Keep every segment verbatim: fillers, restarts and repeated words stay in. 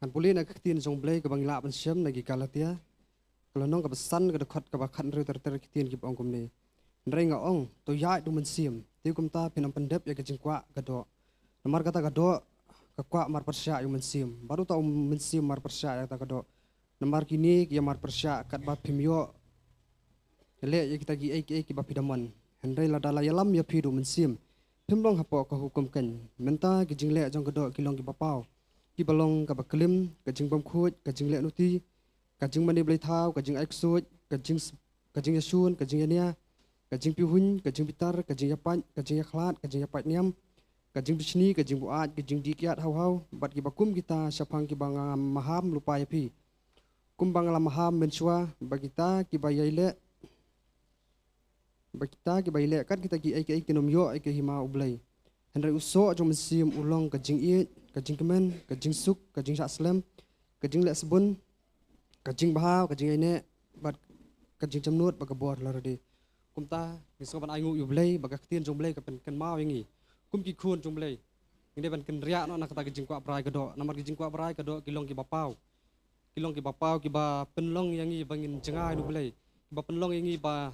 Ngan pule na ka ktien jong U Blei kaba ngi lah ban shem na ki Galatia, ka lynnong kaba san, ka dkhot kaba khathynriew ter ter, ka ktien kaba ong kumne. Hynrei nga ong, to ïaid da U Mynsiem, te kumta phin ym pyndep ïa ka jingkwah ka doh. Namar kata ka doh ka kwah marpyrshah ïa U Mynsiem, bad uta U Mynsiem marpyrshah ïa kata ka doh. Namar kine ki ïa marpyrshah katba phim ïoh leh ïa kita kiei kiei kiba phi da mon. Hynrei lada la ïalam ïa phi da U Mynsiem, phim long hapoh ka hukum keiñ. Mynta ki jingleh jong ka doh ki long kiba paw, kiba long kaba klim: ka jingbymkhuid, ka jingleh nuti, ka jingmane blei thaw, ka jingai ksuid, ka jing, ka jingïashun, ka jingïania, ka jingpihuiñ, ka jingbitar, ka jingïapait, ka jingïakhlad, ka jingïapait niam, ka jingbishni, ka jingbuaid, ka jingdih kiad haw haw, bad kiba kum kita, shaphang kiba nga maham lypa ïa phi, kumba nga la maham mynshuwa, ba kita kiba ïai leh, ba kita kiba ïai leh kat kita kiei kiei kin ym ïoh ïa ka hima U Blei. Hynrei u soh jong U Mynsiem u long ka jingïeit, ka jingkmen, ka jingsuk, ka jingshah slem, ka jingleh sbun, ka jingbha, ka jingïaineh, bad ka jingjemnud, bad ka bor la rede. Kumta ngi sngewbha ban ainguh ïa U Blei ba ka ktien jong U Blei ka pynkynmaw ïa ngi kum ki khun jong U Blei. Ngi dei ban kynriah noh na kata ka jingkwah brai ka doh, namar ki jingkwah brai ka doh ki long kiba paw. Ki long kiba paw, kiba pynlong ïa ngi ba ngin jngai na U Blei, kiba pynlong ïa ngi ba,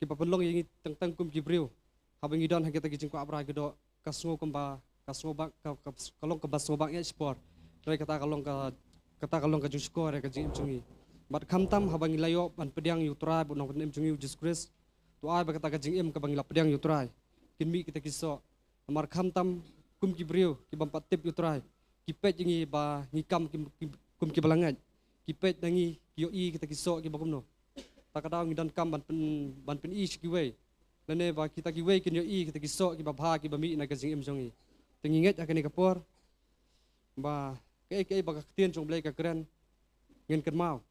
kiba pynlong ïa ngi teng teng kum ki briew. Haba ngi don ha kita ki jingkwah brai ka doh, ka sngew kumba, ka sngew ba, ka, ka, ka long kaba sngew ba ngi ïa shipor. Hynrei kata ka long ka, kata ka long ka jingshukor ïa ka jingim jong ngi. Bad khamtam haba ngi la ïoh ban pdiang ïa U Trai bad U Nongpynim jong ngi U Jisu Khrist, to ai ba kata ka jingim kaba ngi la pdiang ïa U Trai kin mih kita ki soh. Namar khamtam kum ki briew ki bym pat tip ïa U Trai, ki peit ïa ngi ba ngi kam ki, ki, kum kiba la ngeit. Ki peit na ngi, ki ïohi kita ki soh kiba kumno. Ta ka daw ngi donkam ban pyn, ban pyni sha kiwei, lane ba kita kiwei kin ïohi kita ki soh kiba bha kiba mih na ka jingim jong ngi. Te ngi ngeit ha kane ka por ba kaei kaei ba ka ktien jong U Blei ka kren, ngin kynmaw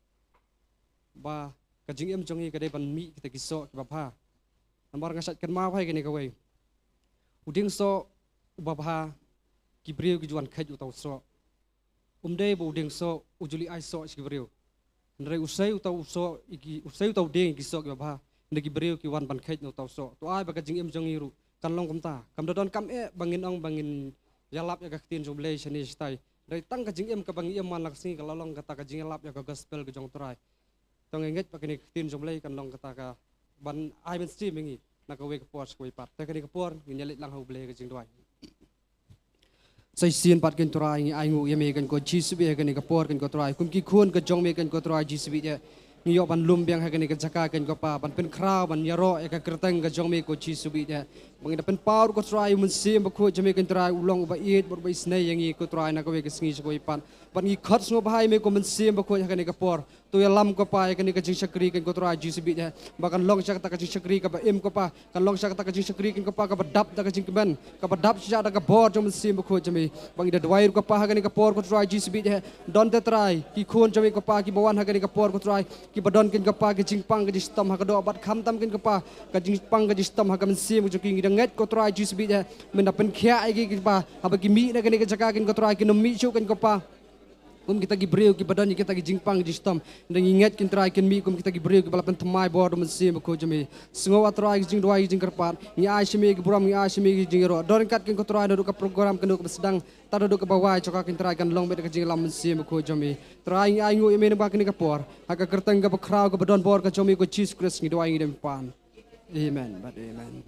ba ka jingim jong ngi ka dei ban mih kita ki soh kiba bha. Namar nga shait kynmaw ha kane kawei. U dieng soh uba bha, ki briew ki ju wan kheit uta u soh. Um dei ba u dieng soh u ju leit ai soh sha ki briew. Hynrei u sei uta u soh, ïa ki, u sei uta u dieng ïa ki soh kiba bha, hynrei ki briew ki wan ban kheit na uta u soh. To ai ba ka jingim jong ngi ruh kan long kumta. Kam da donkam eh ba ngin ong ba ngin ïalap ïa ka ktien jong U Blei shane shatai. Hynrei tang ka jingim kaba ngi im man la ka sngi ka la long kata ka jingïalap ïa ka gospel ka jong U Trai. To ngi ngeit ba kane ka ktien jong U Blei kan long kata ka ban ai mynsiem ïa ngi na kawei ka por sha kawei pat. Te kane ka por ngin ïaleit lang ha U Blei ka jingduwai. Sa shisien pat keiñ Trai ngi ainguh ïa me keiñ ko Jisu bad ha kane ka por keiñ ko Trai, kum ki khun ka jong me keiñ ko Trai Jisu bad, ngi ïoh ban lum biang ha kane ka jaka keiñ ko Pa, ban pynkhraw, ban ïaroh ïa ka kyrteng ka jong me ko Jisu bad. Ba ngi da pynpaw ruh ko Trai U Mynsiem Bakhuid jong me keiñ Trai u long uba ïeit bad uba isynei ïa ngi ko Trai na kawei ka sngi sha kawei pat. Bad ngi khot sngewbha ïa me ko Mynsiem Bakhuid ha kane ka por. To ïalam ko Pa ïa kane ka jingshakri keiñ ko Trai Jisu bad, ba kan long sha kata ka jingshakri kaba im ko Pa, kan long sha kata ka jingshakri keiñ ko Pa kaba dap da ka jingkmen, kaba dap shisha da ka bor jong U Mynsiem Bakhuid jong me. Ba ngi da duwai ruh ko Pa ha kane ka por ko Trai Jisu bad, don te Trai ki khun jong me ko Pa kiba wan ha kane ka por ko Trai, kiba don keiñ ko Pa ka jingpang ka jingshitom ha ka doh bad khamtam keiñ ko Pa ka jingpang ka jingshitom ha ka mynsiem jong ki. Ngi da ngeit ko Trai Jisu bad, men da pynkhiah ïa ki ko Pa, haba ki mih na kane ka jaka keiñ ko Trai kin ym mih shuh keiñ ko Pa kum kita ki briew kiba don ïa kita ki jingpang jingshitom. Hynrei ngi ngeit keiñ Trai kin mih kum kita ki briew kiba la pynthymmai bor da U Mynsiem Bakhuid jong me. Sngew ah Trai ka jingduwai ka jingkyrpad. Ngi ai sha me ki burom, ngi ai sha me ki jingïaroh. Don ryngkat keiñ ko Trai naduh ka program, naduh kaba sdang tad haduh kaba wai, jong ka keiñ Trai kan long beit da ka jingïalam U Mynsiem Bakhuid jong me. Trai ngi ainguh ïa me na kane ka por ha ka kyrteng kaba khraw kaba don bor ka jong me ko Jisu Khrist ngi duwai ngi da pan. Amen bad amen.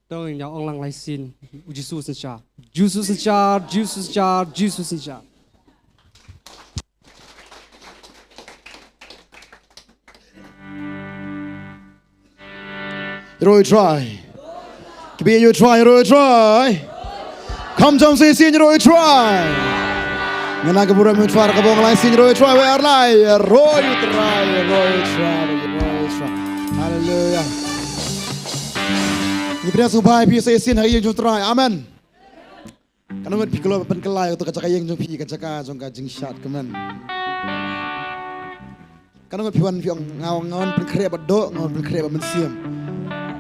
To ngin ïa ong lang lai sien. U Jisu synshar. Jisu synshar, Jisu synshar, Jisu synshar. Ïaroh ïa U Trai. Kibit ïa U Trai, ïaroh ïa U Trai. Kham jam sa shisien, ïaroh ïa U Trai. Ngan ai ka burom ïa U Trai, ka bong lai sien, ïaroh ïa U Trai, wei ar lai, ïaroh ïa U Trai, ïaroh ïa U Trai, ïaroh ïa U Trai. Haleluya. Ngi pdiang sngewbha ïa phi sa shisien ha ka ïing jong U Trai. Amen. Katno ngut phi kloi ban pynkylla ïa kato ka jaka ïing jong phi, ka jaka jong ka jingshad kmen? Katno ngut phi wan phi ong, nga, nga wan pynkhreh bad doh, nga wan pynkhreh bad mynsiem.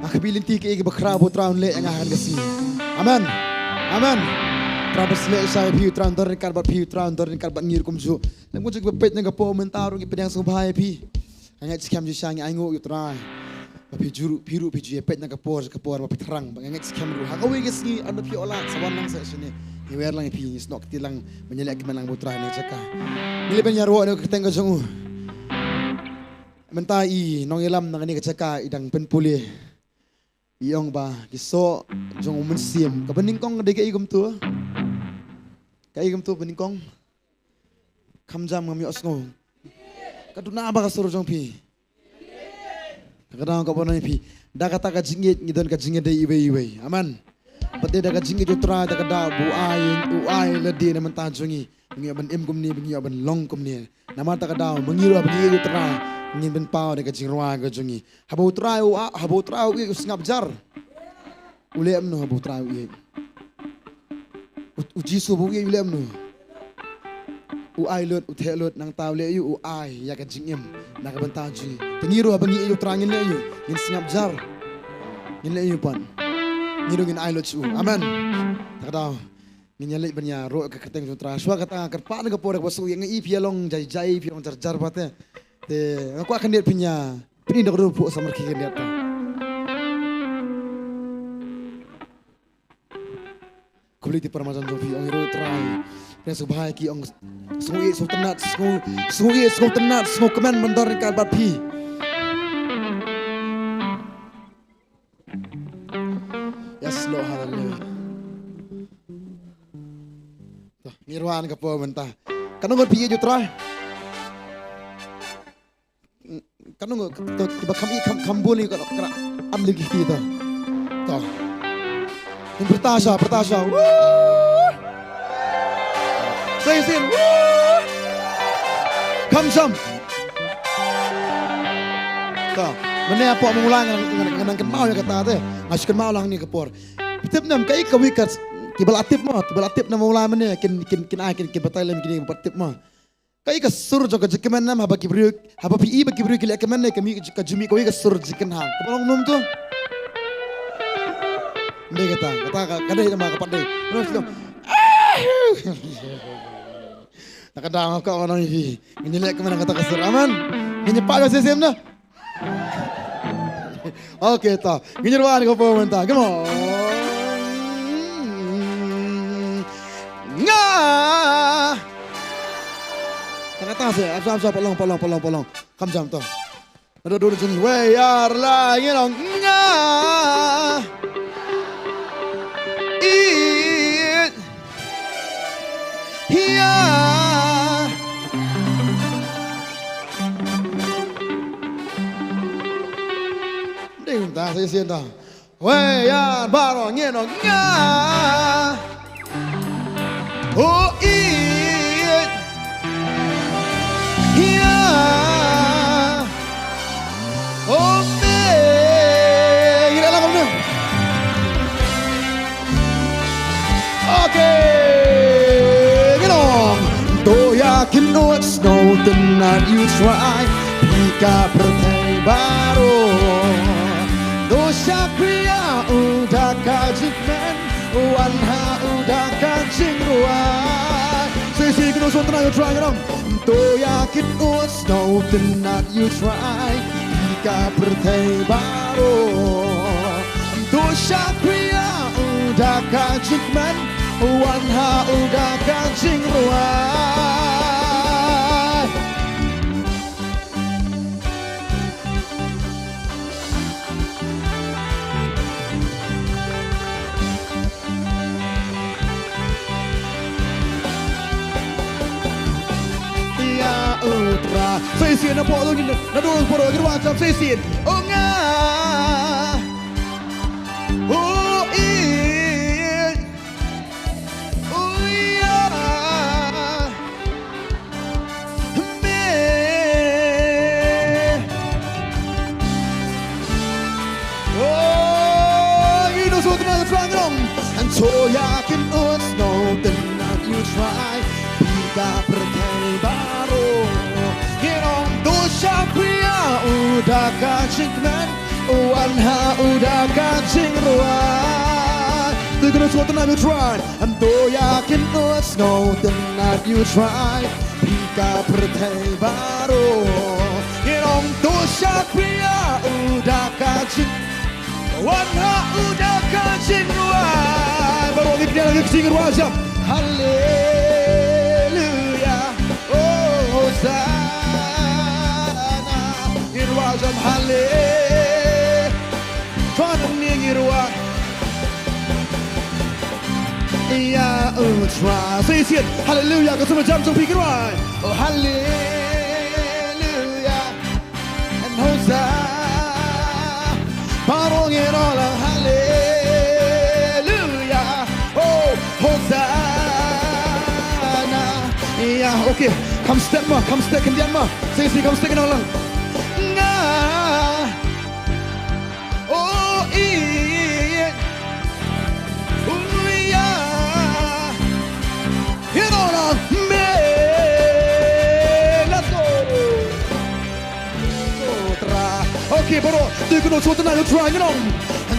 Nga kyrpad lynti kaei kaba khraw ba U Trai un leh ïa nga ha kane ka sngi. Amen. Amen. U Trai un pynshlur ïa phi, U Trai un don ryngkat bad phi, U Trai un don ryngkat bad ngi ruh kumjuh. Lem kumjuh kiba peit na ka por mynta ruh ngi pdiang sngewbha ïa phi. Nga ngeit skhem shisha ngi ainguh ïa U Trai. Ba phi ju ruh, phi ruh phi ju ïa peit na ka por, ka por ba phi thrang ba nga ngeit skhem ruh ha kawei ka sngi, ynda phi ïoh lad sa wan lang sa shane, ngi wer lang ïa phi, ngi snoh kti lang ban ïaleh kmen lang bad U Trai na ka jaka. Ngi leit ban ïaroh na ka kyrteng ka jong u. Mynta i nongïalam na kane ka jaka i dang pynpule. I ong ba ki soh jong u Mynsiem. Kaba nyngkong ka dei kaei kumto? Kaei kumto ba nyngkong? Kham jam, ngam ïohsngew. Ka duna ba ka sur jong phi. Ka dang ka ban ïa phi. Da kata ka jingïeit ngi don ka jingïadei iwei iwei. Amen. Bad dei da ka jingïeit U Trai, da ka daw ba u ai, u ai lade na bynta jong ngi. Ba ngi ïoh ban im kumne, ba ngi ïoh ban long kumne. Namar kata ka daw ba ngi ruh ba ngi ïeit U Trai, ngin pynpaw da ka jingrwai ka jong ngi. Haba U Trai u a-, haba U Trai u ïeit u sngap jar. U leh kumno haba U Trai u ïeit? U, U Jisu ba u ïeit u leh kumno? U ai lut, u theh lut, nangta u leh aïu? U ai ïa ka jingim na ka bynta jong ngi. Te ngi ruh haba ngi ïeit U Trai ngin leh aïu? Ngin sngap jar. Ngin leh aïu pat? Ngi ruh ngin ai lut sha u. Amen. Kata ka daw ngin ïa leit ban ïaroh ka kyrteng jong U Trai. Shuwa kata nga kyrpad na ka por kaba shu ïa nga i phi ïa long jai jai, phi long jar jar bha te. Te nga kwah khyndiat phin ïa, phin i da ka dur phuh samar ki khyndiat ta. Khublei te para marjan jong phi, ong ïa U Trai. Phi sngewbha ïa ki, ong sngewbha, sngewtynnat, sngew, sngewbha, sngewtynnat, sngewkmen ban don ryngkat bad phi. Yes Lord, hallelujah. To, ngi ruh wan ka por mynta. Katno ngut phi ïeit U Trai? Katno ngut, to, kiba kham ïeit, kham, kham bun ïa ka, ka, am lagi kti to. To. Ngin pyrta sha, pyrta sha. Woo! Sa shisien. Woo! Kham sham. To, mynne hapoh Mawlai nga, nga, nga nang kynmaw ïa kata te. Nga shu kynmaw lang hangne ka por. Tip ne em kaei kawei ka, kiba la tip mo, kiba la tip na Mawlai mynne, kin, kin, kin ai, kin, kin batai lem kine kiba tip mo. Kaei ka sur jong ka jingkmen ne em, haba ki briew, haba phi i ba ki briew ki leh kmen ne, ka mih, ka ju mih kawei ka sur jingkynhang. Kaba long kumno to? Ym dei kata, kata ka, ka dei ma ka pat dei. Kumno shu long? Na ka daw nga kwah ban ong ïa phi, ngin ïa leh kmen na kata ka sur. Amen. Ngin ïa pah ïa u Jisu na. Okay, to. Ngin ïa ruh wan ka por mynta. Come on. Nga. Tang kata se. Ap sa, ap sa, pat long, pat long, pat long, pat long. Kham jam to. Naduh, naduh jong ngi. Wei, ar, lai, ngin ong nga. Ïeit. Ïa. Ding ta, sa shisien ta. Wei, ar, baroh ngin ong nga. Oh, ïeit. Ïa. Oh, me. Ngin ïa lang kumne. Okay. Ngin ong. To ïa kynnoh sngewtynnat ïa U Trai. Phi ka pyrthei baroh. To shakri ïa u da ka jingkmen. Wan ha u da ka jingrwai. Sa shisien kynnoh sngewtynnat ïa U Trai, ngin ong. To ïa kynnoh sngewtynnat ïa U Trai. Phi ka pyrthei baroh. To shakri ïa u da ka jingkmen. Wan ha u da ka jingrwai. Ïa U Trai. Sa shisien na pok tu, na dul poro, ngin wan jam sa shisien. Oh nga. Oh ïeit. Oh ïa. Me. Oh, ïa u sngewtynnat U Trai, ngin ong. To ïa kynnoh sngewtynnat ïa U Trai. Phi ka pyrthei baroh. Ngin ong to shakri ïa u da ka jingkmen. Wan ha u da ka jingrwai. To kynnoh sngewtynnat ïa U Trai. To ïa kynnoh sngewtynnat ïa U Trai. Phi ka pyrthei baroh. Ngin ong To shakri ïa u da ka jing, wan ha u da ka jingrwai. Baroh ngi kñia la ka jingrwai jam. Haleluya. Oh, Hosanna. Ngi rwai jam hale. Tuan ngi ngi rwai. Ïa u Trai. Sa shisien. Haleluya. Ka sumar jam jong phi ngi rwai. Oh, haleluya. And Hosanna. Baroh ngin ong lang haleluya. Oh, Hosanna. Ïa, okay. Kham stet mo, kham stet khyndiat mo. Sa shisien kham stet ngin ong lang. Nga. Oh, ïa. Oh, ïa. Ngin ong lang. Me. Let's go. Trai. Okay, baroh. To ïakynduh sngewtynnat ïa u Trai, ngin ong.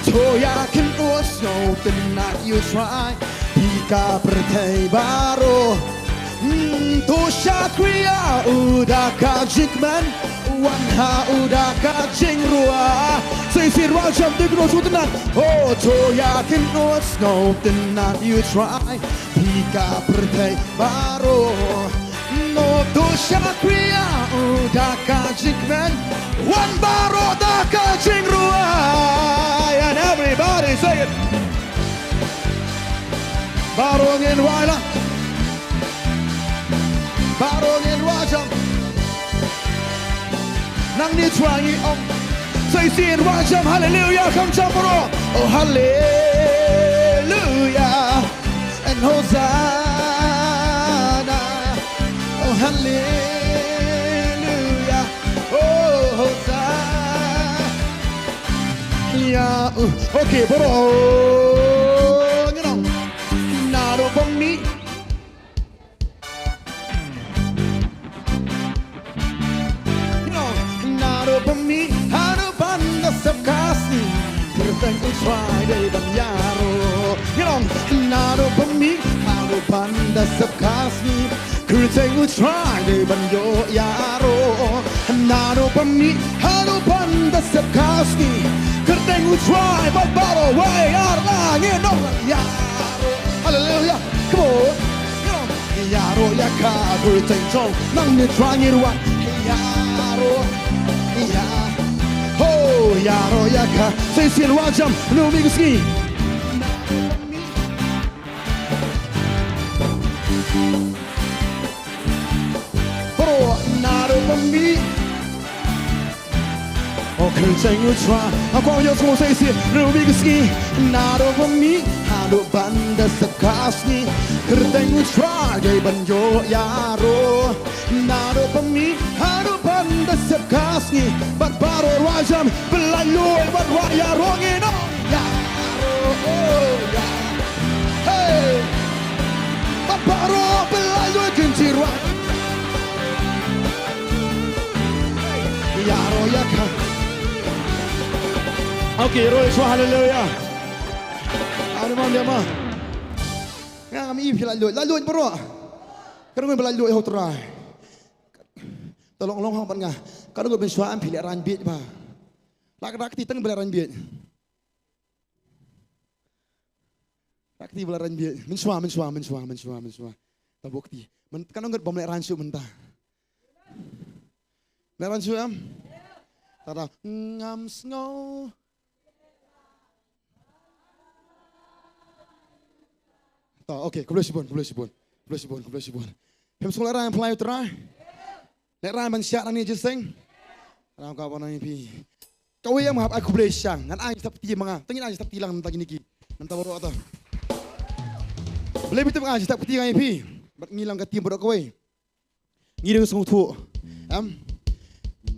To ïakynduh sngewtynnat ïa u Trai. Phi ka pyrthei baroh. Hmm, to shakri ïa u da ka jingkmen. Wan ha u da ka jingrwai. Sa shisien rwai jam to ïakynduh sngewtynnat. Oh, to ïakynduh sngewtynnat ïa u Trai. Phi ka pyrthei baroh. Mo to shakri ïa u da ka jingkmen. Wan baroh da ka jingrwai. And everybody say it. Baroh ngin rwai lang. Baroh ngin rwai jam. Nangne Trai ngi ong. Sa shisien rwai jam haleluya kham jam baroh. Oh, haleluya. And Hosanna. Oh, hallelujah. Oh, Hosanna. Ïa, uh, okay, baroh. Ngin ong. Naduh ba mih. Naduh ba mih haduh ban da sep ka sngi, kyrteng u Trai dei ban ïaroh. Naduh ba mih haduh ban da sep ka sngi, kyrteng u Trai dei ban ïoh ïaroh. Naduh ba mih haduh ban da sep ka sngi, kyrteng u Trai bad baroh wei ar la ngi nong ïaroh. Haleluya. Come on. Ïaroh ïa ka kyrteng jong nang ne Trai ngi rwai. Ïaroh. Ïa. Ho, ïaroh ïa ka. Sa shisien rwai jam, numi ka sngi. Baroh naduh ba mih. O kyrteng u Trai, a kwah ïoh sngewsih shisien, numi ka sngi, naduh ba mih haduh ban da sep ka sngi, kyrteng u Trai dei ban ïoh ïaroh. Naduh ba mih haduh ban da sep ka sngi, bad baroh rwai jam, ba laitluid bad rwai ïaroh ngi nong ïaroh, oh, ïa. Hey! Bad baroh ba laitluid kin sa rwai. Ïaroh ïa ka. Okay, roi shuwa, haleluya. Amen, amen. Nga ngam i phi laitluid, laitluid baroh. Ka dang ba laitluid ha u Trai. To long long hang ban nga. Ka dang ban shuwa em phi lehraiñ bieit ba. La ka dak ti tang ba lehraiñ bieit. Dak ti ba lehraiñ bieit. Mynshuwa, mynshuwa, mynshuwa, mynshuwa, mynshuwa. Ta bok ti. Myn, ka nong ngat bym lehraiñ shuh mynta. Lehraiñ shuh em? Ta da ngam sngew. Ta, okay, khublei shibun, khublei shibun. Khublei shibun, khublei shibun. Phim sngew lehraiñ phi ïa u Trai? Lehraiñ ban shah nangne jingïaseng. Ram ka ba nang phi. Kawei ïa nga hap ai khublei shang. Ngan ai step ti ma nga. Tang ngan ai step ti lang nang ta kini ki. Nang ta baroh ta. Balei phi tip nga ai step ti nga ïa phi. Bad ngi lang ka team baroh kawei. Ngi dang sngewthuh. Em.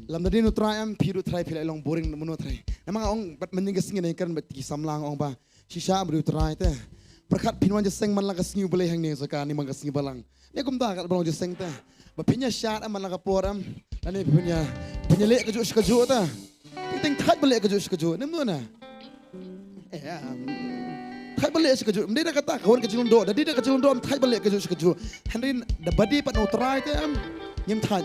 Lymda dei u Trai em phi ruh Trai phi la long boring mano Trai. Namar nga ong bad mynta ka sngi nang kren bad ki samla nga ong ba. Shisha ba dei u Trai te. Pyrkhat phin wan jingïaseng man la ka sngi u Blei hangne sa ka ni man ka sngi balang. Ne kumta kat ba long jingïaseng te. Ba phin ïa shad em man la ka por em. Lane phin ïa, phin ïa leh kajuh shi kajuh te. Phi teng thait ba leh kajuh shi kajuh. Nem no na. Eh, em. Thait ba leh shi kajuh. Mdei da kata ka wan ka jinglong doh. Da dei da ka jinglong doh em thait ba leh kajuh shi kajuh. Hynrei da ba dei pat na u Trai te em. Ngim thait.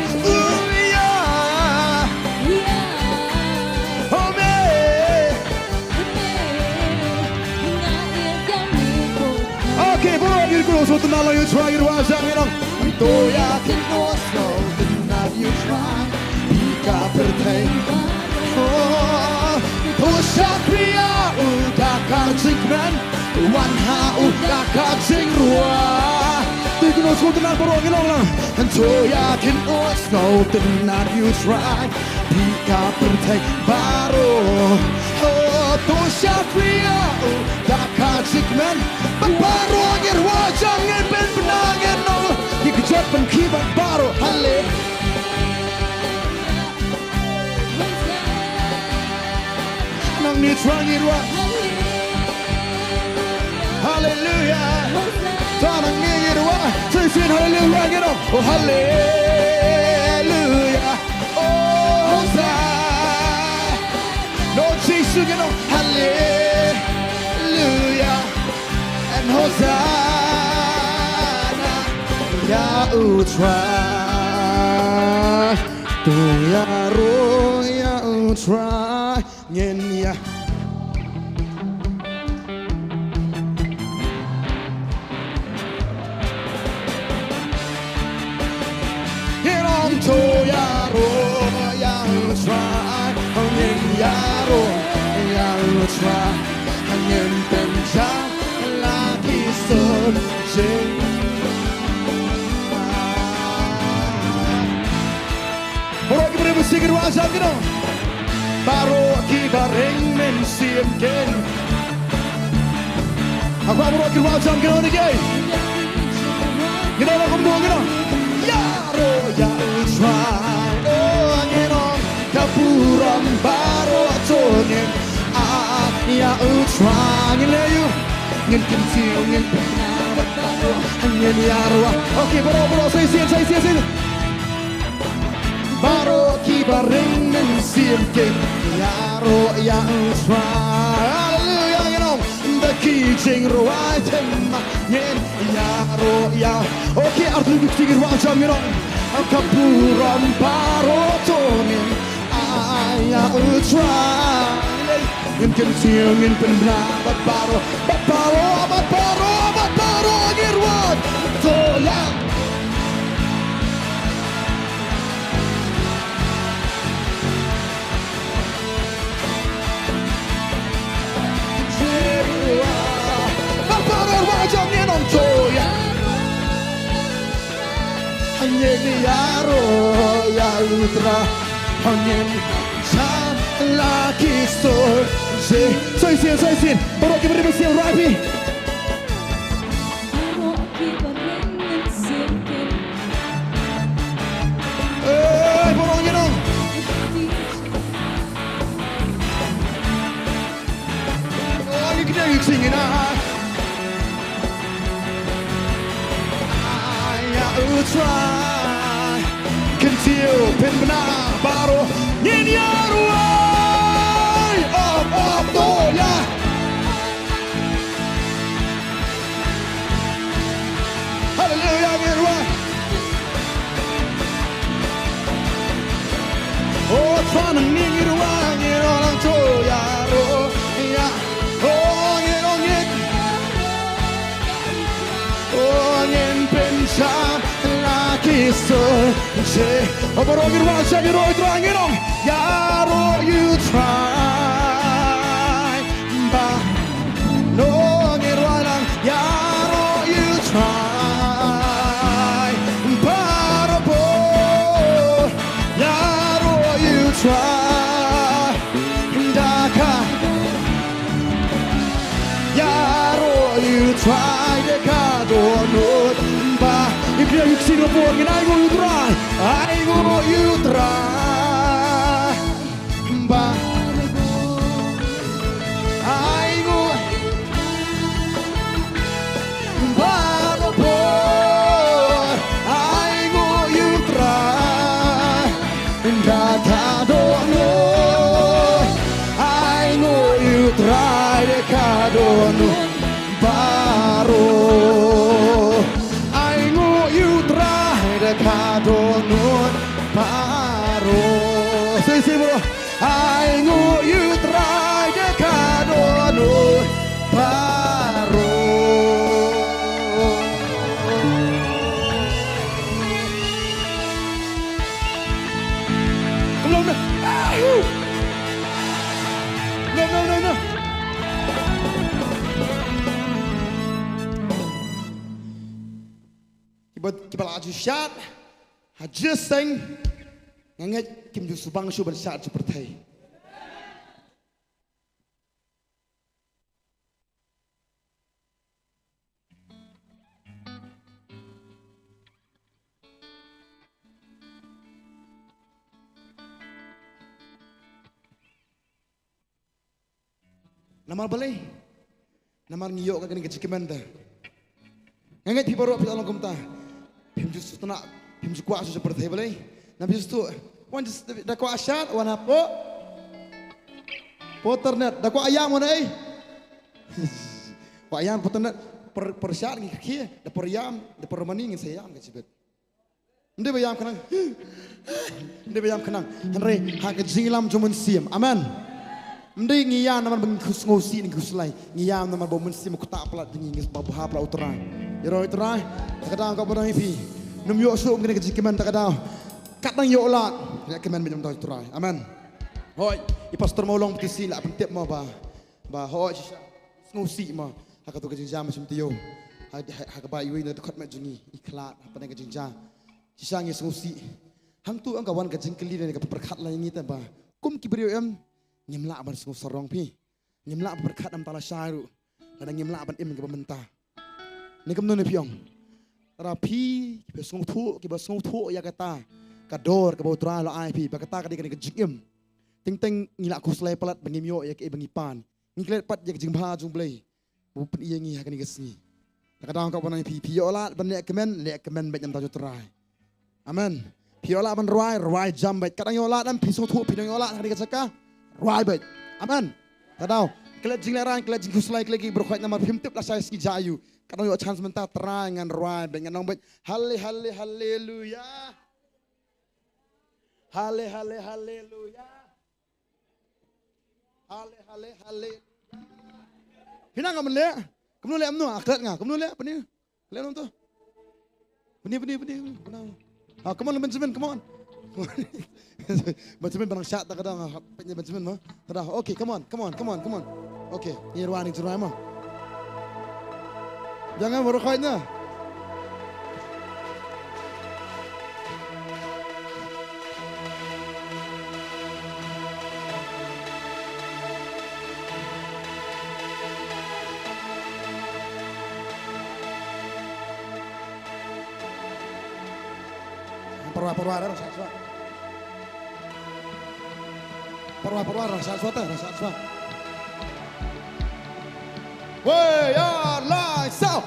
Haleluya. Amen. Okay, baroh ngin kynmaw sngewtynnat lang ïa u Trai, ngin wad jan, ngin ong. To ïa kynmaw sngewtynnat ïa u Trai, phi ka pyrthei. Oh, to shakri ïa u da ka jingkmen, wan ha u da ka jingrwai. To ïa kynmaw sngewtynnat baroh, ngin ong lang. To ïa kynmaw sngewtynnat ïa u Trai, phi ka pyrthei baroh. Oh, to shakri ïa u da ka jingkmen. Bad baroh ngin wad jan, ngin pynbna, ngin ong. Ngi kjat ban khie bad baroh. Hale. Nangne Trai ngin wad. Haleluya. To nangne ngin wad. Shisien haleluya ngin ong. Oh, haleluya. Oh, Hosanna. Lord Jisu, ngin ong haleluya and Hosanna. Ïa u Trai, to ïaroh ïa u Trai, ngin ïa Ngin ong to ïaroh ïa u Trai, ngin ïaroh ïa u Trai, ngin pynjah la ki sun jingma. Baroh kiba ring mynsiem kin wad jan, kin ong. Baroh kiba ring mynsiem kin. Hakhmat baroh kin wad jan, kin ong ïa ki. Ngin ong kumno, ngin ong. Ïaroh ïa u Trai. Oh, ngin ong ka burom baroh to ngin ai ïa u Trai. Ngin leh ïa u. Ngin kyntiew, ngin pynïaid baroh. Ngin ïaroh. Okay, baroh, baroh, sa shisien, sa shisien, sa shisien. Baroh kiba ring mynsiem. Siem kin ïaroh ïa u Trai. Haleluya, ngin ong da ki jingrwai them ma ngin ïaroh ïa. Okay, artylli ki ktien ngin wad jam, ngin ong ka burom baroh to ngin ai ïa u Trai. Ngin kyntiew, ngin pynbna bad baroh, bad baroh, bad baroh, bad baroh ngin wad. To ïa. Bad baroh wad jam, ngin ong to ïa. Ngin ïaroh ïa u Trai. Ngin sa la ki sor. Soi sien, soi sien. Baroh ki briew sien, right? Ei, baroh ngin ong. Oh, ngi kñia ngi sing ina. Ai ïa u Trai. Kyntiew, pynbna baroh ngin ïaroh. Om, om, to ïa. Haleluya, ngin rwai. O Trai, nang ngin rwai, ngin rwai lang to ïaroh ïa. O ngin, o ngin. O ngin pynshai la ki sor. O baroh ngin rwai, ngin rwai, Trai, ngin ong. Ïaroh ïa u Trai. Ba nong ïa rwai lang, ïaroh ïa u Trai. Baroh por, ïaroh ïa u Trai. Da ka, ïaroh ïa u Trai da ka dohnud. Ba, ïa ki ktien baroh por ngin ainguh ïa u Trai. Ainguh ïa u Trai. Ba. Ainguh. Baroh por. Ainguh ïa u Trai. Da ka dohnud. Ainguh ïa u Trai da ka dohnud. Baroh. Ainguh ïa u Trai da ka dohnud. Baroh. Sing, sing, baroh. Ainguh ïa u Trai da ka dohnud baroh. Kumno na? Ahu! No, no, no, no. Kiba, kiba la ju shad ha jingïaseng. Nga ngeit kim ju shu bang shuh ban shad sha pyrthei. Namar balei? Namar ngi ïoh ka kane ka jingkmen te. Nga ngeit phi baroh phi la long kumta. Phim ju sngewtynnat, phim ju kwah shuh sha pyrthei balei? Namar phi ju sngewthuh, wan da kwah shad, wan hapoh. Poh internet, da kwah ïam wan ei. Kwah ïam poh internet, por, por shad ngi khie, da por ïam, da por mani ngin sa ïam ka jingpeit. Ym dei ba ïam khnang. Ym dei ba ïam khnang. Hynrei ha ka jingïalam jong u Mynsiem. Amen. Ym dei ngi ïam namar ba ngi khuslai, ngi khuslai. Ngi ïam namar ba u Mynsiem u ktah palat jong ngi, ngi sngewbha palat u Trai. Ïaroh ïa u Trai. Te ka dang ka ba dang ïa phi. Nym ïoh shuh ïa kane ka jingkmen, te ka dang. Kat dang ïoh lad. Ïa kmen bad ïa u Trai. Amen. Hooid, i Pastor Mawlong Ptisi la pyntip mo ba, ba hooid shisha. Sngewsih mo. Ha kato ka jingjia mynsiem taïew. Ha, ha, ha kaba iwei na dkhot met jong ngi. I khlad, ha pdeng ka jingjia. Shisha ngi sngewsih. Hangtu ong ka wan ka jingkylli ne ka pyrkhat la ïa ngi te ba. Kum ki briew em, ngim lah ban sngewsarong phi. Ngim lah ban pyrkhat namar la shai ruh. Lada ngim lah ban im kaba mynta. Ne kumno ne phi ong. Lada phi, phi sngewthuh, kiba sngewthuh ïa kata. Ka dor, kaba u Trai u la ai phi, ba kata ka dei kane ka jingim. Teng teng ngi la khuslai palat ba ngim ïoh ïa kaei ba ngi pan. Ngi klet pat ïa ka jingbha jong u Blei. Ba u pyni ïa ngi ha kane ka sngi. Te ka dang ka ban ong ïa phi, phi ïoh lad ban leh kmen, leh kmen bad namar u Trai. Amen. Phi ïoh lah ban rwai, rwai jam beit. Kat dang ïoh lah, dang phi sngewthuh phi dang ïoh lah ha kane ka jaka, rwai beit. Amen. Te daw, klet jinglehraiñ, klet jingkhuslai, klet ki briew khoit namar phim tip lashai sngi jia aiu. Kat dang ïoh chance mynta, trai ngan rwai beit, ngan ong beit, halle, halle, halleluya. Halle, halle, halleluya. Halle, halle, halleluya. Phi nang ngam leh. Kumno leh mano, ah, klet nga. Kumno leh, pynïoh. Leh nang to. Pynïoh, pynïoh, pynïoh, pynïoh. Ah, come on, Benjamin, come on. Benjamin, ba nang shah ta ka dang, ah, pynïoh Benjamin mo. Ta da, okay, come on, come on, come on, come on. Okay, ngi rwai, ngi rwai mo. Jangan baru kau nya. Parwa, parwa, rasa, rasa. Parwa, parwa, rasa, rasa, rasa, rasa. Woi, ya, lai, sau.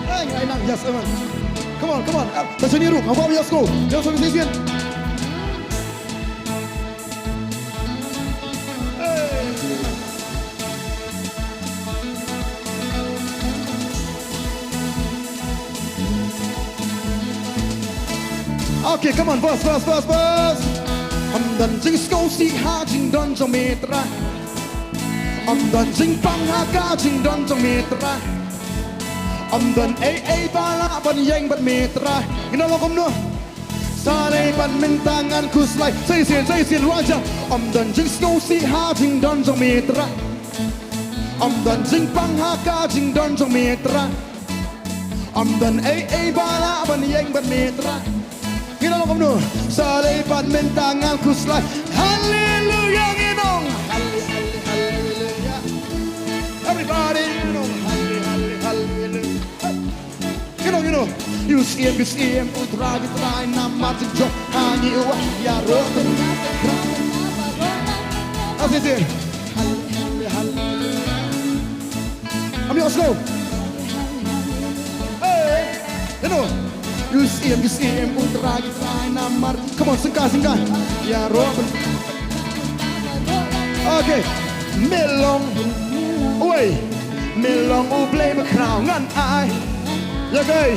Hey, ngai nang, yes, man. Come on, come on. Up, ta sini ru, hau, yes, go. Yes, go, yes, yes. Okay, come on, verse, verse, verse, verse. Ym don jingsngewsih ha jingdon jong me Trai. Ym don jingpang ha ka jingdon jong me Trai. Ym don ei ei ba lah ban ïeng bad me Trai. Ngin ong kumno? Sa lei bad mynta ngan khuslai. Sa shisien, sa shisien, rwai jam. Ym don jingsngewsih ha jingdon jong me Trai. Ym don jingpang ha ka jingdon jong me Trai. Ym don ei ei ba lah ban ïeng bad me Trai. Ngin ong kumno? Sa lei bad mynta ngan khuslai. Haleluya, ngin ong. Hale, hale, haleluya. Everybody, ngin ong. Hale, hale, haleluya. Ngin ong, ngin ong. U Syiem ki syiem, U Trai ki trai, namar jingjop ha ngi u wan ïaroh. Hale, hale, haleluya. Ym ïoh sngewsih. Hey, ngin ong. U Syiem ki syiem, U Trai ki trai, namar. Come on, syngkai, syngkai. Ïaroh. Okay. Me long. Woi. Me long U Blei bakhraw ngan ai. Ïa kaei?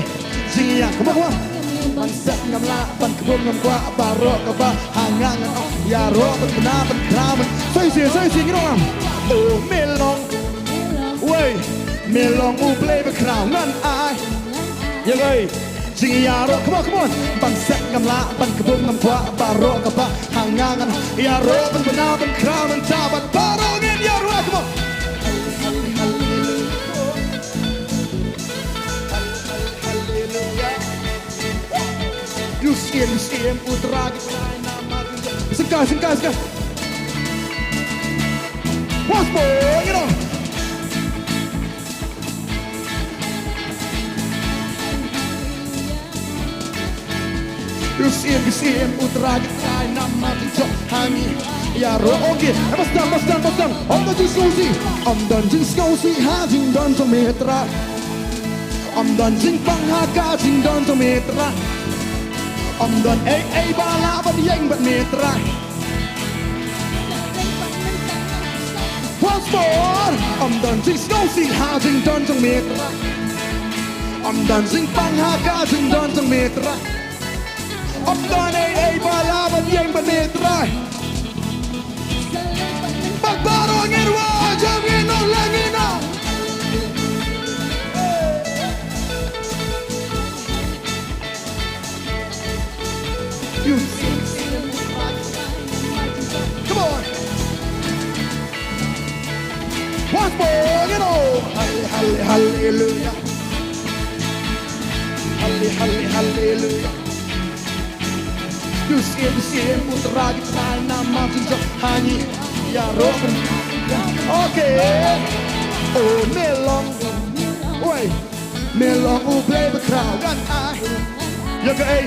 Jingïa, come on, come on. Ban set ngam lah, ban kbum ngam kwah, baroh kaba ha nga ngan ong. Ïaroh ban bna ban khraw ban. Sa shisien, sa shisien, ngin ong. Oh, me long. Woi, me long U Blei bakhraw ngan ai. Ïa kaei? Jingïaroh, come on, come on. Ban set ngam lah, ban kbum ngam kwah, baroh kaba ha nga ngan ïaroh ban bna ban khraw ban ta bad baroh ngin ïaroh, come on. Haleluya. U Syiem, U Syiem, U Trai ki trai, namar. Syngkai, syngkai, syngkai. Once more, you know. U Syiem ki syiem, U Trai ki trai, namar jingjop ha ngi ïaroh. Okay, eh, bas dang, bas dang, bas dang. Ym don jingsngewsih, ym don jingsngewsih ha jingdon jong me Trai. Ym don jingpang ha ka jingdon jong me Trai. Ym don ei ei ba lah ban ïeng bad me Trai. Once more. Ym don jingsngewsih ha jingdon jong me Trai. Ym don jingpang ha ka jingdon jong me Trai. Ym don ei ei ba lah ban ïeng bad me Trai. Bad baroh ngin rwai jam, ngin ong, la ngin ong. Come on. Once more, you know. Halle, halle, hallelujah. Halle, halle, hallelujah. U Syiem, U Syiem, U Trai ki trai, namar jingjop ha ngi ïaroh. Okay. Oh, me long. Woi. Me long U Blei bakhraw ngan ai. Ïa kaei?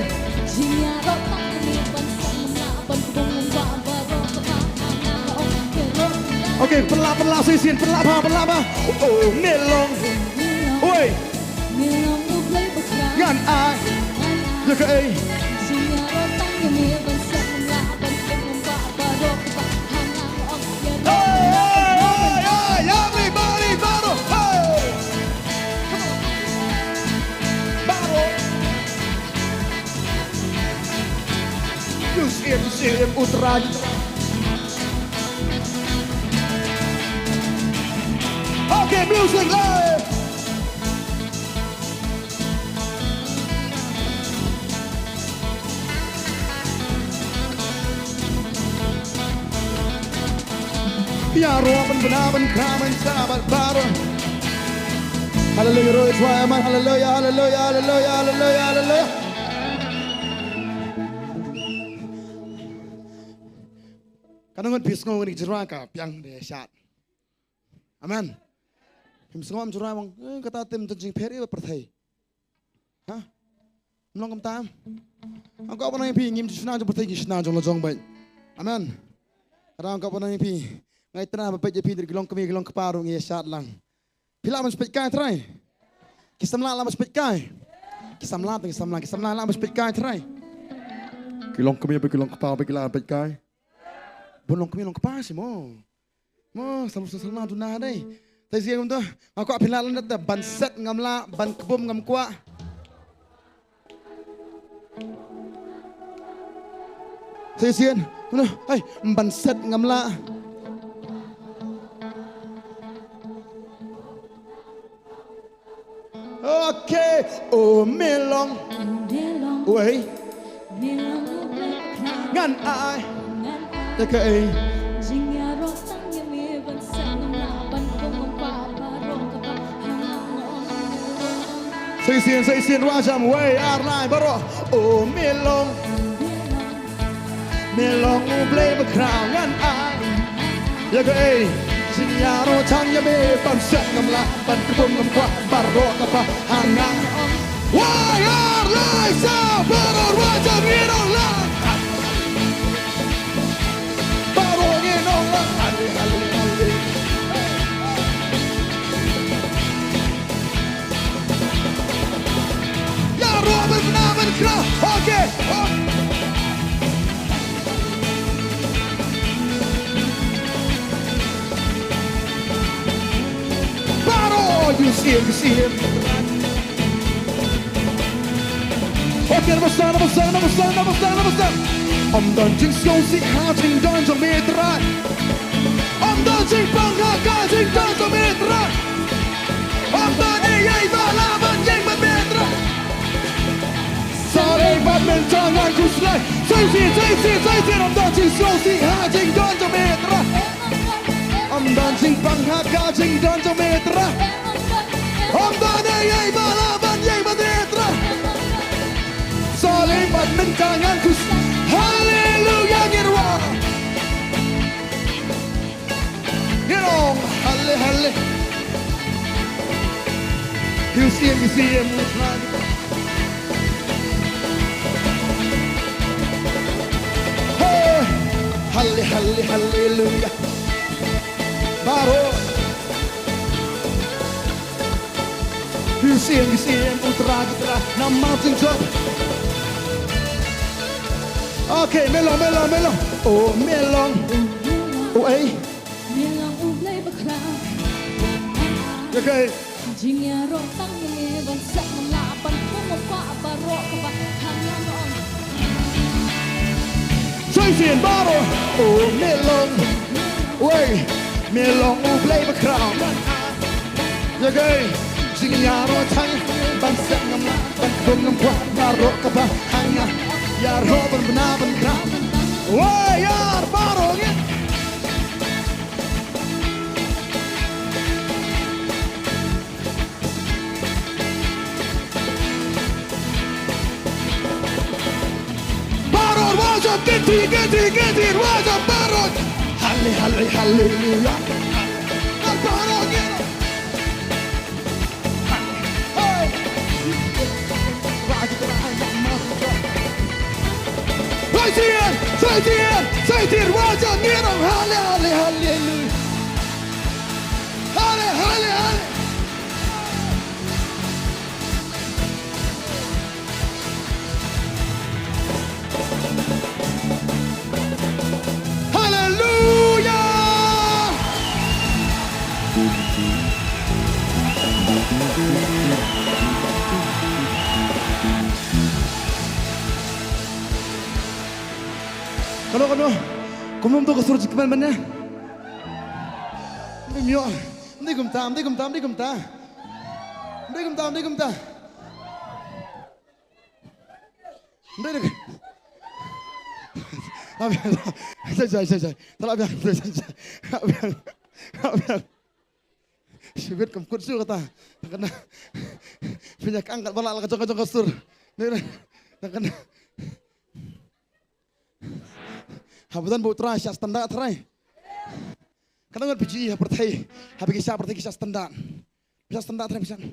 Jingïaroh tang ïa ngi ban sngewbha ban kbum ngam kwah baroh kaba ha nga ngan ong. Pynlah, pynlah, shisien, pynlah bha, pynlah bha. Oh, me long. Oi. Ngan ai ïa kaei. Hey, hey, hey, everybody, baroh. Hey. Baroh. Use him, use him, U Trai. Okay, music live. Ïaroh ban bna ban kra ban sa bad baroh. Hallelujah, roh Israel, amen. Hallelujah, hallelujah, hallelujah, hallelujah, hallelujah. Ka nang ngan phi sngew ngi jrua ka piang de shat. Amen. Phim sngew am jrua bang, eh, kata tim jingpher ïa pyrthei. Ha? Mlong kumta. Ang ko ba nang phi ngim ju shna jong pyrthei ki shna jong la jong bad. Amen. Rang ko ba nang phi. Ngai tna ba peit ïa phi dei ki long kmie ki long kpa ruh ngi ïa shat lang. Phi lah ban peit kai Trai. Ki samla lah ban peit kai. Ki samla tang ki samla ki samla lah ban peit kai Trai. Ki long kmie ba ki long kpa ba ki lah ban peit kai. Bun long kmie long kpa shi mo. Mo, sam sam sam tu na dei. Tai sien kumta. Nga kwah phi lah lyndet da ban set ngam lah, ban kbum ngam kwah. Tai sien. Kumta. Hai, ban set ngam lah. Okay, oh me long. Wei. Ngan ai. Te ka ei. Sa shisien, sa shisien, wajam, wei, ar lai, baroh. Oh me long. Me long U Blei ba khraw ngan ai. Ïa kaei. Jingïaroh tang ïa me ban set ngam lah ban kbum ngam kwah baroh kaba ha nga. Wei ar lai sa baroh wajam ngin ong lang. Baroh ngin ong lang. Hale, hale, hale. Ïaroh ban bna ban kra. Okay. Baroh, you see him, you see him. Okay, number seven, number seven, number seven, number seven, number seven. Ym don jingsngewsih ha jingdon jong me Trai. Ym don jingpang ha ka jingdon jong me Trai. Ym don ei ei ba lah ban ïeng bad me Trai. Sa lei bad mynta ngan khuslai. Sa shisien, sa shisien, sa shisien. Ym don jingsngewsih ha jingdon jong me Trai. Ym don jingpang ha ka jingdon jong me Trai. Ym don ei ei ba lah ban ïeng bad me Trai. Sa lei bad mynta ngan khuslai. Haleluya ngin wan. Ngin ong, hale, hale. Ïa u siem, ïa u siem, u siem. Hey! Hale, hale, haleluya. Baroh. Ïa u siem, ïa u siem, u Trai, u Trai. Namar jingjop. Okay, me long, me long, me long. Oh, me long. Oh, ei. Me long U Blei ba khraw. Okay. Jingïaroh tang ïa me ban set ngam lah ban kbum ngam kwah baroh kaba ha nga. Sa shisien baroh. Oh, me long. Wei. Me long U Blei ba khraw. Okay. Jingïaroh tang ban set ngam lah ban kbum ngam kwah baroh kaba ha nga. Ïaroh ban bna ban kra. Wei, ïar baroh ngin. Baroh wajam, kynti, kynti, kynti, wajam baroh. Hale, hale, haleluya. Baroh ngin. Hey. Sa shisien, sa shisien, sa shisien, wajam ngin ong hale, hale, haleluya. Kumno to ka sur jingkmen mynne? Ym dei ym ïoh. Ym dei kumta, ym dei kumta, ym dei kumta. Ym dei kumta, ym dei kumta. Ym dei, ym dei. Abiang. Shai, shai, shai, shai. Tala abiang. Shai, shai, shai. Abiang. Abiang. Shibit kam kut shuh kata. Tang kane. Pynïakang katba lah la ka jong ka jong ka sur. Ym dei, ym dei. Tang kane. Haba don ba U Trai shah standard trai. Katno ngut phi ju i ha pyrthei, haba ki shah pyrthei ki shah standard. Phi shah standard trai, phi shah. Phi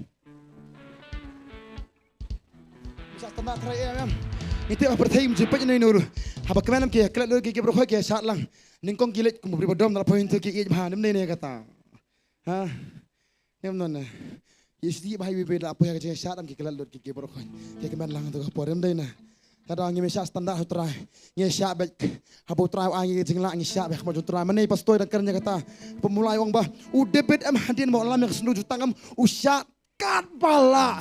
shah standard trai, em, em. Ngi tip ha pyrthei ym ju peit ïano ïano ruh. Haba kmen ki klet lut ki, ki baroh khoit ki shah lang. Nyngkong ki leit kum u briew ba dom, na la poi hynrei ki ïeit bha, ym dei ne kata. Ha? Em, non ne. Ïa sdie ba ha iwei pa iwei la poi ha ka jingshah, em, ki klet lut ki, ki baroh khoit. Ki kmen lang to ka por, ym dei ne. Ka dang ngim shah standard ha U Trai. Ngi shah beit. Haba U Trai u ai ngi ka jinglah ngi shah beit ha khmat U Trai. Mynne pastor dang kren ïa kata. Pynmulai ong ba u David em hadien ba u lam ïa ka sanduk jutang em u shah katba lah.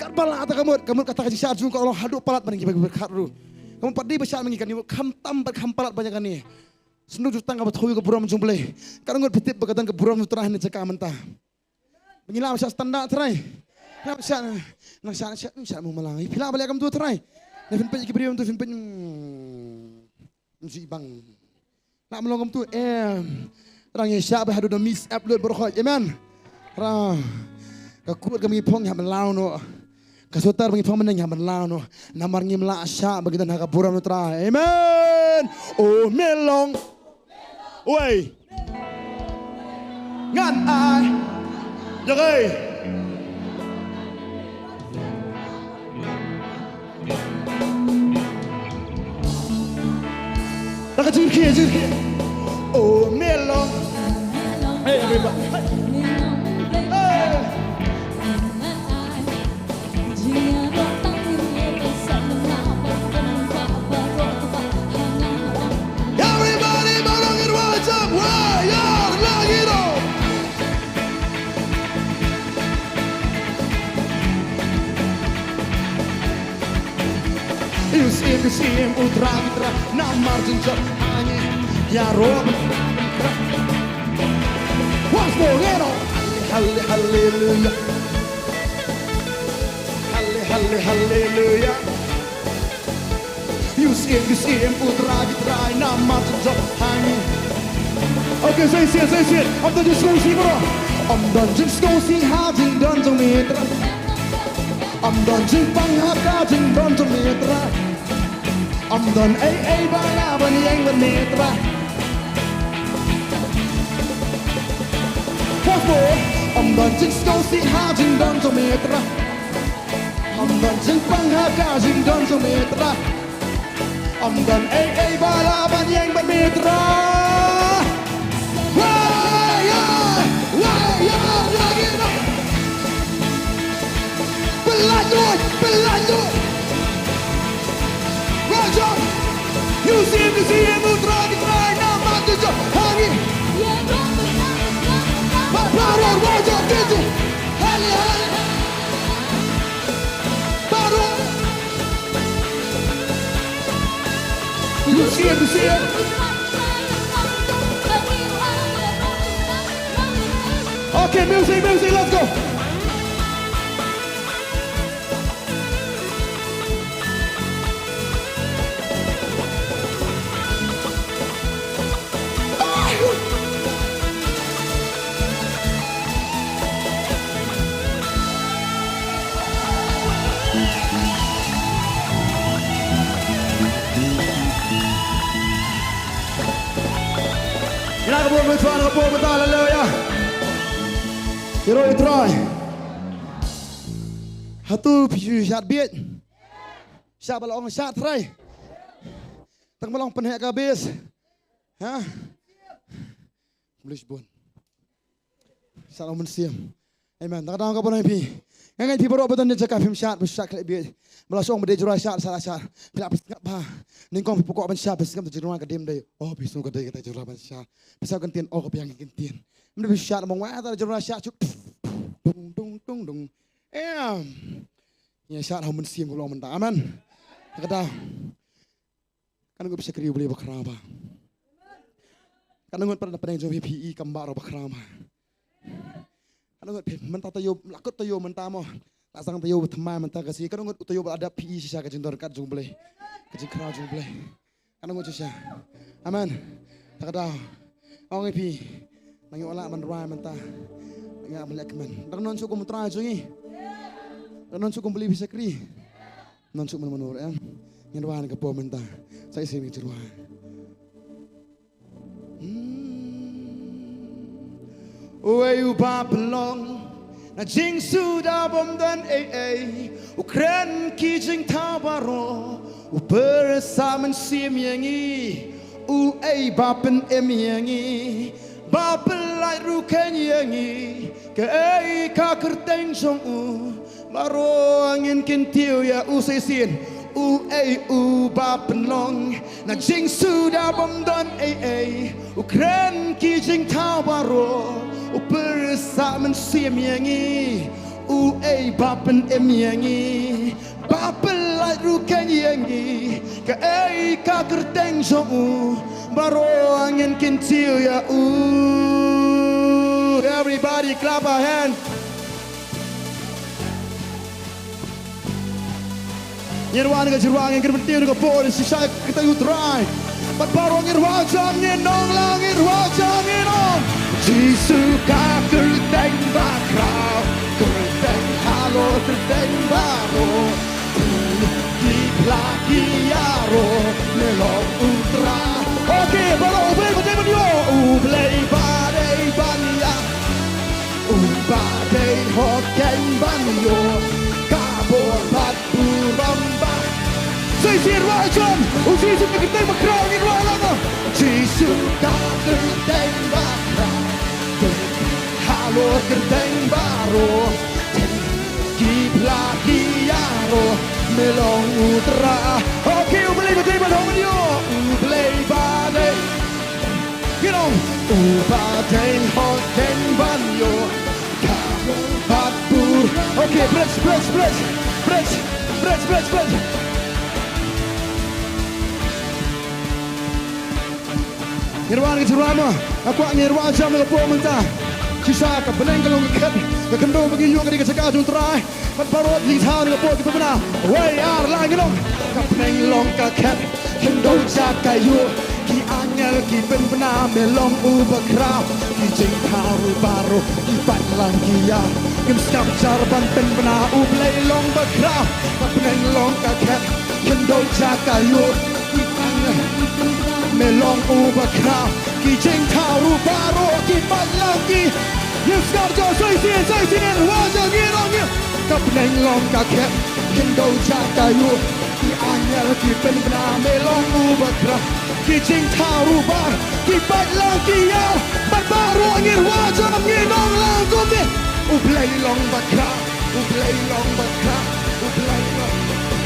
Katba lah ta ka mut, ka mut kata ka jingshah jong ka u long haduh palat ban ngi ba pyrkhat ruh. Ka mut pat dei ba shah ma ngi kane, khamtam bad kham palat ban ïa kane. Sanduk jutang kaba thew ïa ka burom jong U Blei. Katno ngut phi tip ba ka don ka burom U Trai ha kane ka jaka mynta. Ba ngi lah ban shah standard trai. Lah ban shah, nang shah, shah, shah mo malang. Phi lah ban leh kumto trai. Nang phin peit ki briew kumto phin peit. Hmm. Ym ju bang. Lah ban long kumto, em. Tang ngi shah beit haduh da miss app lut baroh khoit. Amen. Tang. Ka kut ka ngi phong ïa ban law noh. Ka sweater ba ngi phong mynne ïa ban law noh. Namar ngim lah shah ba ngi don ha ka burom U Trai. Amen. O me long. Wei. Ngan ai. Jagai. Naka jingkhie, jingkhie. O me long. Hey, everybody. Hey. Everybody, barong in wajak, wayar lagi dong. Yu sim, yu sim, U Trai, U Trai, namar jingjop ha ngi, ïaroh. Once more, get on. Halle, halle, hallelujah. Halle, halle, hallelujah. Yu sim, yu sim, U Trai, U Trai, namar jingjop ha ngi. Okay, sa shisien, sa shisien. Ym don jingsngewsih bro. Ym don jingsngewsih ha jingdon jong me Trai. Ym don jingpang ha ka jingdon jong me Trai. Ym don ei ei ba lah ban ïeng bad me Trai. Once more. Ym don jingsngewsih ha jingdon jong me Trai. Ym don jingpang ha ka jingdon jong me Trai. Ym don ei ei ba lah ban ïeng bad me Trai. Wai, wai, wai, wai, lagi noh. Pynlait noh, pynlait noh. Raja, yu sim, yu sim, U Trai, U Trai, namar jingjop ha ngi. Ba, ba, Raja, Raja. Hale, hale. Baroh. Yu sim, yu sim. Okay, music, music, let's go. Ïa ka burom U Trai, ka burom U Trai, haleluya. Ïaroh ïa U Trai. Hato phi shu shad bieit? Shah ba la ong shad trai. Tang ba la ong pynheh ka base. Ha? English bun. Shad ong mynsiem. Amen. Tang ka dang ka ban ong ïa phi. Nga ngeit phi baroh ba don ne jaka phim shad, ba shad khlem bieit. Ba la shong ba dei jura shad, shad, shad. Phi la phi sngap bha. Nyngkong phi pyrkhat ban shad, phi sngap te jura ka dim dei. Oh, phi sngew ka dei kata jura ban shad. Phi sngap kyntien, oh, ka biang kyntien. Ym dei phi shad mong wa ta jura shad. Dung, dung, dung, dung. Em. Ngi shad ha u Mynsiem ka long mynta. Amen. Kata. Katno ngut phi shakri U Blei bakhraw bha? Katno ngut pat na pdeng jong phi phi i kam baroh bakhraw bha? Katno ngut phi mynta taïew, la kut taïew mynta mo. La sdang taïew thymmai mynta ka sngi. Katno ngut u taïew ba la dep phi i shisha ka jingdon kat jong U Blei, ka jingkhraw jong U Blei? Katno ngut shisha? Amen. Ta ka daw. Ong ïa phi, nang ïoh lah ban rwai mynta. Nang ïoh ban leh kmen. Dang nang shu kum u Trai jong ngi? Dang nang shu kum u Blei phi shakri? Nang shu mano mano em? Ngin rwai na ka por mynta. Sa shisien ngin rwai. Hmm. Uei uba pynlong na jingsuda bym don ei ei, u kren ki jingthaw baroh, u pyrshah mynsiem ïa ngi, uei ba pynim ïa ngi, ba pynlait ruh keiñ ïa ngi, kaei ka kyrteng jong u, baroh ngin kyntiew ïa u. Sa shisien, uei uba pynlong na jingsuda bym don ei ei, u kren ki jingthaw baroh, u pyrshah mynsiem ïa ngi, uei ba pynim ïa ngi, ba pynlait ruh keiñ ïa ngi, kaei ka kyrteng jong u, baroh ngin kyntiew ïa u. Everybody clap our hand. Ngin rwai na ka jingrwai, ngin kren bynta na ka por shisha ka kyrteng U Trai. Bad baroh ngin rwai jam, ngin ong lang, ngin rwai jam, ngin ong. Jisu ka kyrteng bakhraw, kyrteng halor kyrteng baroh. Ki phla ki ïaroh, me long U Trai. Okay, baroh, U Blei ba dei ban ïoh, U Blei ba dei ban ïa. Uba dei hok keiñ ban ïoh ka bor bad burom ba. Sa shisien rwai jam, U Jisu ka kyrteng bakhraw, ngin rwai lang. Jisu ka kyrteng bakhraw, halor kyrteng baroh. Ki phla ki ïaroh, me long U Trai. Okay, U Blei ba dei ban ïoh, U Blei ba dei. Ngin ong, uba dei hok keiñ ban ïoh ka bor bad bur. Okay, bridge, bridge, bridge. Ngin rwai, ngin rwai mo. Nga kwah ngin rwai jam na ka por mynta. Shisha ka bneng ka long ka khet, ka khyndew ba ngi ïoh ka dei ka jaka jong U Trai. Bad baroh ki jingthaw na ka por ki pynbna. Wei ar lai, ngin ong. Ka bneng long ka khet, khyndew jaka ïoh. Ki angel ki pynbna, me long U bakhraw. Ki jingthaw ruh baroh ki pait lang ki ïar. Ngim sngap jar ban pynbna, U Blei long bakhraw. Ka bneng long ka khet, khyndew jaka ïoh. Ki angel, me long U bakhraw. Ki jingthaw ruh baroh ki pait lang ki. Ngim sngap jar, sa shisien, sa shisien, rwai jam, ngin ong. Ka bneng long ka khet, khyndew jaka ïoh. Ki angel ki pynbna, me long U bakhraw. Ki jingthaw ruh baroh ki pait lang ki ïar. Bad baroh ngin rwai jam, ngin ong lang kumne. U Blei long bakhraw, U Blei long bakhraw, U Blei long.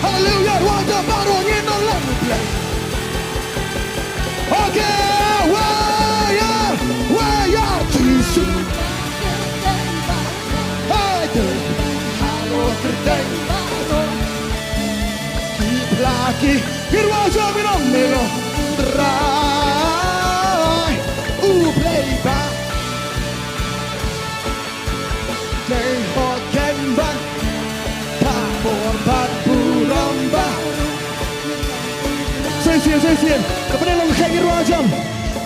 Haleluia, rwai jam baroh, ngin ong lang U Blei. Okay, wei ar, wei ar, Jisu. Hey, halor kyrteng. Ki phla ki, ngin rwai jam, ngin ong, me long Trai. U Blei ba dei hok keiñ ban, ka bor bad burom ba. Sa shisien, sa shisien. Ka bneng long ka khet, ngin rwai jam.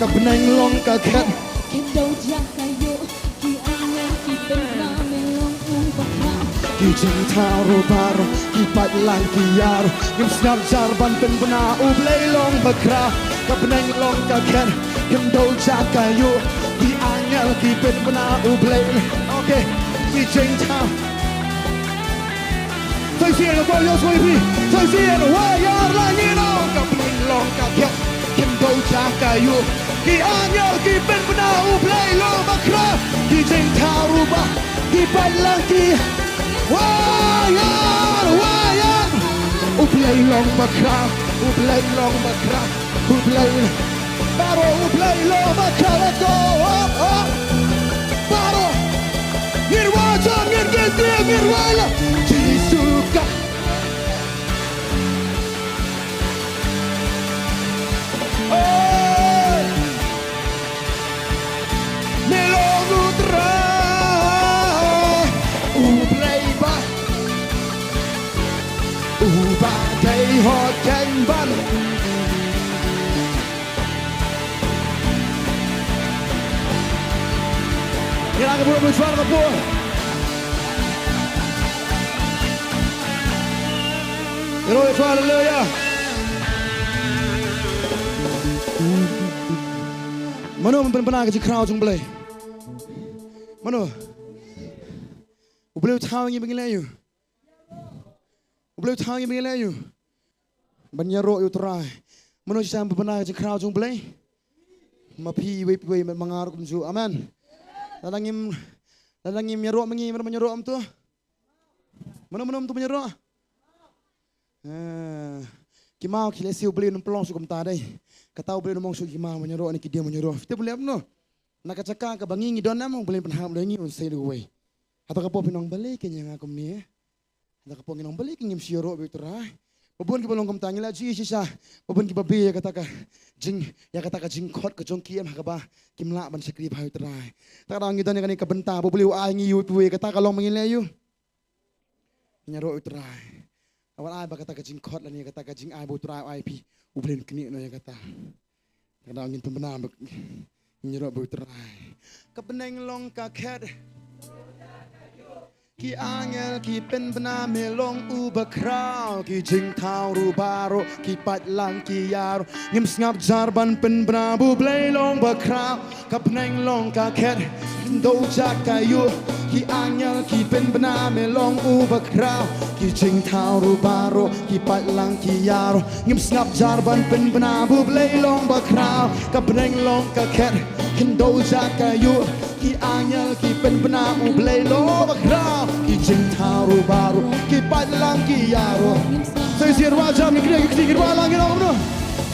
Ka bneng long ka khet. Khyndew jaka ïoh, ki angel ki pynbna, me long U bakhraw. Ki jingthaw ruh baroh ki pait lang ki ïar. Ngim sngap jar ban pynbna, U Blei long bakhraw. Ka bneng long ka khet, khyndew jaka ïoh. Ki angel ki pynbna, U Blei. Okay. Ki jingthaw. Sa shisien, ka kwah ïohsngew ïa phi. Sa shisien, wei ar lai, ngin ong. Ka bneng long ka khet, khyndew jaka ïoh. Ki angel ki pynbna, U Blei long bakhraw. Ki jingthaw ruh baroh ki pait lang ki. Wei ar, wei ar. U Blei long bakhraw, U Blei long bakhraw. U Blei. Baroh U Blei long bakhraw, let's go. Up, up. Baroh. Ngin rwai jam, ngin kyntiew, ngin rwai lang. Jisu ka. Hot keng ban. Ïa la ka burom, ïa la ka burom. Ïa la, haleluya. Mano ban pynbna ka jingkhraw jong U Blei? Mano? U Blei u thaw ngi ba ngin leh aïu? U Blei u thaw ngi ba ngin leh aïu? Ban ïaroh ïa U Trai. Mano shisha ban pynbna ka jingkhraw jong U Blei? Ma phi iwei pa iwei, ma nga ruh kumjuh. Amen. Lada ngim, lada ngim ïaroh ma ngi, mano ban ïaroh, ym to? Mano, mano ym to ban ïaroh? Eh, ki maw ki lehse U Blei un ym pynlong shuh kumta dei. Kata U Blei un ym ong shuh ki maw ban ïaroh ne ki dei ban ïaroh. Phi tip U Blei ap no? Na ka jaka kaba ngi ngi don, em, U Blei un pynhap ïa ngi, un sei da uwei. Hato ka por phin ong balei keiñ ïa nga kumne? Hato ka por ngin ong balei keiñ ngim shu ïaroh bad U Trai? Ba bun kiba long kumta, ngi la ju ïohi shisha. Ba bun kiba beh ïa kata ka jing, ïa kata ka jingkhot ka jong ki, em, ha kaba kim lah ban shakri bha ïa U Trai. Te ka daw ngi don ïa kane ka bynta ba U Blei u ai ngi iwei pa iwei, kata ka long ba ngin leh aïu? Ngin ïaroh U Trai. Wat ai ba kata ka jingkhot lane kata ka jingai ba U Trai u ai phi, U Blei un knieh noh ïa kata. Te ka daw ngin pynbna ba ngin ïaroh bad U Trai. Ka bneng long ka khet. Ki angel ki pynbna me long uba khraw, ki jingthaw ruh baroh, ki pait lang ki ïaroh. Ngim sngap jar ban pynbna ba U Blei long ba khraw. Ka bneng long ka khet, khyndew jaka ïuh. Ki angel ki pynbna me long uba khraw, ki jingthaw ruh baroh, ki pait lang ki ïaroh. Ngim sngap jar ban pynbna ba U Blei long ba khraw. Ka bneng long ka khet, khyndew jaka ïuh. Ki angel ki pynbna U Blei long ba khraw, ki jingthaw ruh baroh, ki pait lang ki ïaroh. Sa shisien rwai jam, ngi kyndiah ki kti, ngi rwai lang, ngi ong kumno?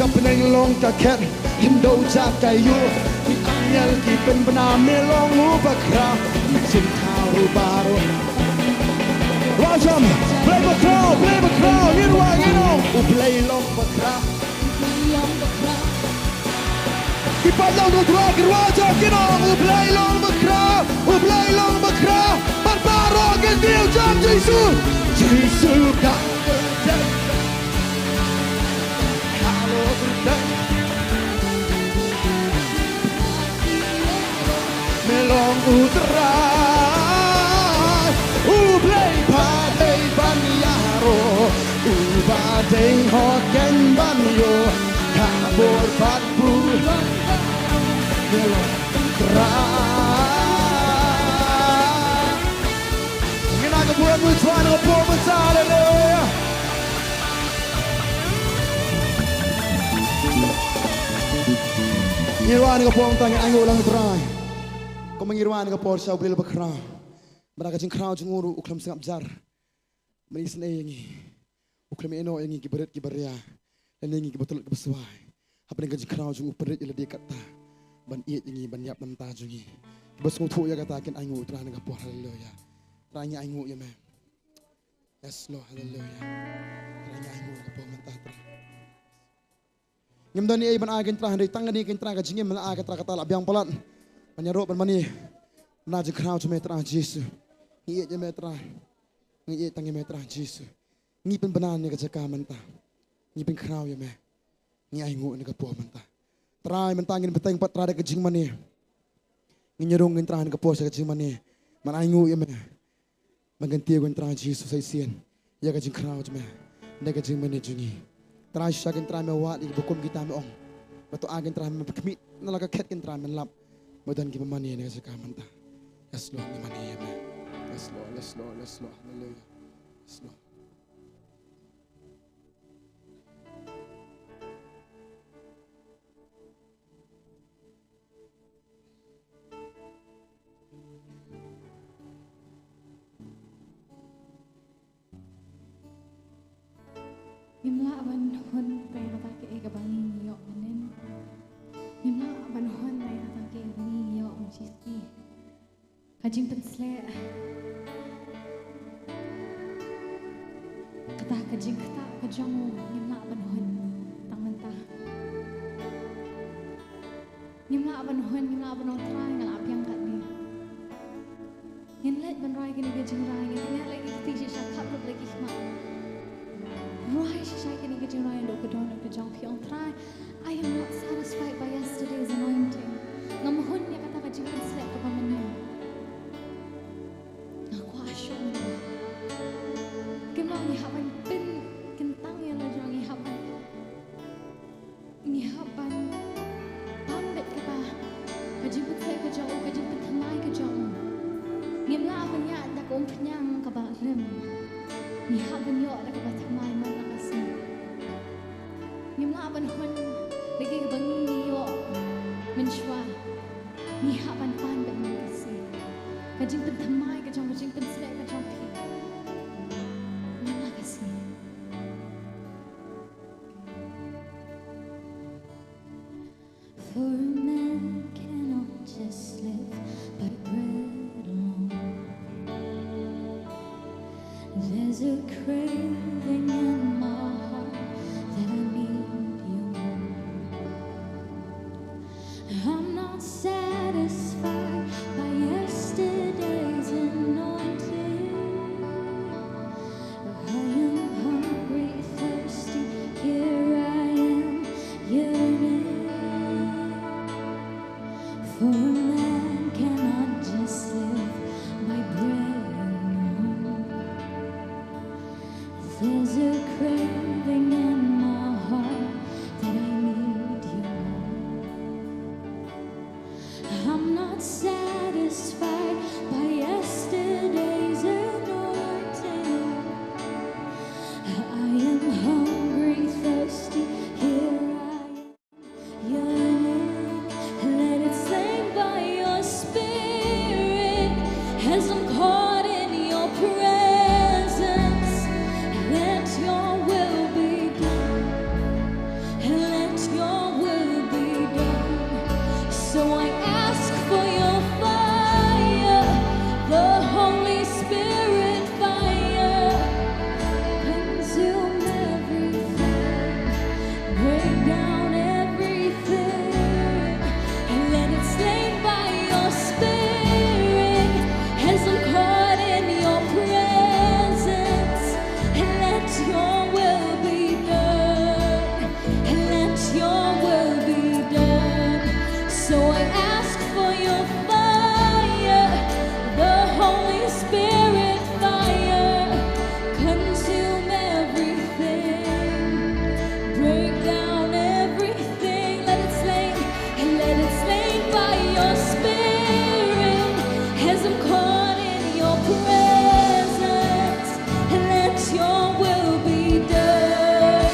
Ka bneng long ka khet, khyndew jaka ïuh. Ki angel ki pynbna me long uba khraw, ki jingthaw ruh baroh. Rwai jam, Blei ba khraw, Blei ba khraw, ngi rwai, ngi ong U Blei long ba khraw. Ki pait lang U Trai, ki rwai jam, ki ong U Blei long ba khraw, U Blei long ba khraw. Bad baroh kin kiew jam Jisu. Jisu ka Me long U Trai, U Blei ba dei ban ïaroh, uba dei hok keiñ ban ïoh ka bor bad burom. Me long U Trai. Ngin ai ka burom ha U Trai ha kane ka por mynta, haleluya. Ngi rwai ha kane ka por mynta, ngin ainguh lang U Trai. Kumba ngi rwai ha kane ka por sha U Blei uba khraw. Bad ha ka jingkhraw jong u ruh u khlem sngap jar ban isynei ïa ngi. U khlem ïehnoh ïa ngi ki barit ki baria, lane ïa ngi kiba tlot kiba swai. Hapdeng ka jingkhraw jong u u pynrit ïa lade katta ban ïeit ïa ngi, ban ïap na ka bynta jong ngi. Kiba sngewthuh ïa kata kin ainguh U Trai ha kane ka por, haleluya. Trai ngi ainguh ïa me. Yes Lord, haleluya. Trai ngi ainguh ha kane ka por mynta Trai. Ngim don ei ei ban ai kein Trai, hynrei tang kane kein Trai, ka jingim me la ai kein Trai, kata la biang palat ban ïaroh ban mane na ka jingkhraw jong me Trai Jisu. Ngi ïeit ïa me Trai. Ngi ïeit tang ïa me Trai Jisu. Ngi pynbna na ka jaka mynta. Ngi pynkhraw ïa me. Ngi ainguh na ka por mynta. Trai mynta ngin bteng pat Trai da ka jingmane. Ngin ïarung kein Trai na ka por sha ka jingmane. Ban ainguh ïa me. Ban kyntiew kein Trai Jisu sa shisien ïa ka jingkhraw jong me, da ka jingmane jong ngi. Trai shisha kein Trai me wad ïa kiba kum kita me ong. Ba to ai kein Trai me khmih na la ka khet kein Trai men lap ba don kiba mane na ka jaka mynta. Yes Lord, ngi mane ïa me. Yes Lord, yes Lord, yes Lord. Haleluya. Yes Lord. Ngim lah ban hun na kata kaei kaba ngi ngi ïoh mynnin. Ngim lah ban hun na kata kaei kaba ngi ngi ïoh mynshwa. Ka jingpynshlur. Kata ka jingktah ka jong u ngim lah ban hun tang mynta. Ngim lah ban hun, ngim lah ban ong Trai nga la biang katne. Ngin leit ban rwai kine ki jingrwai, ngin leit la ki kti shisha, khap ruh la ki khmat. Rwai shisha kine jong phi, ong Trai, I am not satisfied by yesterday's anointing. Ngam hun ïa kata ka jingpynsleh kaba mynne. Nga kwah shuh. Kumno ngi hap ban pynkyntang ïa la jong, ngi hap ban, ngi hap ban pan beit kata ka jingpynsleh ka jong u, ka jingpynthymmai ka jong u. Ngim lah ban ïaid da ka umphniang kaba rim. Ngi hap ban ïoh da kaba thymmai man la ka sngi. Ngim lah ban hun da kiba ngi ïoh mynshuwa. Ngi hap ban pan beit man ka sngi. Ka jingpynthymmai ka jong, ka jingpynsleh ka jong phi man la ka sngi. For a man cannot just live by bread alone. There's a craving in my heart that I need you more. I'm not satisfied by yesterday's anointing. I am hungry, thirsty, here I am yearning. For a man cannot just live by bread alone. There's a craving in my heart that I need you more. I'm not satisfied by yesterday's anointing. I am hungry, thirsty, here I am yearning. Let it slay by your spirit as I'm caught in your presence. Let your will be done. Let your will be done. So I ask for your fire, the Holy Spirit fire. Consume everything, break down everything, and let it slay by your spirit as I'm caught in your presence. And let your will be done. Let your will be done. So I ask for your fire, the Holy Spirit fire. Consume everything, break down everything. Let it slay, let it slay by your spirit as I'm caught in your presence. Let your will be done.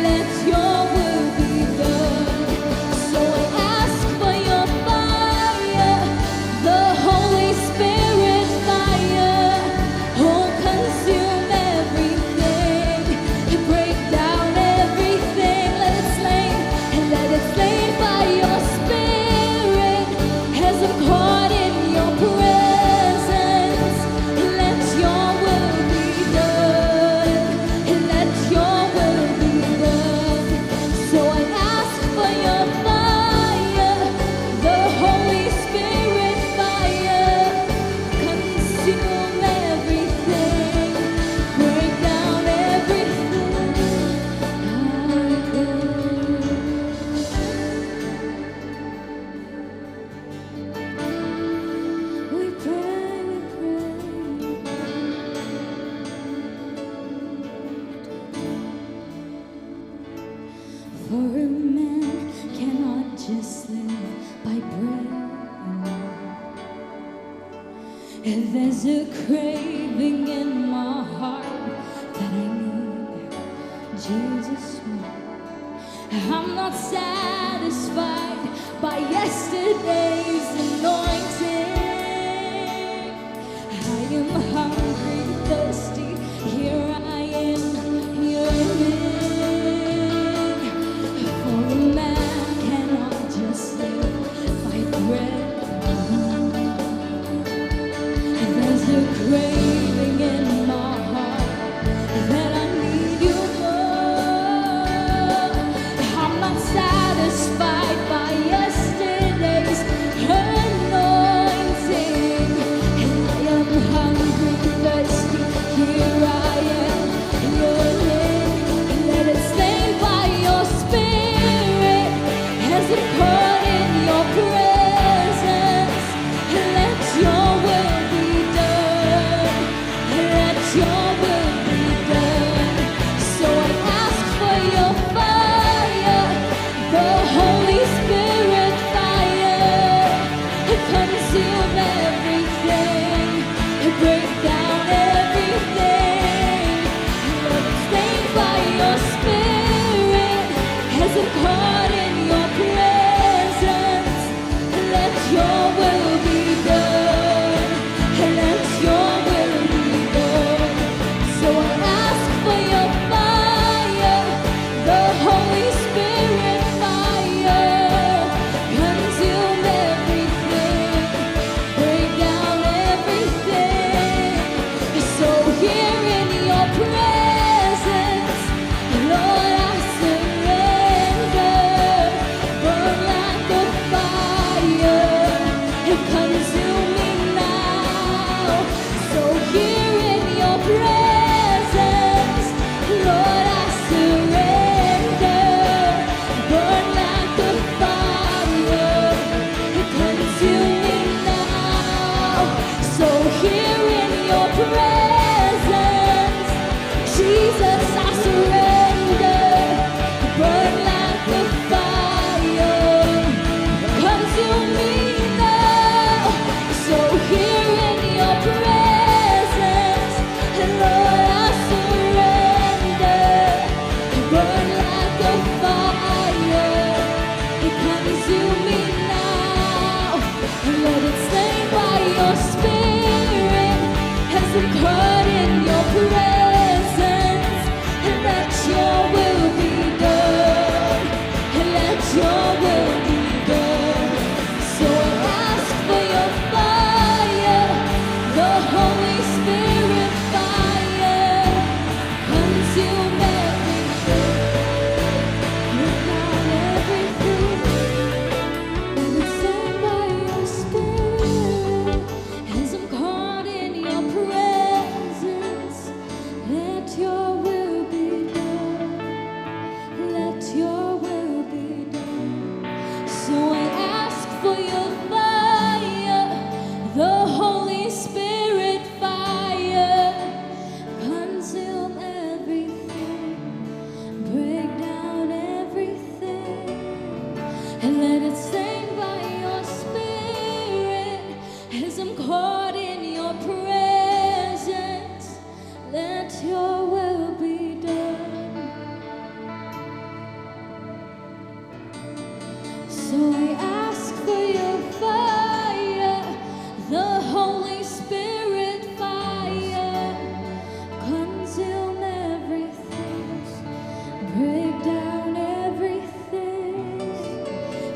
Let your will be done. So I ask for your fire, the Holy Spirit fire. Oh, consume everything, break down everything. Let it slay, let it slay by your spirit as I'm caught in your presence. Let your will be done. Let your will be done. So I ask for your fire, the Holy Spirit fire. Consume everything, break down everything. I pray. We pray, we pray. For a man cannot just live by bread alone. And there's a craving in my heart that I need Jesus more. I'm not satisfied by yesterday's anointing. I am hungry, thirsty, here I am yearning. For a man cannot just live by bread alone. There's a craving in my heart that I need you more. I'm not satisfied by yesterday's anointing. Your will be done. So I ask for your fire, the Holy Spirit fire. Consume everything, break down everything.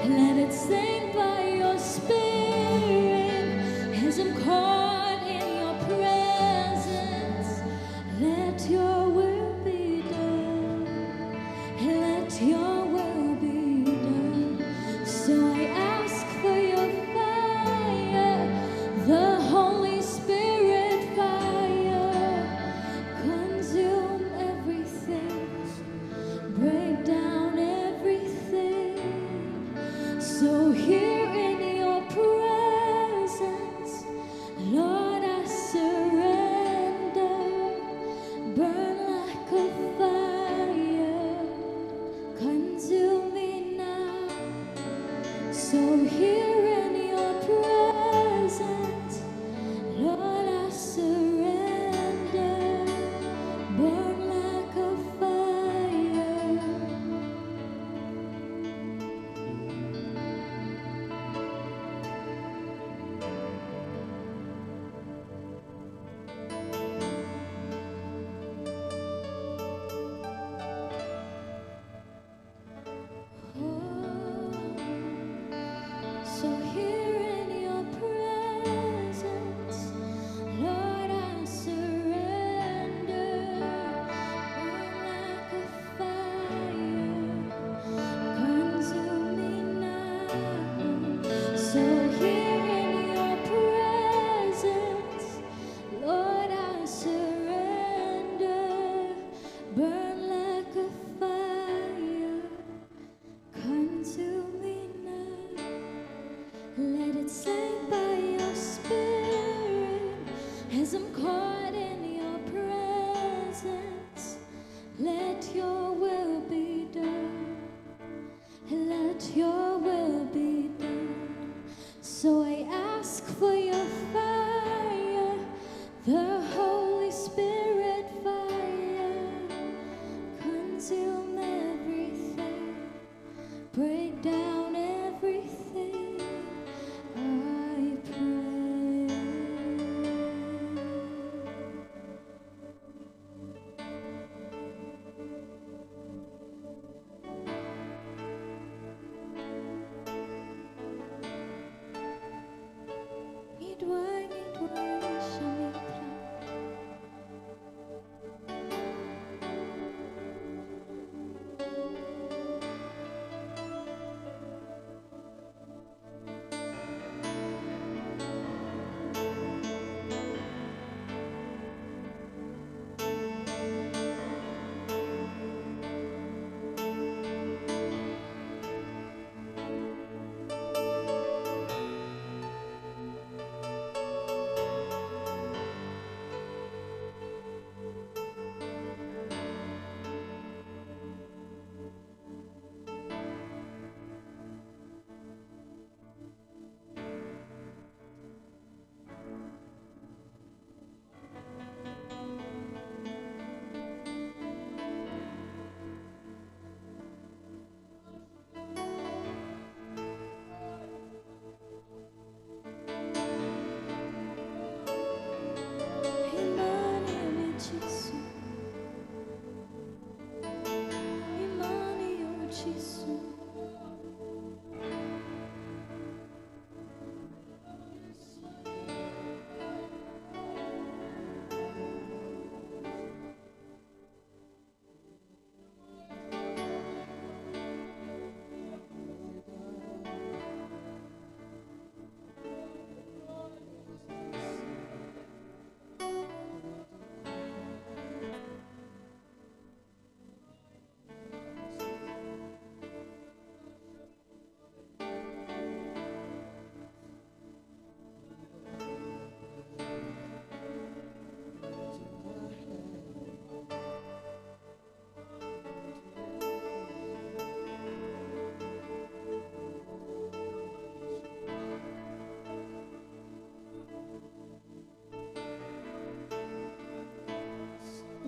Let it sink by your spirit as I'm caught in your presence. Let your will be done. Let your will be done. So I ask for your fire, the Holy Spirit fire. Consume everything, break down everything. So here in your presence, Lord, I surrender. Burn like a fire, consume me now. So here in your presence, Lord, I surrender. Burn like a fire. So here in your presence, Lord, I surrender. Burn like a fire, consume me now. So here in your presence, Lord, I surrender. Burn like a fire, consume me now. Let it sink by your spirit as I'm caught in your presence. Let your will be done. Let your will be done. So I ask for your fire, the Holy Spirit fire. Consume everything, break down everything, I pray. Ngi duwai, ngi duwai, shane Trai.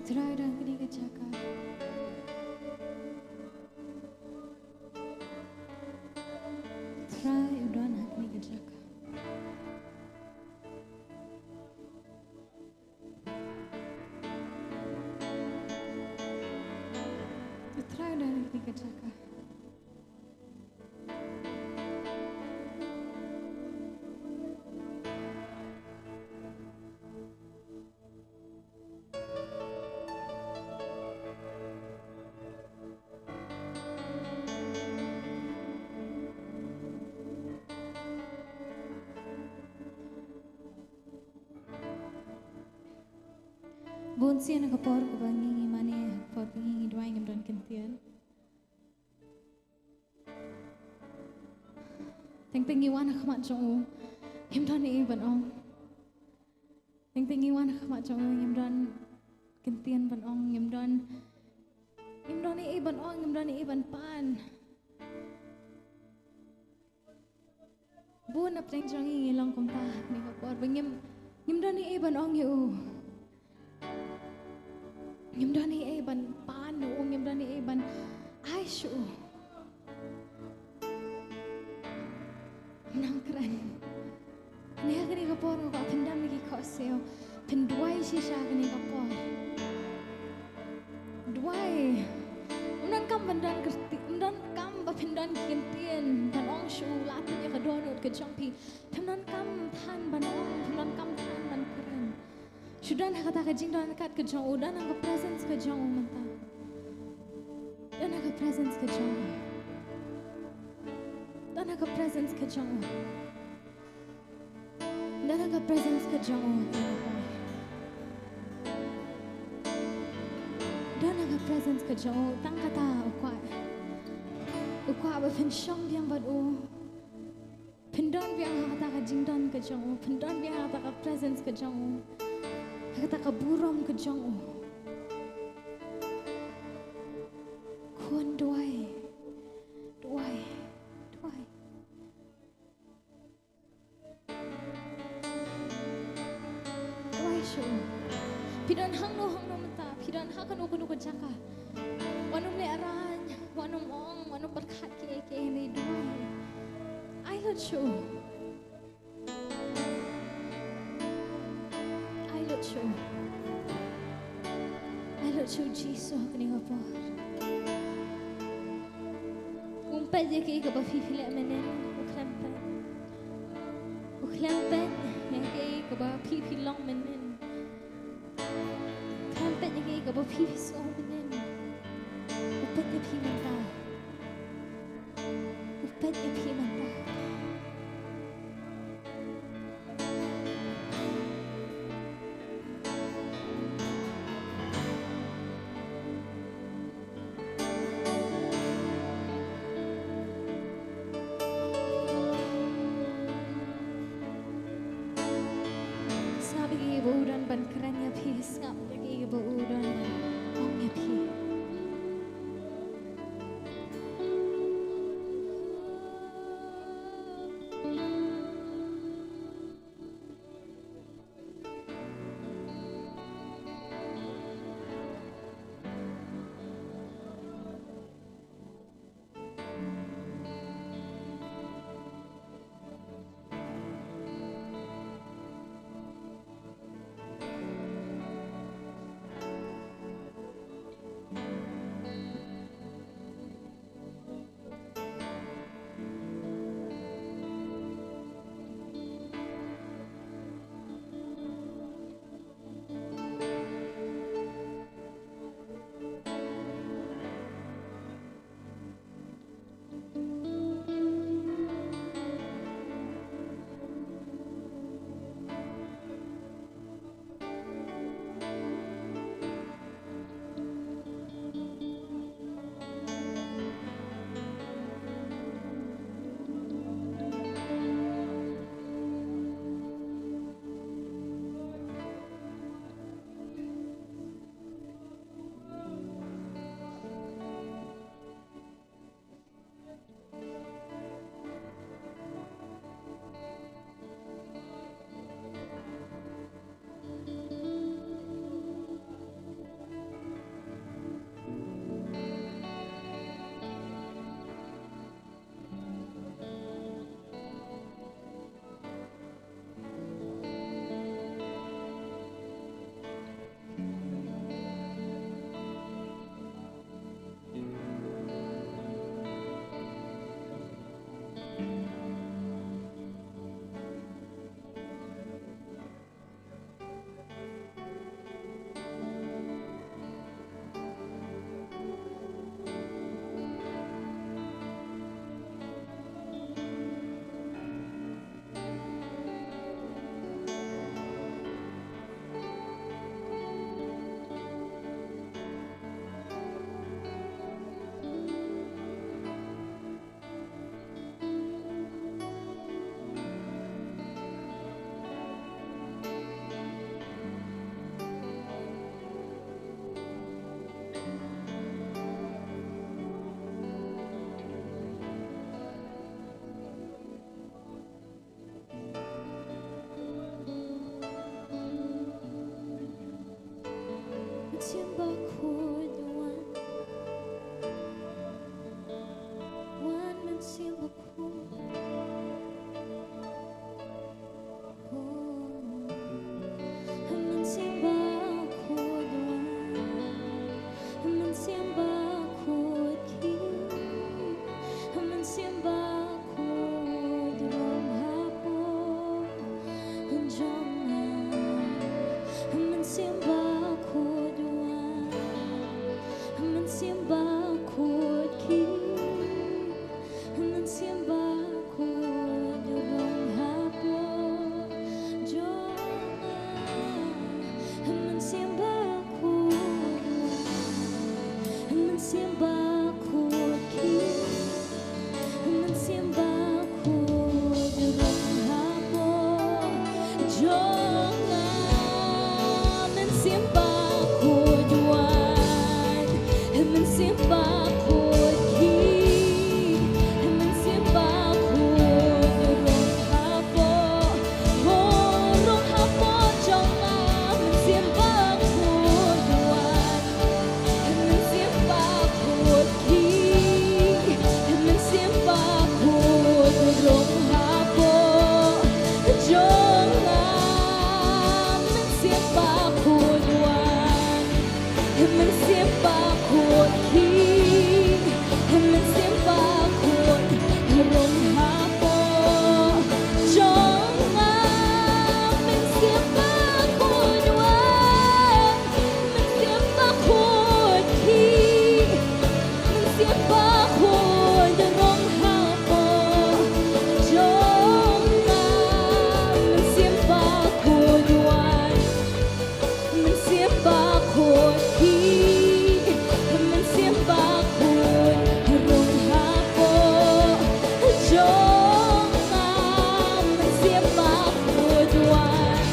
Trai u don ha kane ka jaka. Trai u don ha kane ka jaka. Trai u don ha kane ka jaka. Bun sien ha ka por kaba ngi ngi mane, ha ka por ba ngi ngi duwai, ngim don kyntien. Teng teng ngi wan ha khmat jong u, ngim don ei ei ban ong. Teng teng ngi wan ha khmat jong u, ngim don kyntien ban ong, ngim don, ngim don ei ei ban ong, ngim don ei ei ban pan. Bun na pdeng jong ngi ngi long kumta ha kane ka por ba ngim, ngim don ei ei ban ong ïa u. Ngim don ei ei ban pan ïa u, ngim don ei ei ban ai sha u. Nang kren. Neh ha kane ka por nga kwah pyndam ïa ki khohsiew. Pynduwai shisha kane ka por. Duwai. Ym don kam ban don kyrti, ym don kam ba phin don kyntien ban ong sha u, la tang ïa ka dohnud ka jong phi. Phim don kam than ban ong, phim don kam than ban kren. Shu don ha kata ka jingdon kat ka jong u, don ha ka presence ka jong u mynta. Don ha ka presence ka jong u. Don ha ka presence ka jong u. Don ha ka presence ka jong u. Don ha ka presence ka jong u. Tang kata u kwah. U kwah ba phin shong biang bad u. Phin don biang ha kata ka jingdon ka jong u. Phin don biang ha kata ka presence ka jong u. Ha kata ka burom ka jong u. Khun, duwai. Duwai. Duwai. Duwai sha u. Phi don hangno hangno mynta, phi don ha kano kano ka jaka. Wat nym lehrain, wat nym ong, wat nym pyrkhat kiei kiei, hynrei duwai. Ai lut sha u. Ai lut sha u. Ai lut sha u Jisu ha kane ka por. Um peit ïa kaei kaba phi phi leh mynnin, u khlem peit. U khlem peit ïa kaei kaba phi phi long mynnin. U khlem peit ïa kaei kaba phi phi sngew mynnin. U peit ïa phi mynta. U peit ïa phi mynta. Sngap ïa kiba u don ban kren ïa phi, sngap ïa kiba u don ban ong ïa phi. Mynsiem Bakhuid wan. Wan Mynsiem Bakhuid. Oh. Mynsiem Bakhuid wan. Mynsiem Bakhuid khih. Mynsiem Bakhuid rung hapoh jong nga. Mynsiem Bakhuid wan. Mynsiem Bakhuid khih. Mynsiem Bakhuid rung hapoh jong nga. Mynsiem Bakhuid wan. Mynsiem Bakhuid khih. Mynsiem Bakhuid rung hapoh jong nga. Mynsiem Bakhuid wan. Mynsiem Bakhuid khih. Mynsiem Bakhuid rung hapoh. Oh, rung hapoh jong nga. Mynsiem Bakhuid wan. Mynsiem Bakhuid khih. Mynsiem Bakhuid rung hapoh jong nga. Mynsiem Bakhuid wan. Mynsiem Bakhuid khih. Mynsiem Bakhuid rung hapoh jong nga. Mynsiem Bakhuid wan. Mynsiem Bakhuid khih. Mynsiem Bakhuid rung hapoh jong nga. Mynsiem Bakhuid wan. Mynsiem Bakhuid khih. Mynsiem Bakhuid rung hapoh jong nga. Mynsiem Bakhuid wan.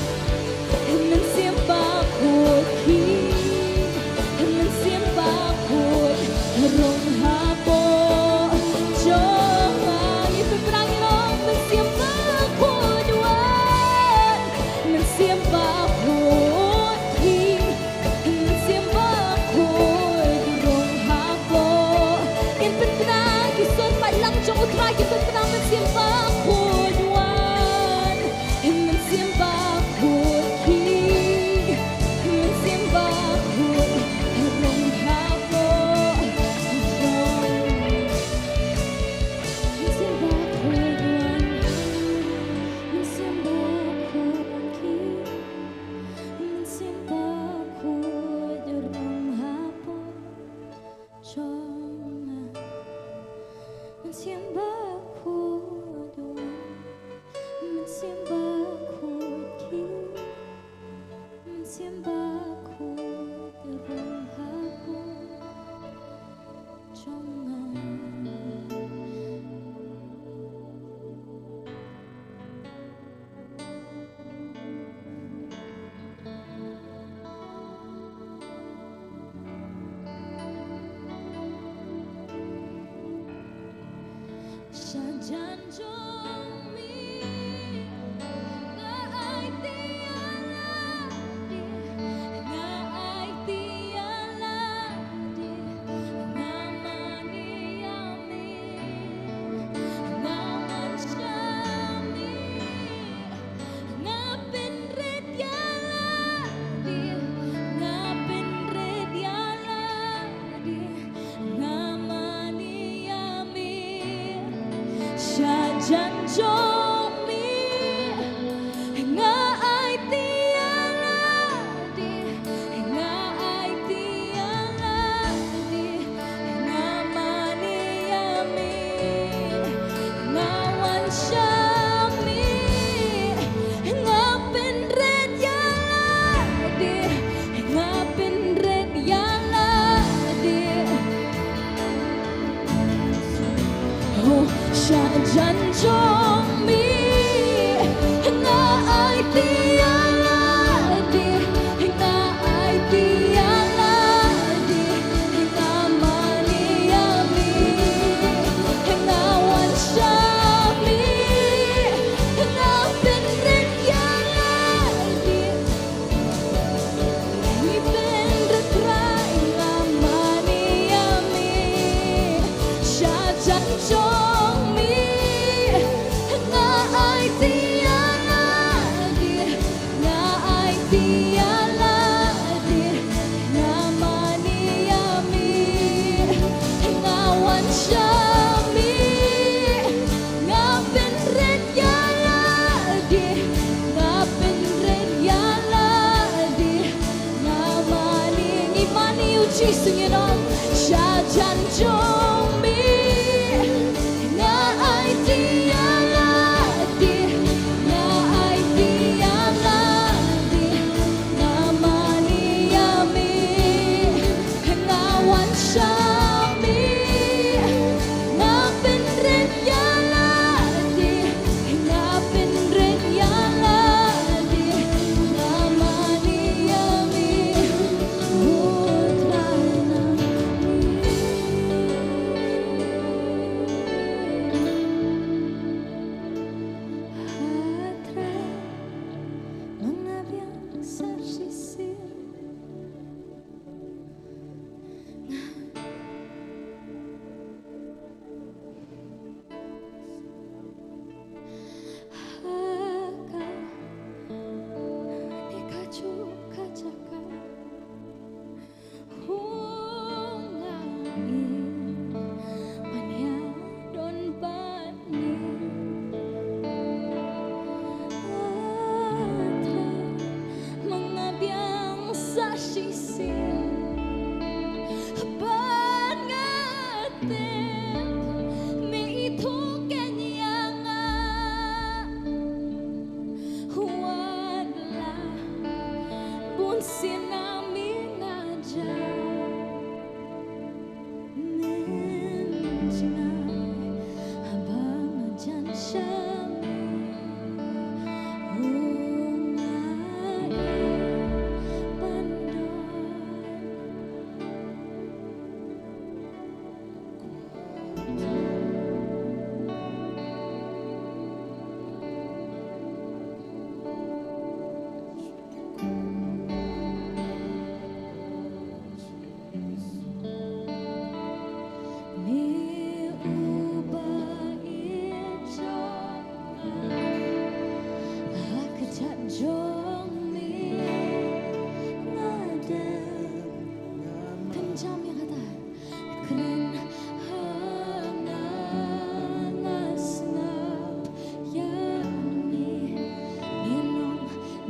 Mynsiem Bakhuid khih. Mynsiem Bakhuid rung hapoh jong nga. Ngi pynpra ngi ong Mynsiem Bakhuid wan. Mynsiem Bakhuid khih. Mynsiem Bakhuid rung hapoh. Ngin pynpra ki sur paidlang jong U Trai, ki pynpra Mynsiem Bakhuid wan. Mynsiem Bakhuid khih. Mynsiem Bakhuid rung hapoh jong nga. Mynsiem Bakhuid wan. Mynsiem Bakhuid khih. Mynsiem Bakhuid rung hapoh jong nga. Mynsiem Bakhuid wan. Mynsiem Bakhuid khih. Mynsiem Bakhuid rung hapoh jong nga. Sha jan jong mi nga aiti ïa lade, nga aiti ïa lade, nga mane ïa mi, nga wan sha mi. Nga pynrit ïa lade, nga pynrit ïa lade, nga mane ïa mi. Sha jan jong mi nga aiti ïa lade, nga aiti ïa lade, nga mane ïa mi, nga wan sha mi, nga pynrit ïa lade, nga pynrit ïa lade. Oh, sha jan jong mi nga aiti ïa lade, nga aiti ïa lade, nga mane ïa mi, nga wan sha mi, nga pynrit ïa lade. Ngi pynrit, Mane ïa u Jisu ngi don sha jan jong me. Nga aiti ïa lade, nga aiti ïa lade, nga mane ïa me. Nga wan sha me, nga pynrit ïa lade, nga pynrit ïa lade, nga mane ïa me. Ha kane ka jaka, ho nga i ban ïadon bad me. Ata ma nga biang sa shisien, bad nga tip me ithuh keiñ ïa nga. Wat la bun sien na me nga jam. Mynjngai haba nga jan sha me, ho nga i ban don. Me uba ïeit jong nga, ha kjat jong me nga don. Pynjam ïa kata. Kren ha nga, nga sngap ïa me. Me long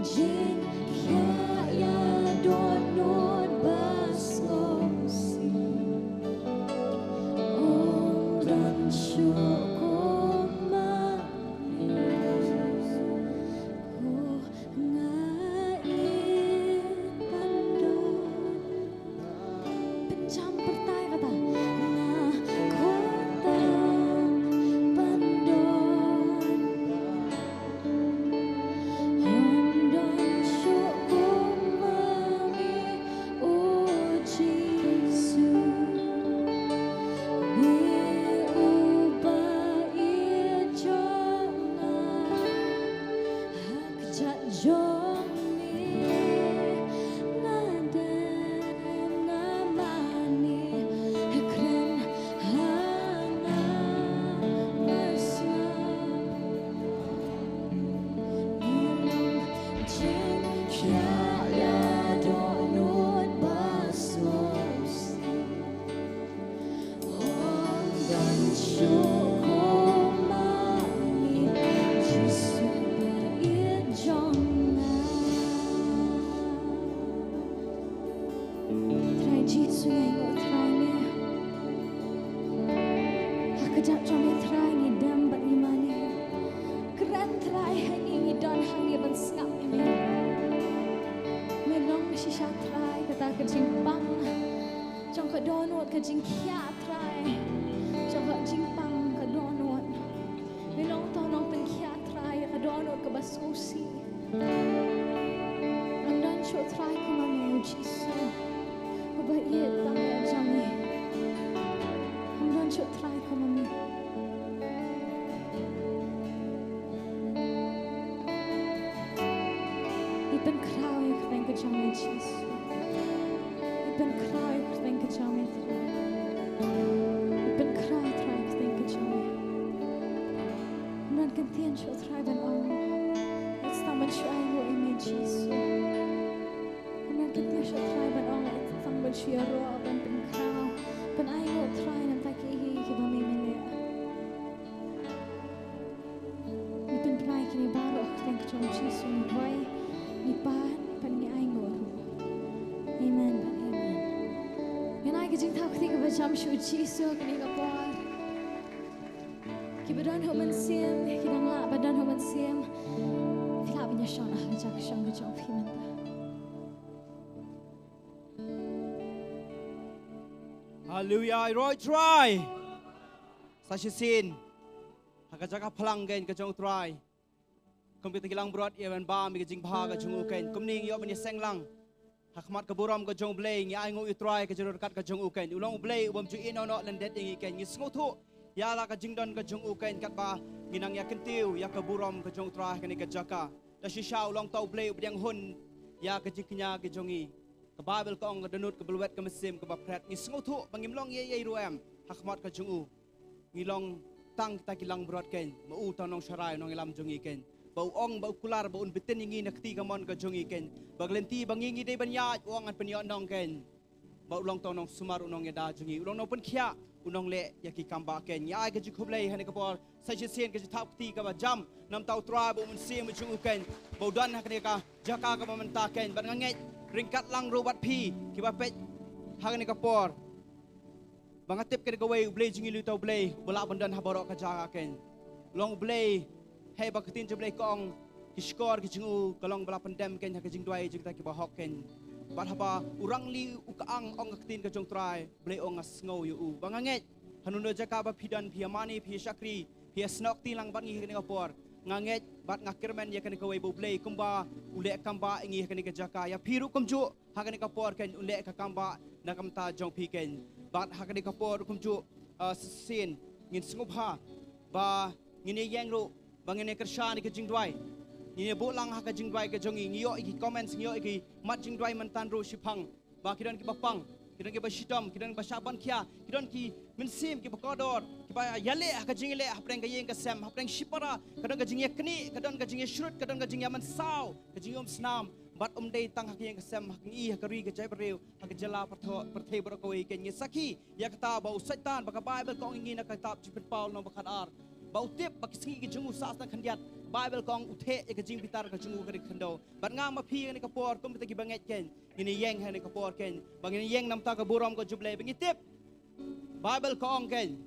jingkhiah ïa dohnud ba sngewsih. Ym don shuh kum ma me. Ko nga i ban don. Pynjam pyrta ïa kata. Nga kwah tang ban don. Ym don shuh kum ma me, o Jisu. Me uba ïeit jong nga. Ha kjat jong me nga don, nga mane, kren ha nga, nga sngap. Me long jingkhiah ïa dohnud ba sngewsih. Ym don shuh kum ma me, Jisu ba ïeit jong nga. Trai Jisu, ngi ainguh Trai me. Ha kjat jong me Trai ngi dem bad ngi mane. Kren Trai ha ngi, ngi don hangne ban sngap ïa me. Me long shisha Trai kata ka jingpang jong ka dohnud, ka jingkhiah Trai jong ka jingpang ka dohnud. Me long uta u nongpynkhiah Trai ïa ka dohnud kaba sngewsih. Ym don shuh Trai kum ma me, Jisu. Uba ïeit ba ïeit jong ngi. Ym don shuh Trai kum ma me. Ngi pynkhraw ïa ka kyrteng ka jong me, Jisu. Ngi pynkhraw ïa ka kyrteng ka jong me, Trai. Ngi pynkhraw, Trai, ïa ka kyrteng ka jong me. Ym don kyntien shuh Trai ban ong, ngi sdang ban shu ainguh ïa me, Jisu. Ym don kyntien shuh Trai ban ong, ngi sdang ban shu ïaroh, ban pynkhraw, ban ainguh Trai na bynta kiei kiei kiba me me leh. Ngi pynbna ïa kine baroh ha ka kyrteng ka jong u Jisu ngi duwai, ngi pan, bad ngi ainguh ruh. Amen bad amen. Ka jingthap kti kaba jam sha u Jisu ha kane ka por. Kiba don ha u mynsiem, ki dang lah ban don ha u mynsiem. Phi lah ban ïashong ha ka jaka shong ka jong phi mynta. Haleluia, i roi Trai. Sa shisien ha ka jaka phlang kein ka jong u Trai. Kum kita ki langbrot ïa ban bam ïa ka jingbha ka jong u kein. Kumne ngi ïoh ban ïaseng lang ha khmat ka burom ka jong u Blei, ngi ainguh ïa u Trai ka jingryngkat ka jong u kein. U long u Blei u bym ju ïehnoh noh lyndet ïa ngi kein. Ngi sngewthuh ïa la ka jingdon ka jong u kein katba ngi nang ïa kyntiew ïa ka burom ka jong u Trai ha kane ka jaka. Da shisha u long uta u Blei uba dang hun ïa ka jingkñia ka jong ngi. Ka Baibl ka ong ka dohnud kaba lwet ka mynsiem kaba phret. Ngi sngewthuh ba ngim long ei ei ruh em ha khmat ka jong u. Ngi long tang kita ki langbrot kein, ma u uta u nongsharai u nongïalam jong ngi kein. Ba u ong, ba u kular, ba un btin ïa ngi na kti kamon ka jong ngi kein. Ba ka lynti ba ngi ngi dei ban ïaid, u ong ngan pynïoh nong kein. Ba u long uta u nongsumar, u nongïada jong ngi. U long u nongpynkhiah, u nongleh ïa ki kam bah kein. Ngi ai ka jingkhublei ha kane ka por, sa shisien ka jingthap kti kaba jam na ka bynta u Trai bad u Mynsiem jong u kein. Ba u don ha kane ka jaka kaba mynta kein. Bad nga ngeit ryngkat lang ruh bad phi kiba peit ha kane ka por. Ba nga tip kane kawei u Blei jong ngi u long uta u Blei uba lah ban don ha baroh ka jaka kein. U long u Blei, haba ka ktien jong u Blei ka ong, ki shkor ki jong u ka long ba la pyndem kein ha ka jingduwai jong kita kiba hok kein. Bad haba u rangli u ka ang, ong ka ktien ka jong u Trai, u Blei u ong nga sngew ïa u. Ba nga ngeit ha kano kano jaka ba phi don, phi ïa mane, phi ïa shakri, phi ïa snoh kti lang bad ngi ha kane ka por. Nga ngeit bad nga kyrmen ïa kane kawei ba u Blei kumba u leh kam bah ïa ngi ha kane ka jaka, ïa phi ruh kumjuh ha kane ka por kein un leh ka kam bah na ka bynta jong phi kein. Bad ha kane ka por kumjuh, ah, shisien ngin sngewbha ba ngin ïa ïeng ruh, ba ngin ïa kyrshan ïa ka jingduwai. Ngin ïa buh lang ha ka jingduwai ka jong ngi, ngi ïoh ïa ki comments, ngi ïoh ïa ki mat jingduwai mynta ruh shiphang. Ba ki don kiba pang, ki don kiba shitom, ki don kiba shah ban khia, ki don ki mynsiem kiba kordor, kiba ïaleh ha ka jingïaleh hapdeng ka ïing ka sem, hapdeng shipara, ka don ka jingïaknieh, ka don ka jingïashrut, ka don ka jingïamynsaw, ka jingïaumsnam. Bad um dei tang ha ka ïing ka sem, ha ka ngi, ha ka ri ka jaitbynriew, ha ka jylla pyrtho-, pyrthei baroh kawei kein. Ngi sakhi ïa kata ba u Soitan, ba ka Baibl ka ong ïa ngi na ka kitab Jingpynpaw lynnong ba khatar, ba u tip ba ki sngi ki jong u sah sdang khyndiat. Baibl ka ong u theh ïa ka jingbitar ka jong u ha ka ri khyndew. Bad nga ma phi ha kane ka por kum kita kiba ngeit kein, ngin ïeng ha kane ka por kein, ba ngin ïeng na ka bynta ka burom ka jong u Blei, ba ngi tip Baibl ka ong kein,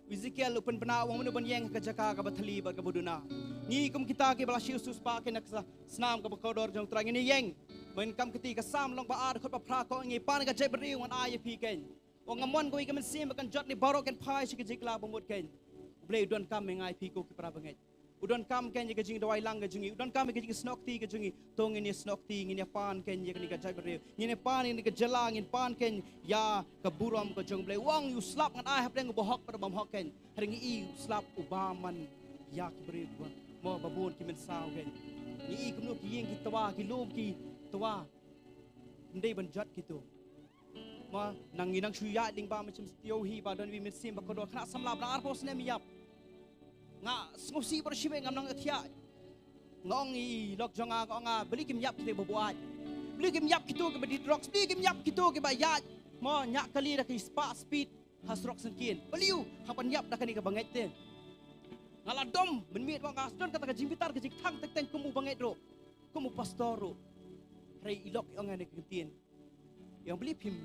u Ezekiel u pynbna, u ong mano ban ïeng ha ka jaka kaba thylli bad kaba duna. Ngi kum kita kiba la siew siewspah kein na ka sa-, snam kaba kordor jong u Trai, ngin ïeng. Ba ngin kam kti, ka Salm lynnong ba ar dkhot ba phra ka ong ïa ngi, pan ka jaitbynriew ngan ai ïa phi kein. U ong nga mon kawei ka mynsiem ba kan jot, ne baroh kin phai sha ka jingkylla bamut kein. U Blei u donkam ïa nga ïa phi ko ki para bangeit. U donkam kein ïa ka jingduwai lang ka jong ngi. U donkam ïa ka jingsnoh kti ka jong ngi. To ngin ïa snoh kti, ngin ïa pan kein ïa kane ka jaitbynriew. Ngin ïa pan ïa kane ka jylla, ngin pan kein ïa ka burom ka jong u Blei. U ong ïa u slap ngan ai hapdeng u bahok bad u bymhok kein. Hynrei ngi i u slap u bam man ïa ki briew ba, mo, ba bun ki mynsaw kein. Ngi i kumno ki ïing ki twa, ki lum ki twa. Ym dei ban jot kito. Ma, nang ngi nang shu ïaid lyngba mynsiem, sngewthuh hi ba don iwei i mynsiem ba kordor, khynnah samla ba dang arphew snem ïap. Nga sngewsih baroh shim, ngam nang ïathiah. Nga ong ïa i lok jong nga, nga ong nga, balei kim ïap kito ba buaid? Balei kim ïap kito kiba die drugs? Balei kim ïap kito kiba ïaid, mo, ñiah kali da ki spah speed ha surok syngkien? Balei u hap ban ïap da kane kaba ngeit te? Nga la dom mynmiet, nga sdang kata ka jingbitar ka jingthang teng teng kum u bangeit ruh, kum u pastor ruh. Hynrei i lok i ong ïa kane ka ktien. Ïa, balei phim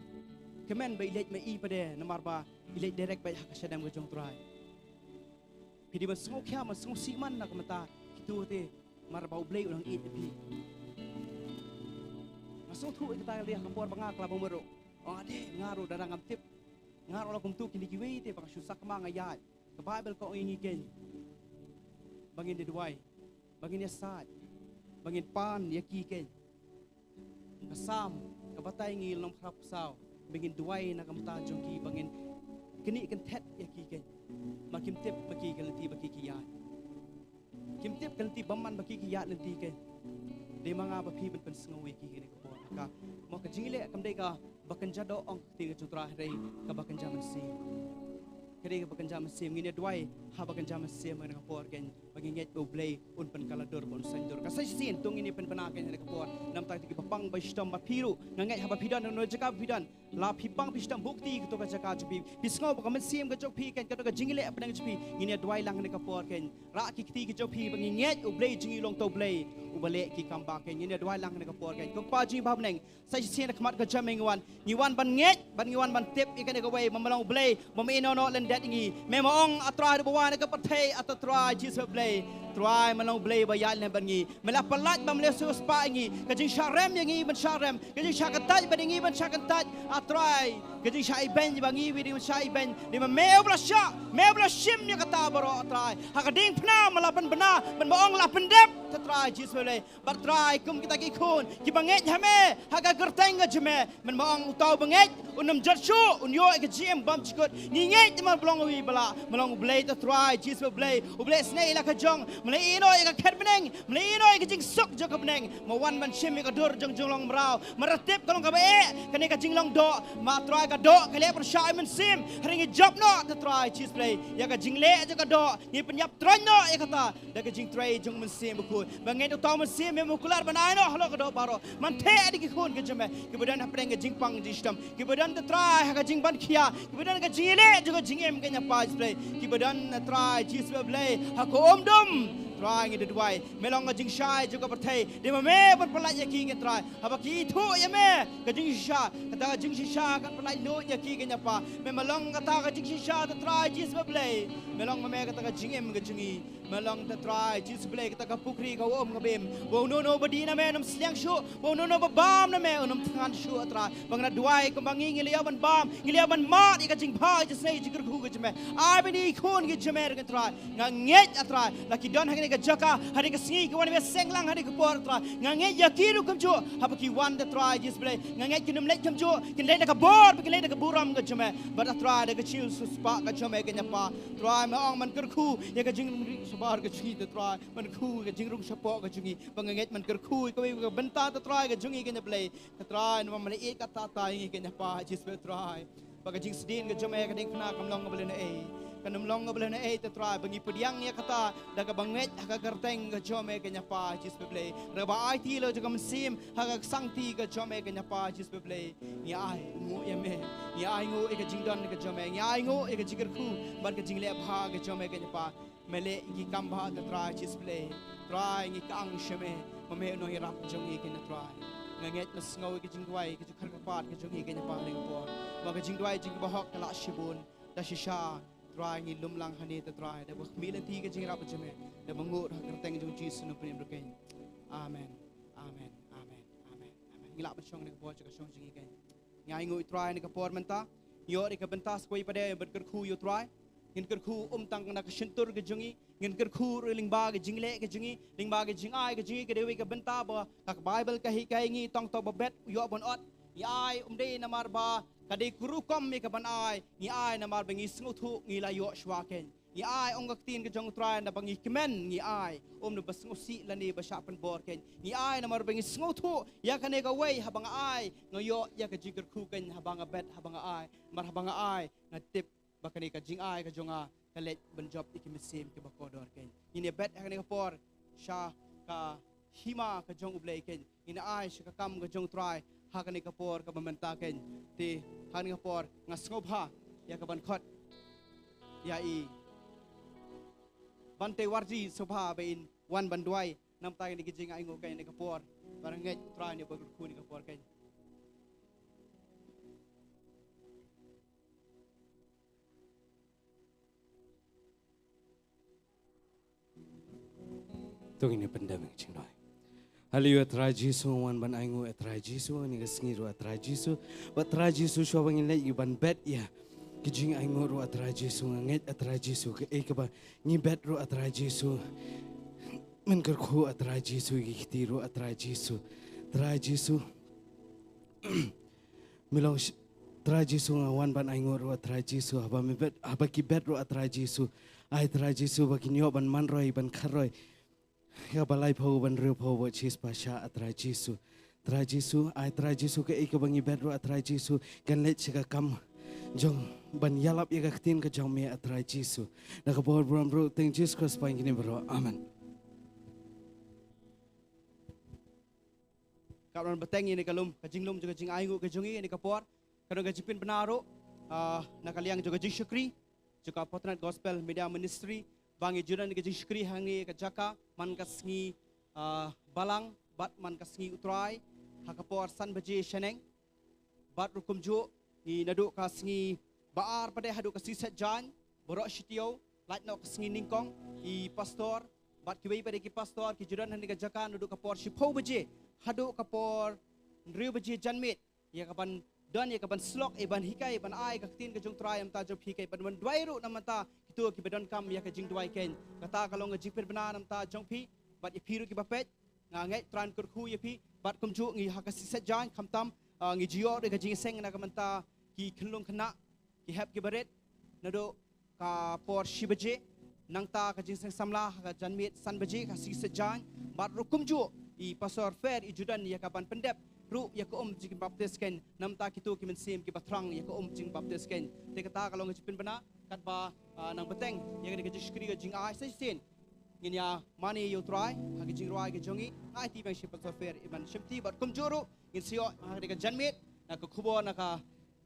kmen ba i leit ma i pat de, namar ba i leit direct beit ha ka shadem ka jong u Trai? Phi dei ban sngewkhia, ban sngewsih man na ka bynta kito te, namar ba u Blei u nang ïeit ïa phi. Nga sngewthuh ïa kata, ïa ka por ba nga kylla bamut ruh, ong nga, de, nga ruh da dang ngam tip. Nga ruh la kumto, kine kiwei te ba nga shu sakma nga ïaid. Ka Baibl ka ong ïa ngi kein ba ngin ïa duwai, ba ngin ïasaid, ba ngin pan ïa ki kein. Ka Salm ka batai ngi lynnong phra phew saw ba ngin duwai na ka bynta jong ki, ba ngin knieh kynthet ïa ki kein. Ma kim tip ma ki ka lynti ba ki ki ïaid. Kim tip ka lynti bymman ba ki ki ïaid lynti kein. Dei ma nga ba phi ban pynsngew ïa ki kane ka por. Ka, mo, ka jingïaleh kam dei kaba kynja doh, ong ka ktien ka jong u Trai, hynrei kaba kynja mynsiem. Ka dei kaba kynja mynsiem, ngin ïa duwai ha ba kynja mynsiem ha kane ka por kein. Ba ngi ngeit ba U Blei un pynkylla dur, ba un saiñ dur. Ka sa shisien to ngin ïa pynbna kein ha kane ka por. Namar ta ki ba pang ba shitom, bad phi ruh nga ngeit haba phi don ha kano ka jaka ba phi don, la phi pang phi shitom, buh kti kato ka jaka jong phi. Phi sngew ba ka mynsiem ka jong phi kein, kato ka jingïaleh hapdeng jong phi. Ngin ïa duwai lang ha kane ka por kein. Rah ki kti ka jong phi ba ngi ngeit U Blei jong ngi u long uta U Blei uba leh ki kam ba kein. Ngin ïa duwai lang ha kane ka por kein. Ko Kpa jong ngi ba ha bneng, sa shisien ha khmat ka jong me ngi wan. Ngi wan ban ngeit, ban ngi wan ban tip ïa kane kawei, ba me long U Blei ba me ïehnoh noh lyndet ïa ngi. Me ma ong, A Trai, ruh ba wan ha ka pyrthei, A Trai Jisu Blei. Trai, me long U Blei ba ïaid lem bad ngi. Me la pyllait ba me la siewspah ïa ngi. Ka jingshah rem ïa ngi ban shah rem, ka jingshah kyntait ba ïa ngi ban shah kyntait. A Trai, ka jingshah ibeiñ ba ngi wi dei ban shah ibeiñ, dei ma me uba la shah, me uba la shim ïa kata baroh, A Trai. Ha ka diengphna me la pynbna, me ma ong la pyndep, A Trai Jisu Blei. Bad Trai, kum kita ki khun kiba ngeit ha me, ha ka kyrteng ka jong me, me ma ong uta uba ngeit un ym jot shuh, un ïoh ïa ka jingim bymjukut. Ngi ngeit namar ba long uwei ba lah, me long U Blei, A Trai Jisu Blei, uba leh snieh ïa la ka jong, me la ïehnoh ïa ka khet bneng, me la ïehnoh ïa ka jingsuk jong ka bneng, me wan ban shim ïa ka dur jong jinglong mraw. Me la tip ka long kaba eh kane ka jinglong doh, ma Trai, ka doh ka leh pyrshah ïa u Mynsiem. Hynrei ngi jop noh, A Trai Jisu Blei, ïa ka jingleh jong ka doh, ngi pynïap tyrwa noh ïa kata da ka jingtrei jong u Mynsiem Bakhuid. Ba ngeit uta u Mynsiem me ma kular ban ai noh halor ka doh baroh. Man theh da ki khun ka jong me kiba don hapdeng ka jingpang jingshitom, kiba don, A Trai, ha ka jingban khia, kiba don ka jingïaleh jong ka jingim, kein A Pa Jisu Blei, kiba don, A Trai Jisu Blei, ha ka um dum. Trai, ngi da duwai, me long ka jingshai jong ka pyrthei, dei ma me ban pyllait ïa ki, kein Trai. Haba ki ithuh ïa me, ka jingshisha, kata ka jingshisha kan pyllait lut ïa ki, kein A Pa. Me ma long kata ka jingshisha, A Trai Jisu Blei. Me long ma me kata ka jingim ka jong ngi. Me long, A Trai Jisu Blei, kata ka pukri kaba um kaba im, ba uno uno ba dih na me un ym sliang shuh, ba uno uno ba bam na me un ym thngan shuh, A Trai. Ba nga duwai kumba ngi, ngi la ïoh ban bam, ngi la ïoh ban mad ïa ka jingbha, ïa ka jingisynei, ïa ka jingkyrkhu ka jong me. Ai ba ngi khun ka jong me, kein Trai. Nga ngeit, A Trai, la ki don ha kane ka jaka ha kane ka sngi, ki wan ban seng lang ha kane ka por, A Trai. Nga ngeit ïa ki ruh kumjuh, haba ki wan, A Trai Jisu Blei, nga ngeit kin ym leit kumjuh, kin leit da ka bor, kin leit da ka burom ka jong me. Bad, A Trai, da ka jingsiewspah ka jong me, kein A Pa, Trai, me ong man kyrkhu ïa ka jingrung shabar ka jong ngi, A Trai, man kyrkhu ïa ka jingrung shapoh ka jong ngi. Ba nga ngeit man kyrkhu ïa kawei ka bynta, A Trai, ka jong ngi, kein A Blei. A Trai, namar me la ïeit katta katta ïa ngi, kein A Pa Jisu, A Trai, ba ka jingsdien ka jong me ha ka diengphna kam long kaba lehnohei. Kam long kaba lehnohei, A Trai, ba ngi pdiang ïa kata da kaba ngeit ha ka kyrteng ka jong me, kein A Pa Jisu Blei. Hynrei ba aiti la jong ka mynsiem ha ka ksangti ka jong me, kein A Pa Jisu Blei. Ngi ainguh ïa me, ngi ainguh ïa ka jingdon ka jong me, ngi ainguh ïa ka jingkyrkhu bad ka jingleh bha ka jong me, kein A Pa. Me leh ïa ki kam bha, A Trai Jisu Blei. Trai, ngi kang sha me, ma me u nongïarap jong ngi, kein A Trai. Nga ngeit, nga sngew ïa ka jingduwai, ka jingkyrpad ka jong ngi, kein A Pa, ha kane ka por. Ba ka jingduwai jong ngi bahok ka lah shibun. Da shisha, Trai, ngi lum lang hangne, A Trai, da ba khmih lynti ka jingïarap jong me, da ba nguh ha ka kyrteng jong U Jisu, U Nongpynim jong ngi, kein. Amen. Amen. Amen. Amen. Amen. Ngi lah ban shong ha kane ka por sha ka shong jong ngi, kein. Ngi ainguh, Trai, ha kane ka por mynta. Ngi ïoh ïa ka bynta sa kawei pat de ban kyrkhu ïa U Trai. Ngin kyrkhu ym tang na ka shyntur ka jong ngi, ngin kyrkhu ruh lyngba ka jingleh ka jong ngi, lyngba ka jingai ka jong ngi. Ka dei kawei ka bynta ba ka Baibl ka hikai ïa ngi, tang uta uba bet u ïoh ban ot. Ngi ai ym dei namar ba ka dei ka rukom ïa ka ban ai, ngi ai namar ba ngi sngewthuh ngi la ïoh shuwa, kein. Ngi ai, ong ka ktien ka jong U Trai, naba ngi kmen ngi ai, ym naba sngewsih lane ba shah pynbor, kein. Ngi ai namar ba ngi sngewthuh ïa kane kawei, haba nga ai nga ïoh ïa ka jingkyrkhu, kein, haba nga bet, haba nga ai. Namar haba nga ai, nga tip ba kane ka jingai ka jong nga ka leit ban jop ïa ki mynsiem kiba kordor, kein. Ngin ïa bet ha kane ka por sha ka hima ka jong U Blei, kein. Ngin ai sha ka kam ka jong U Trai ha kane ka por kaba mynta, kein. Te ha kane ka por nga sngewbha ïa ka ban khot ïa i Bante Warji sngewbha ba in wan ban duwai namar kane ka jingainguh, kein, ha kane ka por. Ba nga ngeit U Trai un ïa ba kyrkhu ha kane ka por, kein. To ngin ïa pyndem ïa ka jingduwai. Haleluia, Trai Jisu, nga wan ban ainguh, A Trai Jisu, ha kane ka sngi ruh, A Trai Jisu. Bad Trai Jisu, shuwa ba ngin leit ïa ban bet ïa ka jingainguh ruh, A Trai Jisu, nga ngeit, A Trai Jisu, kaei kaba ngi bet ruh, A Trai Jisu, men kyrkhu, A Trai Jisu, ïa ki kti ruh, A Trai Jisu. Trai Jisu. Me long sh-, Trai Jisu, nga wan ban ainguh ruh, A Trai Jisu, haba me bet, haba ki bet ruh, A Trai Jisu. Ai Trai Jisu, ba kin ïoh ban man roi, ban khat roi ïa kaba laiphew, ban hynriewphew bad shispah shah, A Trai Jisu. Trai Jisu, ai Trai Jisu, kaei kaba ngi bet ruh, A Trai Jisu, kan leit sha ka kam jong ban ïalap ïa ka ktien ka jong me, A Trai Jisu. Na ka bor burom ruh, teng Jisu Khrist ba ngi kine baroh. Amen. Ka ran bateng ïa ka lum, ka jinglum jong ka jingainguh ka jong ngi ïa ka por. Ka don ka jingpynbna ruh, ah, na ka liang jong ka jingshakri jong ka Fortnight Gospel Media Ministry, ba ngi ju don ka jingshakri hangne ka jaka man ka sngi, ah, Balang bad man ka sngi U Trai ha ka por san baje shaneng. Bad ruh kumjuh ngi naduh ka sngi Ba-ar pat haduh ka sngi Saitjaiñ, baroh shi taïew, lait noh ka sngi nyngkong, i pastor bad kiwei pat ki pastor ki ju don hangne ka jaka naduh ka por shiphew baje haduh ka por hynriew baje janmiet, ïa ka ban don, ïa ka ban slok, ïa ban hikai, ïa ban ai ka ktien ka jong U Trai na ka bynta jong phi, ïa ka ban duwai ruh na ka bynta kito kiba donkam ïa ka jingduwai. Keiñ kata ka long ka jingpynbna na ka bynta jong phi bad ïa phi ruh kiba peit. Nga ngeit U Trai un kyrkhu ïa phi bad kumjuh ngi ha ka sngi Saitjaiñ khamtam, ah, ngi ju ïoh ruh ka jingïaseng na ka bynta ki khyllung khynnah, ki hep kiba rit, naduh ka por shi baje. Nangta ka jingïaseng samla ha ka janmiet san baje ka sngi Saitjaiñ. Bad ruh kumjuh i pastor Fer i ju don ïa ka ban pyndep ruh ïa ka um jingbaptis keiñ na ka bynta kito ki mynsiem kiba thrang ïa ka um jingbaptis keiñ. Te kata ka long ka jingpynbna katba, ah, nang bteng ïa ka jingshakri ka jingai sa shisien. Ngin ïa mane ïa U Trai ha ka jingrwai ka jong ngi. Nga aiti biang sha i pastor Fer i ban shimti bad kumjuh ruh ngin sa ïoh ha ka janmiet na ka khubor, na ka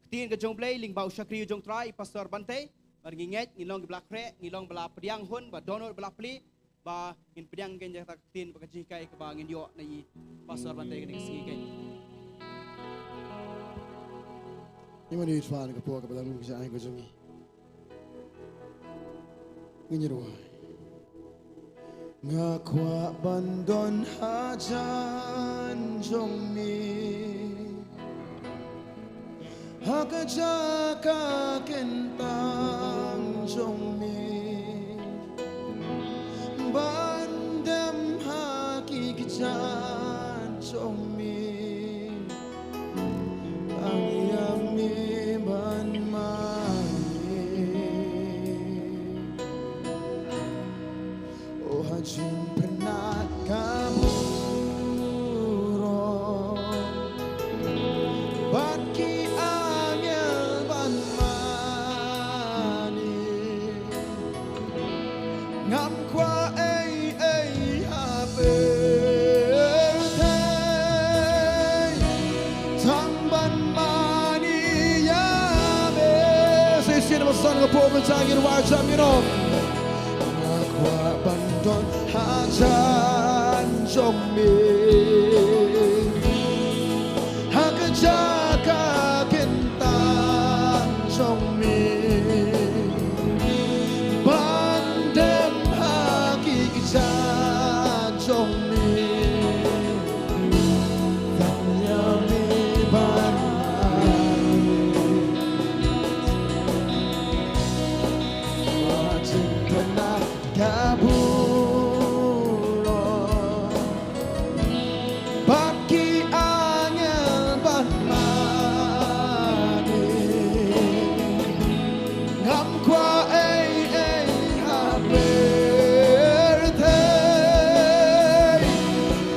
ktien ka jong U Blei lyngba u shakri u jong U Trai, i pastor Bantei. Bad ngi ngeit ngin long kiba la khreh, ngin long ba la pdiang hun, ba don ba la plie, ba ngin pdiang keiñ ïa kata ka ktien bad ka jinghikai kaba ngin ïoh na i pastor Bantei kane ka sngi keiñ. Ngi mane ïa U Trai na ka por kaba dang lum ka jingaiñ ka jong ngi. Ngin ïa rwai. Nga kwah ban don hajan jong me, ha ka jaka kyntang jong me, ban dem ha ki kjat jong me. Tang ïa me ban mane. O ha jingpynat ka burom bad ki angel ban mane. Ngam kwah ei ei ha pyrthei, tang ban mane ïa me. Sa shisien ba san ka por mynta ngin rwai jam ïa u. Nga kwah ban don hajan jong me, ha ka jaka kyntang jong me, ban dem ha ki kjat jong me. Tang ïa me ban ai. Ba jingpynat ka burom bad ki angel ban mane. Ngam kwah ei ei ha pyrthei,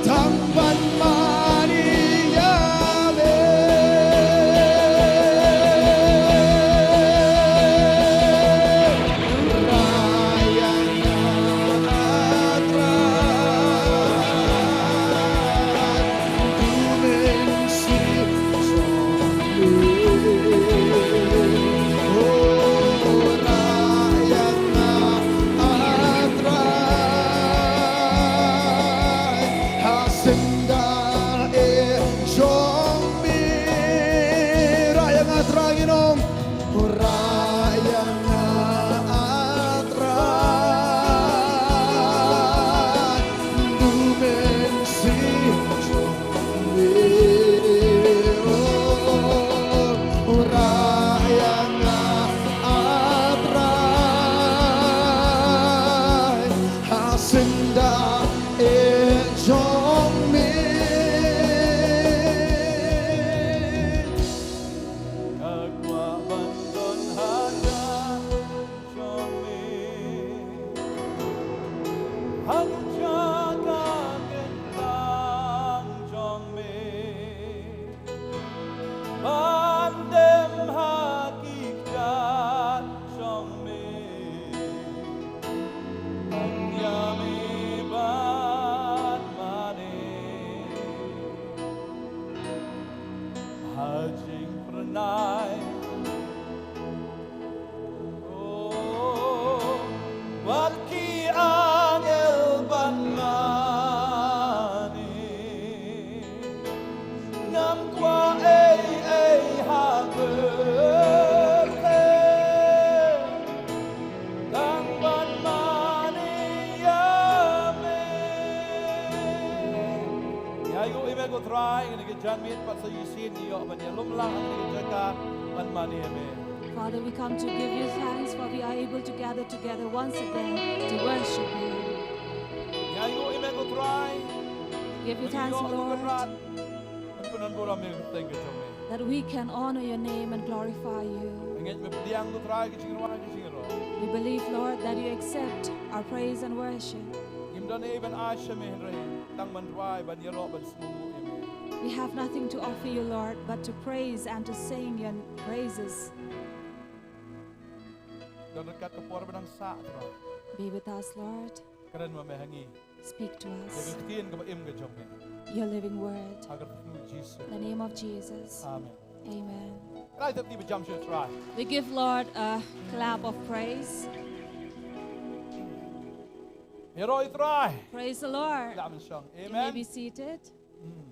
tang ban mane ïa me. Rah ïa nga, A Trai. Trai, ha kane ka janmiet pat sa shisien ngi ïoh ban ïalum lang ha kane ka jaka ban mane ïa me. Father, we come to give you thanks for we are able to gather together once again to worship you. Ngi ainguh ïa me ko Trai. Give you thanks, Lord. Ngi ïoh ban pynran, ban pynran burom ïa ka kyrteng ka jong me. That we can honor your name and glorify you. Ngi ngeit me pdiang ko Trai ka jingrwai ka jingïaroh. We believe, Lord, that you accept our praise and worship. Ngim don ei ban ai sha me hynrei tang ban rwai, ban ïaroh, ban sngewnguh ïa me. We have nothing to offer you, Lord, but to praise and to sing your praises. Don ryngkat ka por ba nang sah Trai. Be with us, Lord. Kren ma me ha ngi. Speak to us. Ïa ka ktien kaba im ka jong me. Your living word. Ha ka kyrteng u Jisu. In the name of Jesus. Amen. Amen. Trai, thep kti ba jam sha u Trai. We give Lord a clap of praise. Ïaroh ïa u Trai. Praise the Lord. Lah mynshong. You may be seated. Amen. Hmm.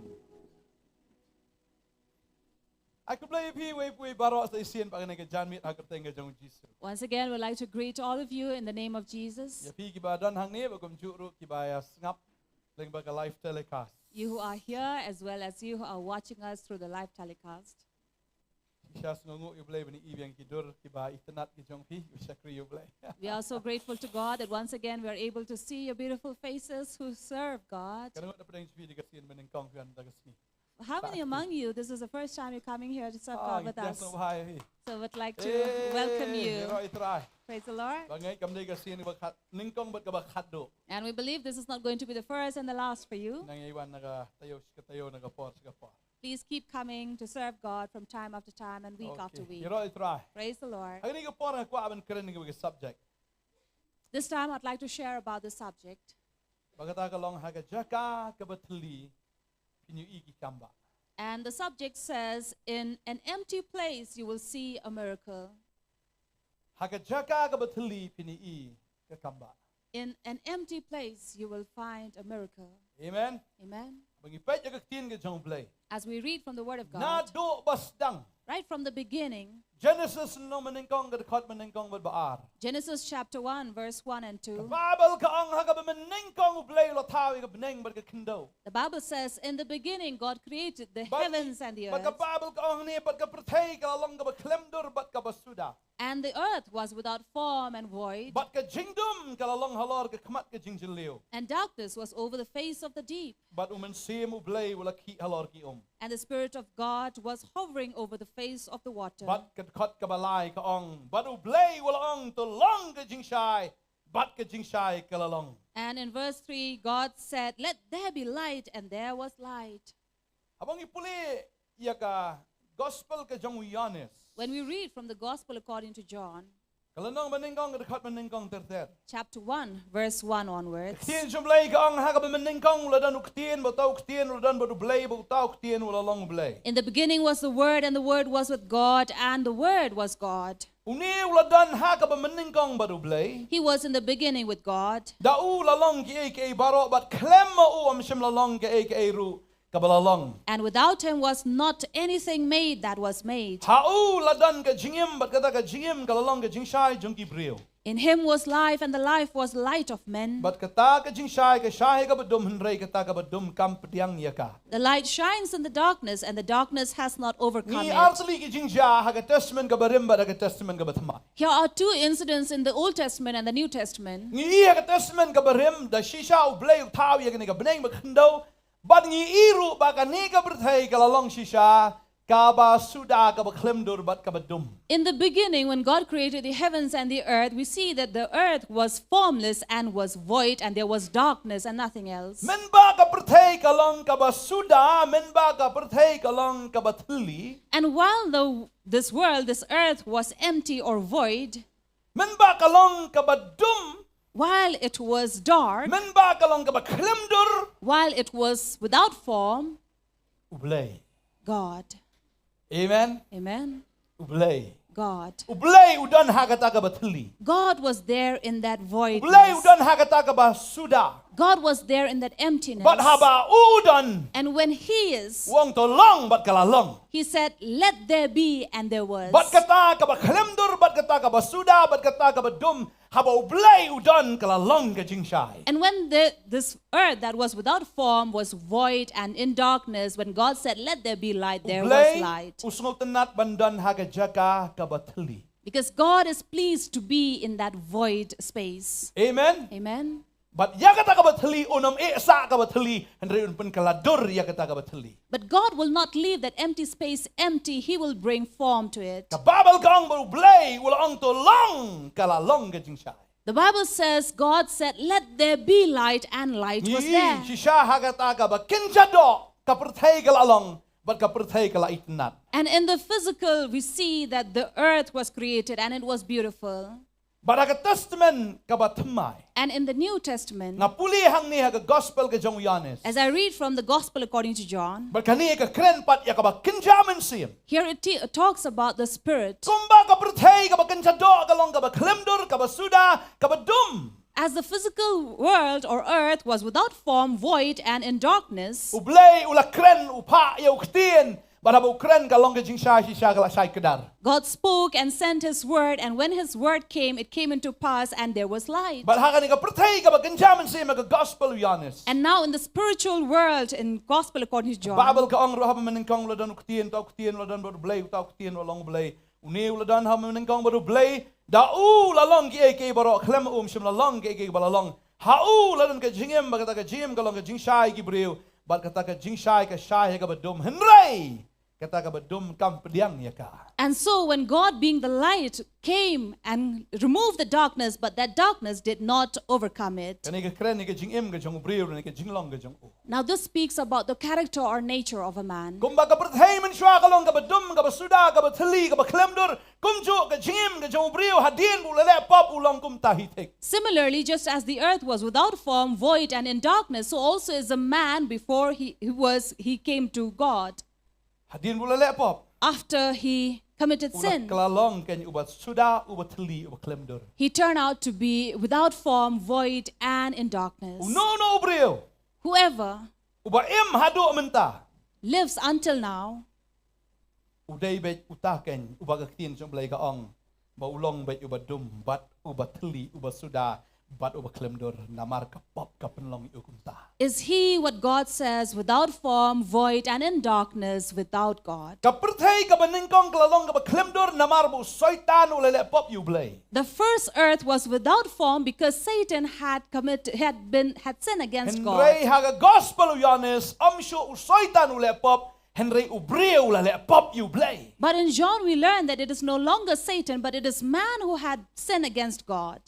Ai khublei ïa phi wei pa wei baroh sa shisien pat ha kane ka janmiet ha ka kyrteng ka jong u Jisu. Once again, we'd like to greet all of you in the name of Jesus. Ïa phi kiba don hangne bad kumjuh ruh kiba ïa sngap lyngba ka live telecast. You who are here as well as you who are watching us through the live telecast. Shisha sngewnguh ïa u Blei ban ïohi biang ki dur kiba itynnad ki jong phi ba shakri ïa u Blei. We are so grateful to God that once again we are able to see your beautiful faces who serve God. Katno ngut da pdeng jong phi da ka sien mynnyngkong, kane ka sngi? How many among you, this is the first time you're coming here to serve God with us? Ah, ngi sngewbha ïa phi. So I would like to welcome you. Eh, ïaroh ïa u Trai. Praise the Lord. Ba ngeit kam dei ka sien kaba khat, nyngkong bad kaba khatduh. And we believe this is not going to be the first and the last for you. Nang ïai wan na ka taïew sha ka taïew, na ka por sha ka por. Please keep coming to serve God from time after time and week after week. Okay. Ïaroh ïa u Trai. Praise the Lord. Ha kane ka por nga kwah ban kren ïa kane ka subject. This time I'd like to share about this subject. Ba kata ka long ha ka jaka kaba thylli phin ïohi ki kambah. And the subject says, "In an empty place you will see a miracle." Ha ka jaka kaba thylli phin ïohi ka kambah. In an empty place you will find a miracle. Amen. Amen. Ba ngi peit ïa ka ktien ka jong u Blei. As we read from the word of God. Naduh ba sdang. Right from the beginning. Genesis lynnong mynnyngkong, ka dkhot mynnyngkong bad ba ar. Genesis chapter one, verse one and two. Ka Baibl ka ong ha kaba mynnyngkong u Blei u la thaw ïa ka bneng bad ka khyndew. The Bible says, "In the beginning God created the heavens and the earth." Bad ka Baibl ka ong hangne, bad ka pyrthei ka la long kaba khlem dur bad kaba suda. And the earth was without form and void. Bad ka jingdum ka la long halor ka khmat ka jingjylliew. And darkness was over the face of the deep. Bad U Mynsiem U Blei u la khih halor ki um. And the Spirit of God was hovering over the face of the water. Bad ka dkhot kaba lai ka ong, bad U Blei u la ong, "To long ka jingshai," bad ka jingshai ka la long. And in verse three, God said, "Let there be light," and there was light. Haba ngi pule ïa ka gospel ka jong u Ïoannis. When we read from the gospel according to John, ka lynnong ba nyngkong, ka dkhot ba nyngkong ter ter. Chapter one, verse one onwards. Ka ktien jong u Blei ka ong, ha kaba mynnyngkong u la don u Ktien, bad uta u Ktien u la don bad u Blei, bad uta u Ktien u la long u Blei. In the beginning was the Word, and the Word was with God, and the Word was God. Une u la don ha kaba mynnyngkong bad u Blei. He was in the beginning with God. Da u la long kiei kiei baroh, bad khlem ma u ym shym la long kiei kiei ruh kaba la long. And without him was not anything made that was made. Ha u la don ka jingim, bad kata ka jingim ka la long ka jingshai jong ki briew. In him was life, and the life was the light of men. Bad kata ka jingshai ka shai ha kaba dum, hynrei kata kaba dum kam pdiang ïa ka. The light shines in the darkness, and the darkness has not overcome it. Ngi ar tylli ki jingjia ha ka Testament kaba rim bad ha ka Testament kaba thymmai. Here are two incidents in the Old Testament and the New Testament. Ngi i ha ka Testament kaba rim, da shisha u Blei u thaw ïa kane ka bneng bad khyndew, bad ngi i ruh ba kane ka pyrthei ka la long shisha kaba suda, kaba khlem dur bad kaba dum. In the beginning, when God created the heavens and the earth, we see that the earth was formless and was void, and there was darkness and nothing else. Mynba ka pyrthei ka long kaba suda, mynba ka pyrthei ka long kaba thylli. And while the, this world, this earth was empty or void, mynba ka long kaba dum, while it was dark, mynba ka long kaba khlem dur, while it was without form, U Blei. God. Amen. Amen. U Blei. God. U Blei u don ha kata kaba thylli. God was there in that void. U Blei u don ha kata kaba suda. God was there in that emptiness. Bad haba u don, And when He is, u ong to long bad ka la long. He said, "Let there be," and there was. Bad kata kaba khlem dur, bad kata kaba suda, bad kata kaba dum, haba U Blei u don ka la long ka jingshai. And when the, this earth that was without form was void and in darkness, when God said, "Let there be light," there was U Blei light. U sngewtynnat ban don ha ka jaka kaba thylli. Because God is pleased to be in that void space. Amen. Amen. Bad ïa kata kaba thylli un ym eh sah kaba thylli, hynrei un pynkylla dur ïa kata kaba thylli. But God will not leave that empty space empty. He will bring form to it. Ka Baibl ka ong ba U Blei u la ong to long, ka la long ka jingshai. The Bible says, God said, "Let there be light," and light was there. Shisha ha kata kaba kynja doh ka pyrthei ka la long, bad ka pyrthei ka la itynnat. And in the physical, we see that the earth was created and it was beautiful. Bad ha ka Testament kaba thymmai, And in the New Testament, nga pule hangne ha ka Gospel ka jong u Ïoannis. As I read from the Gospel according to John, Bad kane ka kren pat ïa kaba kynja mynsiem. Here it t- talks about the Spirit. Kumba ka pyrthei kaba kynja doh ka long kaba khlem dur, kaba suda, kaba dum. As the physical world or earth was without form, void, and in darkness, U Blei u la kren, u phah ïa u ktien, bad haba u kren ka long ka jingshai, shisha ka la shai kdar. God spoke and sent His word, and when His word came, it came into pass, and there was light. Bad ha kane ka pyrthei kaba kynja mynsiem ha ka Gospel u Ïoannis. And now in the spiritual world, in Gospel according to John, Baibl ka ong ruh ha mynnyngkong u la don u ktien, uta u ktien u la don bad u Blei, uta u ktien u la long u Blei. Une u la don ha mynnyngkong bad u Blei, da u la long kiei kiei baroh, khlem u ym shym la long kiei kiei ba la long. Ha u la don ka jingim, bad kata ka jingim ka long ka jingshai ki briew, bad kata ka jingshai ka shai ha kaba dum, hynrei kata kaba dum kam pdiang ïa ka. And so when God, being the light, came and removed the darkness, but that darkness did not overcome it. Kane ka kren ïa ka jingim ka jong u briew, ne ka jinglong ka jong u. Now this speaks about the character or nature of a man. Kumba ka pyrthei mynshuwa ka long kaba dum, kaba suda, kaba thylli, kaba khlem dur, kumjuh ka jingim ka jong u briew hadien ba u la leh pop u long kumta hi thik. Similarly, just as the earth was without form, void, and in darkness, so also is a man before he, he was he came to God. Hadien ba u la leh pop, After he committed u la sin, kylla long ken uba suda, uba thylli, uba khlem dur. He turned out to be without form, void, and in darkness. Uno uno u briew Whoever uba im haduh mynta, lives until now u dei beit uta ken uba ka ktien jong u Blei ka ong ba u long beit uba dum, bad uba thylli, uba suda, bad uba khlem dur, namar ka pop ka pynlong ïa u kumta. is he what God says, without form, void, and in darkness, without God. Ka pyrthei kaba nyngkong ka la long kaba khlem dur namar ba u Soitan u la leh pop ïa u Blei. The first earth was without form because Satan had commit had been had sinned against God. Hynrei ha ka Gospel u Ïoannis, ym shuh u Soitan u leh pop, hynrei u briew u la leh pop ïa u Blei. But in John we learn that it is no longer Satan, but it is man who had sinned against God.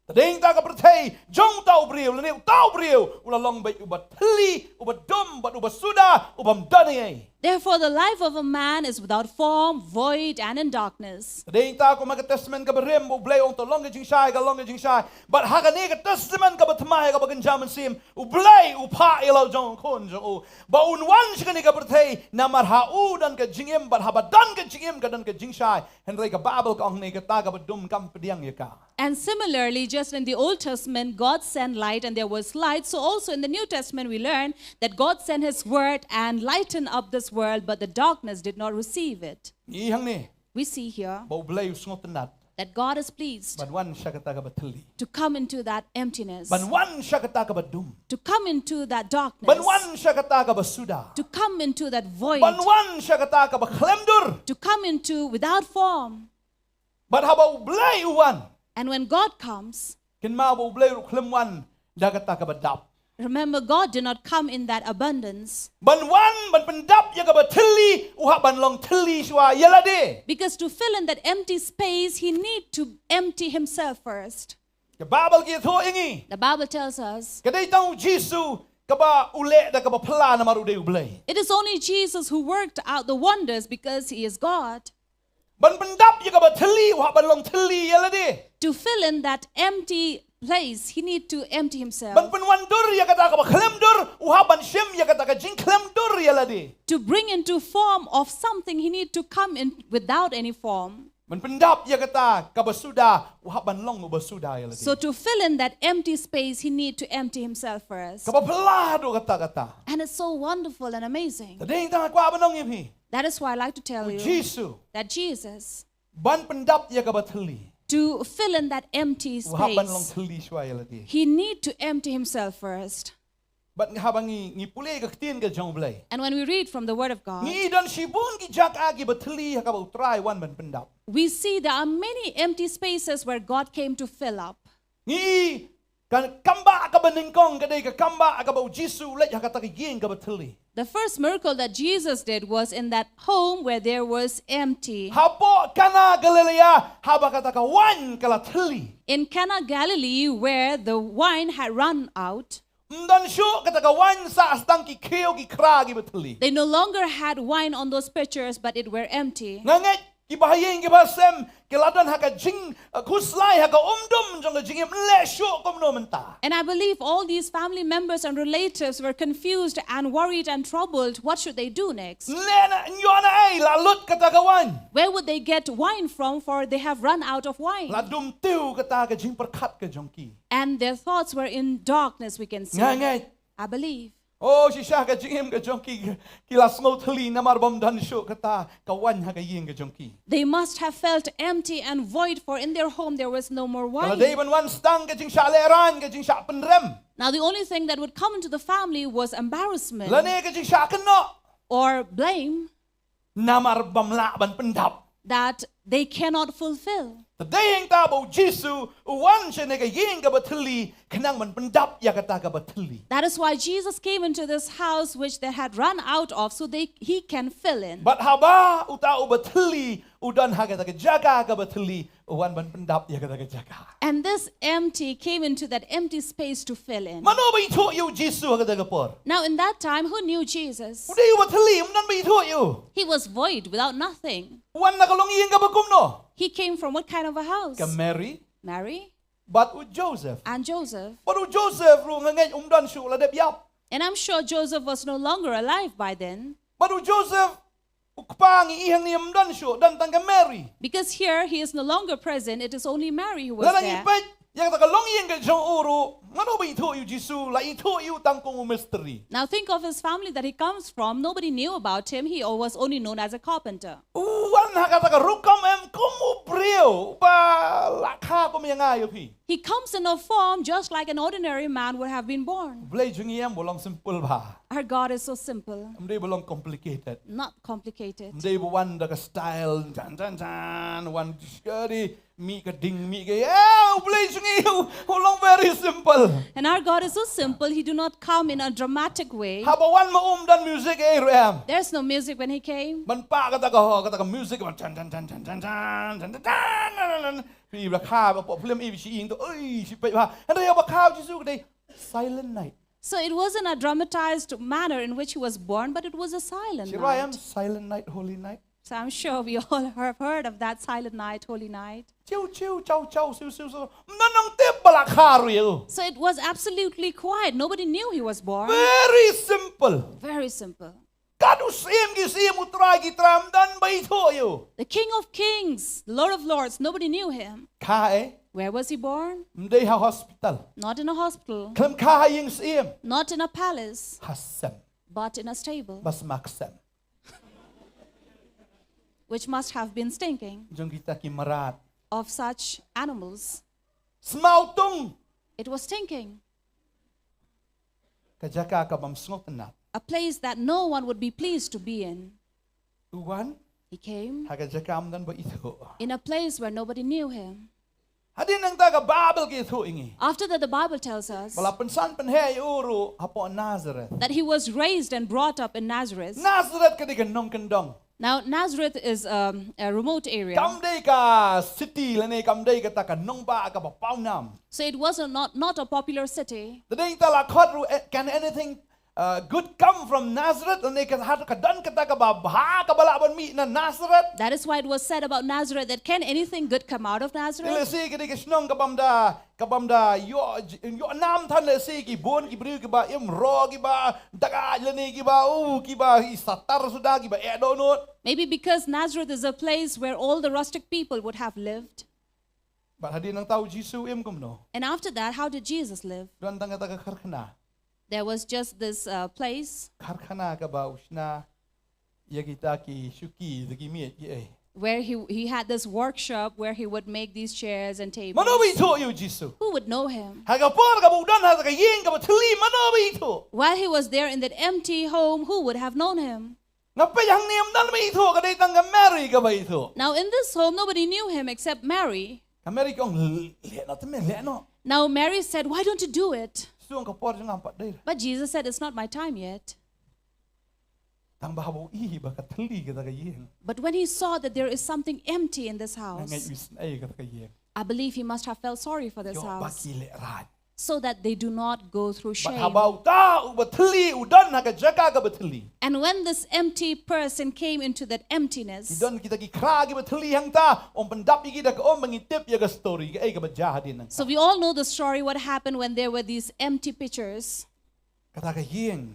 Te dei nangta ka pyrthei jong uta u briew, lane uta u briew u la long beit uba thylli, uba dum, bad uba suda, uba ym don ei ei. Therefore, the life of a man is without form, void, and in darkness. Te dei nangta kum ha ka Testament kaba rim ba u Blei u ong to long ka jingshai, ka long ka jingshai. Bad ha kane ka Testament kaba thymmai, kaba kynja mynsiem, u Blei u phah ïa la u jong u Khun jong u ba un wan sha kane ka pyrthei, namar ha u don ka jingim, bad haba don ka jingim ka don ka jingshai. Hynrei ka Baibl ka ong hangne kata kaba dum kam pdiang ïa ka. And similarly, just in the Old Testament, God sent light and there was light. So also in the New Testament, we learn that God sent his word and lightened up this world, but the darkness did not receive it. Ngi i hangne We see here ba u Blei u sngewtynnat that God is pleased ban wan sha kata kaba thylli, to come into that emptiness, ban wan sha kata kaba dum, to come into that ban darkness, wan sha kata kaba suda, to come into that void, ban wan sha kata kaba khlem dur, to come into without form. Bad haba u Blei u wan, And when God comes, kynmaw ba u Blei u khlem wan da kata kaba dap. Remember, God did not come in that abundance. Ban wan ban pyndap ïa kaba thylli, u hap ban long thylli shuwa ïa lade. Because to fill in that empty space, he need to empty himself first. Ka Baibl ka ïathuh ïa ngi, The Bible tells us ka dei tang u Jisu kaba u leh da kaba phylla namar u dei u Blei. it is only Jesus who worked out the wonders because he is God. Ban pyndap ïa kaba thylli, u hap ban long thylli ïa lade. To fill in that empty place, he need to empty himself. Ban pynwan dur ïa kata kaba khlem dur, u hap ban shim ïa kata ka jingkhlem dur ïa lade. To bring into form of something, he need to come in without any form. Ban pyndap ïa kata kaba suda, u hap ban long uba suda ïa lade. So to fill in that empty space, he need to empty himself first. Kaba phylla haduh katta katta. And it's so wonderful and amazing. Te dei tang kwah ban ong ïa phi. That is why I like to tell U you Jisu that Jesus, ban pyndap ïa kaba thylli, to fill in that empty u hap ban long space, thylli shuwa ïa lade. he need to empty himself first. Bad haba ngi, ngi pule ka ktien ka jong U Blei, And when we read from the Word of God, ngi don shibun ki jaka kiba thylli ha kaba U Trai u wan ban pyndap. We see there are many empty spaces where God came to fill up. Ngi, ka kam ba kaba nyngkong ka dei ka kam ba kaba U Jisu u leit ha kata ka ïing kaba thylli. The first miracle that Jesus did was in that home where there was empty. Hapoh Kana Galilea, haba kata ka waiñ ka la thylli. In Cana Galilee, where the wine had run out, Ym don shuh kata ka waiñ, sah tang ki khiew ki khra kiba thylli. They no longer had wine on those pitchers, but it were empty. Nga ngeit kiba ha ïing kiba ha sem ki la don ha ka jing, uh, khuslai, ha ka umdum jong ka jingim, leh shuh kumno mynta. And I believe all these family members and relatives were confused and worried and troubled. What should they do next? Leh na, ïoh na ei la lut kata ka waiñ. Where would they get wine from? For they have run out of wine. La dum tiew kata ka jingpyrkhat ka jong ki. And their thoughts were in darkness, we can see. Nga ngeit. I believe. Oh, shisha ka jingim ka jong ki, ki la sngew thylli namar bym don shuh kata ka waiñ ha ka ïing ka jong ki. They must have felt empty and void, for in their home there was no more Ka la dei wine. ban wan sdang ka jingshah lehraiñ, ka jingshah pynrem. Now, the only thing that would come into the family was embarrassment, Lane ka jingshah kynnoh. Or blame, Namar bym lah ban pyndap. That they cannot fulfill. Te dei hangta ba U Jisu u wan sha kane ka ïing kaba thylli, khnang ban pyndap ïa kata kaba thylli. That is why Jesus came into this house which they had run out of, so they, he can fill in. Bad haba uta uba thylli u don ha kata ka jaka kaba thylli, u wan ban pyndap ïa kata ka jaka. And this empty came into that empty space to fill in. Mano ba ithuh ïa U Jisu ha kata ka por? Now, in that time, who knew Jesus? U dei uba thylli, ym don ba ithuh ïa u. He was void, without nothing. Wan na ka longïing kaba kumno? He came from what kind of a house? Ka Mary, Mary bad u Joseph. And Joseph. Bad u Joseph ruh nga ngeit um don shuh, la dep ïap. And I'm sure Joseph was no longer alive by then. Bad u Joseph, u kpa ngi i hangne um don shuh, don tang ka Mary. Because here he is no longer present, it is only Mary who was Lada ngi there. peit ïa kata ka longïing ka jong u ruh, mano ba ithuh ïa U Jisu, la ithuh ïa u tang kum u mistri. Now think of his family that he comes from. Nobody knew about him. He was only known as a carpenter. U wan ha kata ka rukom em kum u briew, ba la kha kum ïa nga ïa phi. He comes in a form just like an ordinary man would have been born. Blei jong ngi em ba long simple bha. Our God is so simple, Ym dei ba long complicated. Not complicated. Ym dei ba wan da ka style, jan jan jan, wan shkari, mih ka ding, mih ka, eh, u Blei jong ngi u long very simple. And our God is so simple, he do not come in a dramatic way. Haba wan ma um don music ei ruh em. There's no music when he came. Ban pah kata ka, kata ka music ban jan jan jan jan jan jan jan jan jan. Phi ba kha ba pop film i shi ing to, oi, shi peit ba. Hynrei ba kha Jisu ka dei silent night. So it wasn't a dramatized manner in which he was born, but it was a silent Shi rai em, night. Silent night, holy night. So I'm sure we all have heard of that silent night, holy night. Chiu chiu, chau chau, siu siu siu. Ym don nongtip ba la kha ruh ïa u. So it was absolutely quiet. Nobody knew he was born. Very simple. Very simple. Ka u Syiem ki syiem, u Trai ki trai, ym don ba ithuh ïa u. The King of Kings, the Lord of Lords, nobody knew him. Kha ei? Where was he born? Ym dei ha hospital. Not in a hospital. Khlem kha ha ïing syiem. Not in a palace. Ha sem. But in a stable. Ba sma ksem. Which must have been stinking. Jong kita ki mrad. Of such animals. Sma u tung. It was stinking. Ka jaka ka bym sngewtynnat. A place that no one would be pleased to be in. U wan. He came. Ha ka jaka ym don ba ithuh. In a place where nobody knew him. Hadien nangta ka Baibl ka ïathuh ïa ngi. After that, the Bible tells us Ba la pynsan pynheh ïa u ruh hapoh Nazareth. That he was raised and brought up in Nazareth. Nazareth ka dei ka nongkyndong. Now, Nazareth is um, a remote area. Kam dei ka city lane kam dei kata ka nongbah kaba pawnam. So it was not, not a popular city. Te dei ta la khot ruh, eh, can anything uh, good come from Nazareth, lane ka, ha ka don kata kaba bha kaba lah ban mih na Nazareth. That is why it was said about Nazareth that can anything good come out of Nazareth? Lehse ka dei ka shnong ka bym da, ka bym da ïoh j-, ïoh nam than, lehse ki bun ki briew kiba im ro, kiba dakaid lane kiba, u, kiba i satar suda, kiba eh dohnud. Maybe because Nazareth is a place where all the rustic people would have lived. Bad hadien nangta u Jisu im kumno? And after that, how did Jesus live? Don tang kata ka karkhana. There was just this, uh, place. Karkhana kaba u shna ïa kita ki shuki da ki miej ki ei. Where he, he had this workshop where he would make these chairs and tables. Mano ba ithuh ïa u Jisu? Who would know him? Ha ka por kaba u don ha ka ïing kaba thylli, mano ba ithuh? While he was there in that empty home, who would have known him? Nga peit hangne, ym don ba ithuh, ka dei tang ka Mary kaba ithuh. Now in this home, nobody knew him except Mary. Ka Mary ka ong, "Leh noh te me, leh noh." Now Mary said, "Why don't you do it?" Jisu ong, "Ka por jong nga ym pat dei." But Jesus said, "It's not my time yet." Tang ba haba u i ba ka thylli kata ka ïing, but when he saw that there is something empty in this house, nga ngeit u isynei ïa kata ka ïing. I believe he must have felt sorry for this house. Ïoh ba ki lehraiñ. So that they do not go through shame. Bad haba uta uba thylli u don ha ka jaka kaba thylli, and when this empty person came into that emptiness, ki don kita ki khra kiba thylli hangta, ym pyndap ïa ki da ka um ba ngi tip ïa ka story, kaei kaba jia hadien nangta. So we all know the story, what happened when there were these empty pitchers. Kata ka ïing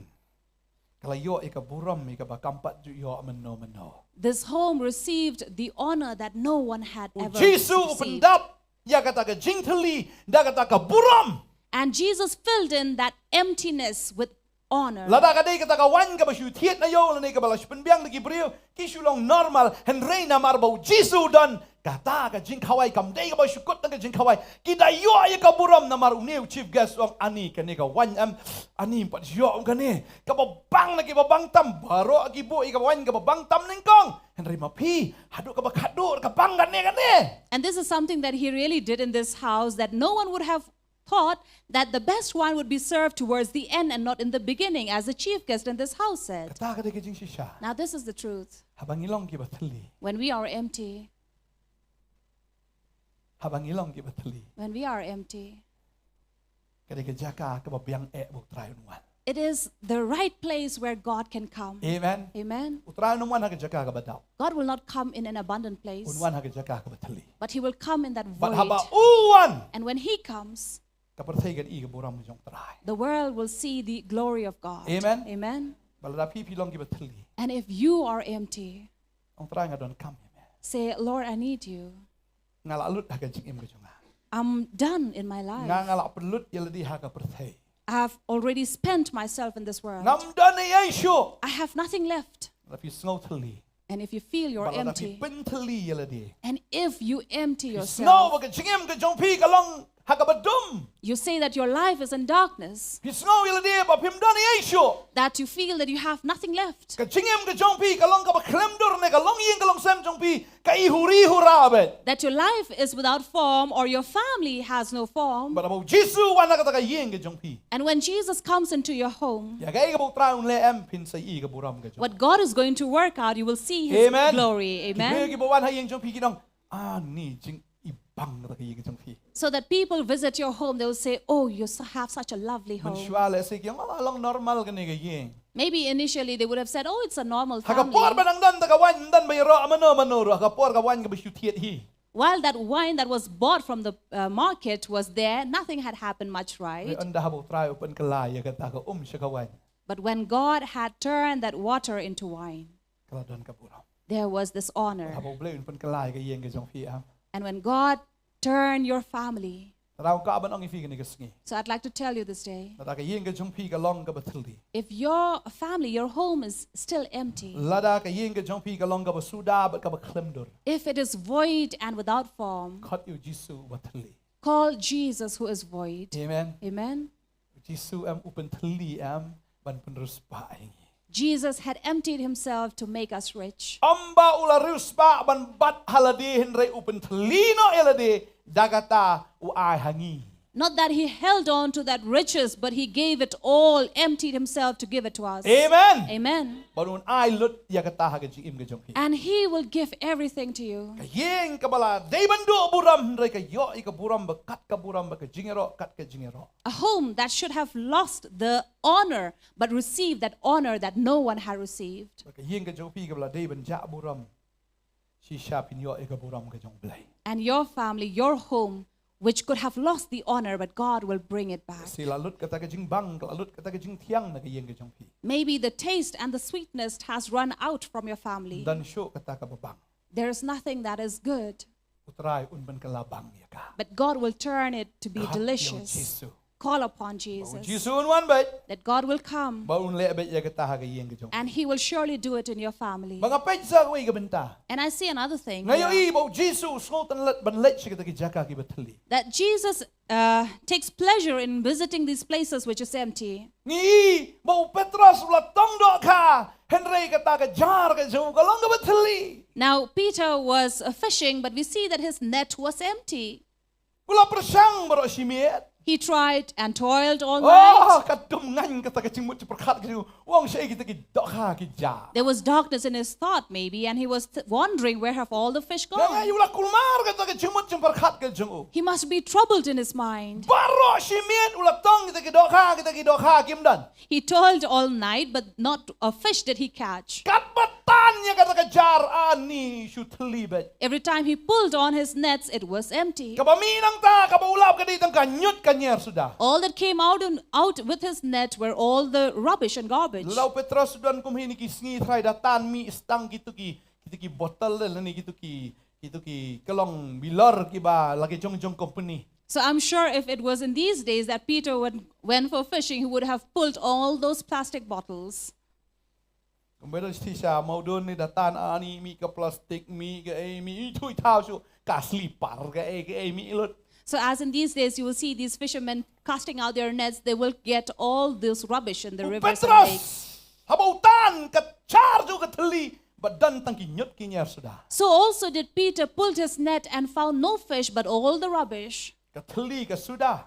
ka la ïoh ïa ka burom ïa kaba kam pat ju ïoh mynno mynno. This home received the honor that no one had ever received. U Jisu u pyndap ïa kata ka jingthylli da kata ka burom. And Jesus filled in that emptiness with honor. Lada ka dei kata ka waiñ kaba shu thied na ïew lane kaba la shu pynbiang da ki briew, ki shu long normal, hynrei namar ba u Jisu u don, kata ka jingkhawai kam dei kaba shu kut na ka jingkhawai. Ki da ïoh ïa ka burom namar une u chief guest u ong, "Ani kane ka waiñ em, ani ym pat ïoh kane, kaba bang na kiba bang tam, baroh ki buh ïa ka waiñ kaba bang tam nyngkong. Hynrei ma phi, haduh kaba khatduh ka bang kane kane." And this is something that he really did in this house, that no one would have thought that the best wine would be served towards the end and not in the beginning, as the chief guest in this house said. Kata ka dei ka jingshisha. Now this is the truth. Haba ngi long kiba thylli. When we are empty. Haba ngi long kiba thylli. When we are empty. Ka dei ka jaka kaba biang eh ba u Trai un wan. It is the right place where God can come. Amen. Amen. U Trai un wan ha ka jaka kaba dap. God will not come in an abundant place. Un wan ha ka jaka kaba thylli. But he will come in that void. Bad haba u wan, and when he comes, ka pyrthei kan i ka burom jong u Trai. The world will see the glory of God. Amen. Amen. Bad lada phi, phi long kiba thylli. And if you are empty, ong, Trai, nga donkam ïa me. Say, "Lord, I need you." Nga la lut ha ka jingim ka jong nga. I'm done in my life. Nga, nga la pynlut ïa lade ha ka pyrthei. I've already spent myself in this world. Ngam don ei ei shuh. I have nothing left. Lada phi sngew thylli. And if you feel you're empty, bad lada phi pynthylli ïa lade, and if you empty yourself, phi sngew ba ka jingim ka jong phi ka long ha kaba dum. You say that your life is in darkness. Phi sngew ïa lade ba phim don ei ei shuh. That you feel that you have nothing left. Ka jingim ka jong phi ka long kaba khlem dur ne ka longïing ka longsem jong phi ka i huri hura bad. That your life is without form or your family has no form. Bad haba u Jisu u wan ha kata ka ïing ka jong phi. And when Jesus comes into your home, ïa kaei kaba u Trai un leh em, phin sa i ka burom ka jong. What God is going to work out, you will see his glory. Amen. Ki briew kiba wan ha ïing jong phi kin ong, ani jing i bang kata ka ïing jong phi. So that people visit your home, they will say, "Oh, you so-, have such a lovely home." Mynshuwa lehse ki ong, "Oh, long normal kane ka ïing." Maybe initially they would have said, "Oh, it's a normal family." Ha ka por ba dang don ta ka waiñ, ym don ba ïaroh mano mano ruh, ha ka por ka waiñ kaba shu thied hi. While that wine that was bought from the, uh, market was there, nothing had happened much, right? Hynrei ynda haba u Trai u pynkylla ïa kata ka um sha ka waiñ. But when God had turned that water into wine, ka la don ka burom. There was this honor. Haba u Blei un pynkylla ïa ka ïing ka jong phi, ah. And when God turned your family. Tang kwah ban ong ïa phi kane ka sngi. So I'd like to tell you this day. Lada ka ïing ka jong phi ka long kaba thylli. If your family, your home is still empty. Lada ka ïing ka jong phi ka long kaba suda bad kaba khlem dur. If it is void and without form. Khot ïa u Jisu uba thylli. Call Jesus who is void. Amen. Amen. U Jisu em u pynthylli em ban pynriewspah ïa ngi. Jesus had emptied himself to make us rich. Ym ba u la riewspah ban bat ha lade hynrei u pynthylli noh ïa lade, da kata u ai ha ngi. Not that he held on to that riches, but he gave it all, emptied himself to give it to us. Amen. Amen. Bad un ai lut ïa kata ha ka jingim ka jong phi. And he will give everything to you. Ka ïing kaba la dei ban duh burom, hynrei ka ïoh ïa ka burom ba kat ka burom, ba ka jingïaroh kat ka jingïaroh. A home that should have lost the honor, but received that honor that no one had received. Ba ka ïing ka jong phi kaba la dei ban jah burom, shisha phin ïoh ïa ka burom ka jong U Blei. And your family, your home, which could have lost the honor, but God will bring it back. Shi la lut kata ka jingbang, la lut kata ka jingthiang na ka ïing ka jong phi. Maybe the taste and the sweetness has run out from your family. Ym don shuh kata kaba bang. There is nothing that is good. U Trai un pynkylla bang ïa ka. But God will turn it to be delicious. Ka hap ïa U Jisu. Call upon Jesus. Ba U Jisu un wan beit. That God will come. Ba un leh beit ïa kata ha ka ïing ka jong phi. And he will surely do it in your family. Ba nga peit sa kawei ka bynta. And I see another thing here. Nga ïohi ba U Jisu u sngewtynnat ban leit sha kita ki jaka kiba thylli. That Jesus uh, takes pleasure in visiting these places which is empty. Ngi i ba u Petros u la tong dohkha, hynrei kata ka jar ka jong u ka long kaba thylli. Now Peter was uh, fishing, but we see that his net was empty. U la pyrshang baroh shi miet. He tried and toiled all night. Oh, ka dum ngan kata ka jingmut jingpyrkhat ka jong u. U ong shaei kita ki dohkha ki jar. There was darkness in his thought, maybe, and he was th- wondering, "Where have all the fish gone?" Nga ïohi u la kulmar kata ka jingmut jingpyrkhat ka jong u. He must be troubled in his mind. Baroh shi miet u la tong kita ki dohkha, kita ki dohkha kim don. He toiled all night, but not a fish did he catch. Katba tan ïa kata ka jar, ani shu thylli beit. Every time he pulled on his nets, it was empty. Kaba mih nangta, kaba u lap ka dei tang ka ñiut ka ñier suda. All that came out and out with his net were all the rubbish and garbage. Lada u Petros u don kum hi ni ki sngi, trai da tan mih stang kitu ki, kitu ki bottle lane kitu ki, kitu ki kalong bilor kiba la ki jong jong company. So I'm sure if it was in these days that Peter went, went for fishing, he would have pulled all those plastic bottles. Kumba don shi shisha, ma u don ni da tan ani, mih ka plastic, mih kaei, mih i thui thaw shuh, ka slipper kaei kaei mih lut. So as in these days, you will see these fishermen casting out their nets, they will get all this rubbish in the rivers and lakes. U Petros, haba u tan ka jar jong u ka thylli, bad don tang ki ñiut ki ñier suda. So also did Peter pulled his net and found no fish but all the rubbish. Ka thylli ka suda.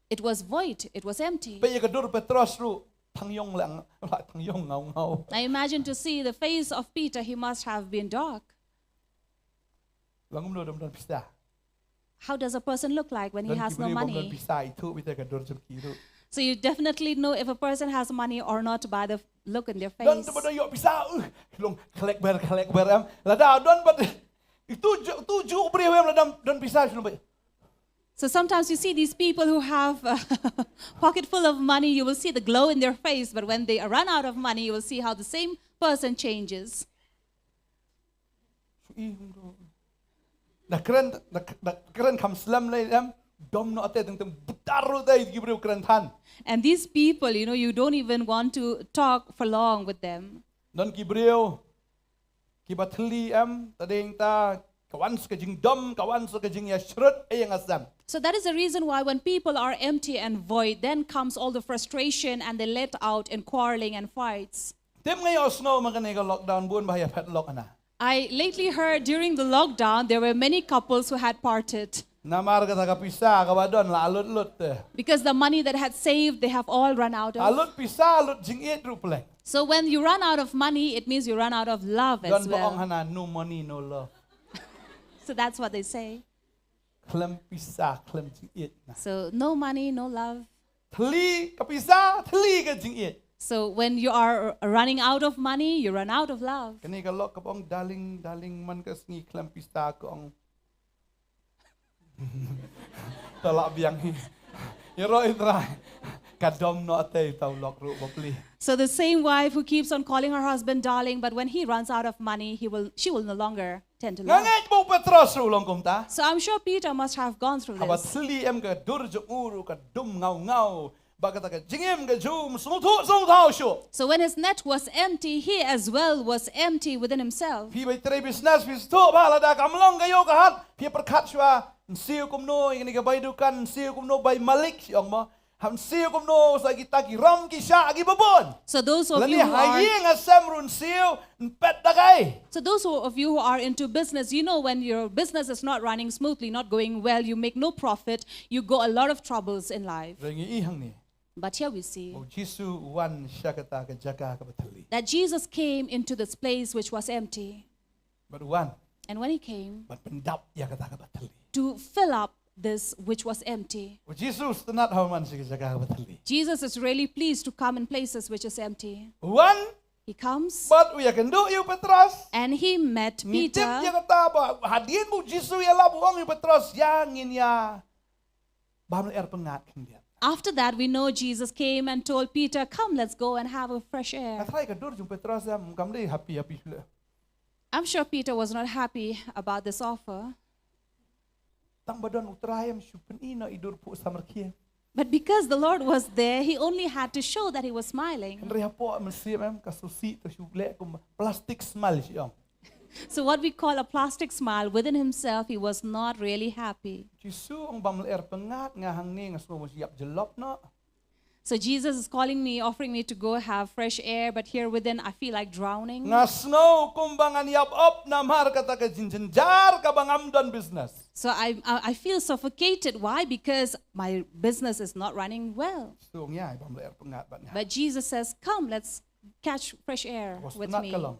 It was void, it was empty. Peit ïa ka dur Petros ruh, tang ïong lang, la tang ïong ngaw ngaw. Now imagine to see the face of Peter, he must have been dark. Long um lo dom don pisa. How does a person look like when he has no money? Don ki briew bym don pisa, ithuh beit ïa ka dur jong ki ruh. So you definitely know if a person has money or not by the look in their face. Don te ba don ïoh pisa, uh, long khlek ber khlek ber em. Lada don bad itu ju, itu ju briew em lada don pisa shu long beit. So sometimes you see these people who have a pocket full of money, you will see the glow in their face, but when they run out of money, you will see how the same person changes. Da kren, da, da kren kham slem lei em, dom noh te teng teng butar ruh te ki briew kren than. And these people, you know, you don't even want to talk for long with them. Don ki briew kiba thylli em, ta dei ta ka wan sa ka jingdom, ka wan sa ka jingïashrut ïa nga sem. So that is the reason why when people are empty and void, then comes all the frustration and they let out in quarreling and fights. Tip nga ïohsngew ma kane ka lockdown bun ba ïa phet lok na. I lately heard during the lockdown there were many couples who had parted. Namar kata ka pisa kaba don la lut lut te. Because the money that had saved, they have all run out of. Lut pisa, lut jingïeit ruh pleng. So when you run out of money, it means you run out of love as well. Don ba ong hana, no money, no love. So that's what they say. Khlem pisa, khlem jingïeit na. So no money, no love. Thylli ka pisa, thylli ka jingïeit. So when you are running out of money, you run out of love. Kane ka lok kaba ong darling, darling, man ka sngi khlem pisa ka ong. Ta lah biang hi. Ïaroh i Trai. Ka dom noh te ta u lok ruh bapli. So the same wife who keeps on calling her husband darling, but when he runs out of money, he will, she will no longer tend to love. Nga ngeit ba u Petros ruh u long kumta. So I'm sure Peter must have gone through this. Haba thylli em ka dur jong u ruh ka dum ngaw ngaw. Ba kata ka jingim ka jong u sngewthuh sngewthaw shuh. So when his net was empty, he as well was empty within himself. Phi ba trei business phi sngewthuh ba lada kam long ka ïew ka hat, phi pyrkhat shuwa, nsiew kumno ïa kane ka bai dukan, nsiew kumno bai malik shi ong mo. Ham siew kumno sa kita ki ram ki shah ki babun. So those of Lane you who ha are ïing ha sem ruh siew, yn pet da kai. So those who, of you who are into business, you know when your business is not running smoothly, not going well, you make no profit, you go a lot of troubles in life. Hynrei ngi i hangne. But here we see Ba u Jisu u wan sha kata ka jaka kaba thylli. That Jesus came into this place which was empty. Bad u wan. And when he came Bad pyndap ïa kata kaba thylli. To fill up this which was empty. U Jisu u sngewtynnat haba u wan sha ka jaka kaba thylli. Jesus is really pleased to come in places which is empty. U wan. He comes Bad u ïakynduh ïa u Petros. And he met Peter. Ngi tip ïa kata ba hadien ba u Jisu u ïalap u ong ïa u Petros, ïa ngin ïa bam lyer pyngngad khyndiat. After that, we know Jesus came and told Peter, "Come, let's go and have a fresh air." Nga tharai ka dur jong u Petros em kam dei happy happy shuh. I'm sure Peter was not happy about this offer. Tang ba don u Trai em shu pyni noh i dur phuh samrkhie. But because the Lord was there, he only had to show that he was smiling. Hynrei hapoh mynsiem em ka sngewsih te shu leh kum plastic smile shu ong. So what we call a plastic smile, within himself, he was not really happy. Jisu ong bam lyer pyngngad, nga hangne nga sngew ba shu ïap jyllop noh. So Jesus is calling me, offering me to go have fresh air, but here within I feel like drowning. Nga sngew kumba ngan ïap op namar kata ka jingjynjar kaba ngam don business. So I, I, I feel suffocated. Why? Because my business is not running well. Jisu ong ïa, bam lyer pyngngad bad nga. But Jesus says, "Come, let's catch fresh air with me." Ka long.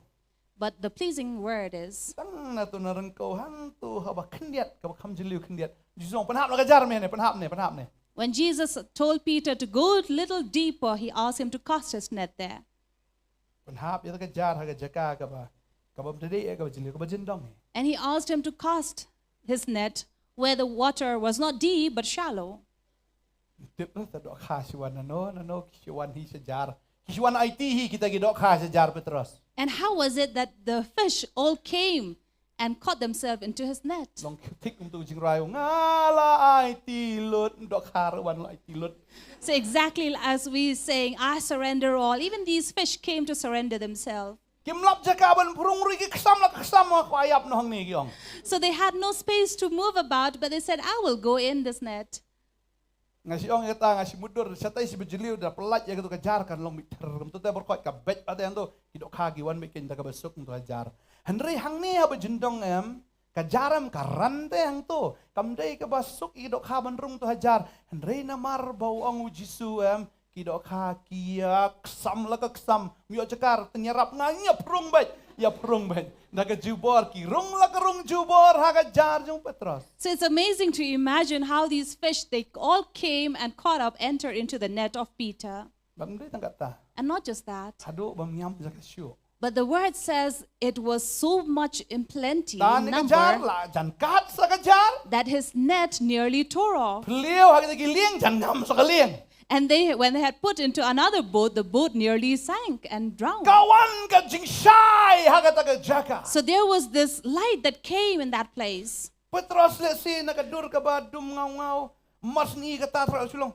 But the pleasing word is, tang na tu na ryngkew hangtu haba khyndiat, kaba kham jylliew khyndiat. Jisu ong, pynhap na ka jar mynne, pynhap ne, pynhap ne. When Jesus told Peter to go a little deeper, he asked him to cast his net there. Pynhap ïa ka jar ha ka jaka kaba, kaba ym dei, kaba jylliew, kaba jyndong hi. And he asked him to cast his net where the water was not deep but shallow. Tip na ta dohkha shu wan nano nano ki shu wan hi sha jar. Ki shu wan aiti hi kita ki dohkha sha jar Petros. And how was it that the fish all came and caught themselves into his net? Long thik kumtu jingrwai, nga la aiti lut, dohkha ruh wan la aiti lut. So exactly as we saying, "I surrender all," even these fish came to surrender themselves. Kim lap jaka ban pynrung ruh, ki ksam la ksam, nga kwah ïap noh hangne, ki ong. So they had no space to move about, but they said, "I will go in this net." Nga shu ong ïa kata, nga shu mutdur, shatai shi ba jylliew da pyllait ïa katu ka jar kan long beit ther. Kumtu te barkot ka beit pat ïa katu, ki dohkha ki wan beit kein da kaba suk kumtu ha jar. Hynrei hangne haba jyndong em, ka jar em ka ran te hangtu. Kam dei kaba suk ïa ki dohkha ban rung tu ha jar. Hynrei namar ba u ong u Jisu em, ki dohkha ki ïa ksam la ka ksam. Ym ïoh jaka, tang ïarap, nga ïa pynrung beit, ïa pynrung beit. Da ka jubor ki rung la ka rung jubor ha ka jar jong Petros. So it's amazing to imagine how these fish, they all came and caught up, entered into the net of Peter. Bad ym dei tang kata. And not just that. Haduh ba ym ñiam jaka shuh. But the word says it was so much in plenty, in number, tan ka jar la jan kat sa ka jar, that his net nearly tore off. Pyllew ha kita ki lieng, jan ngam sa ka lieng. And they, when they had put into another boat, the boat nearly sank and drowned. Ka wan ka jingshai ha kata ka jaka. So there was this light that came in that place. Petros lehse na ka dur kaba dum ngaw ngaw, mar sngi kata thrang shu long.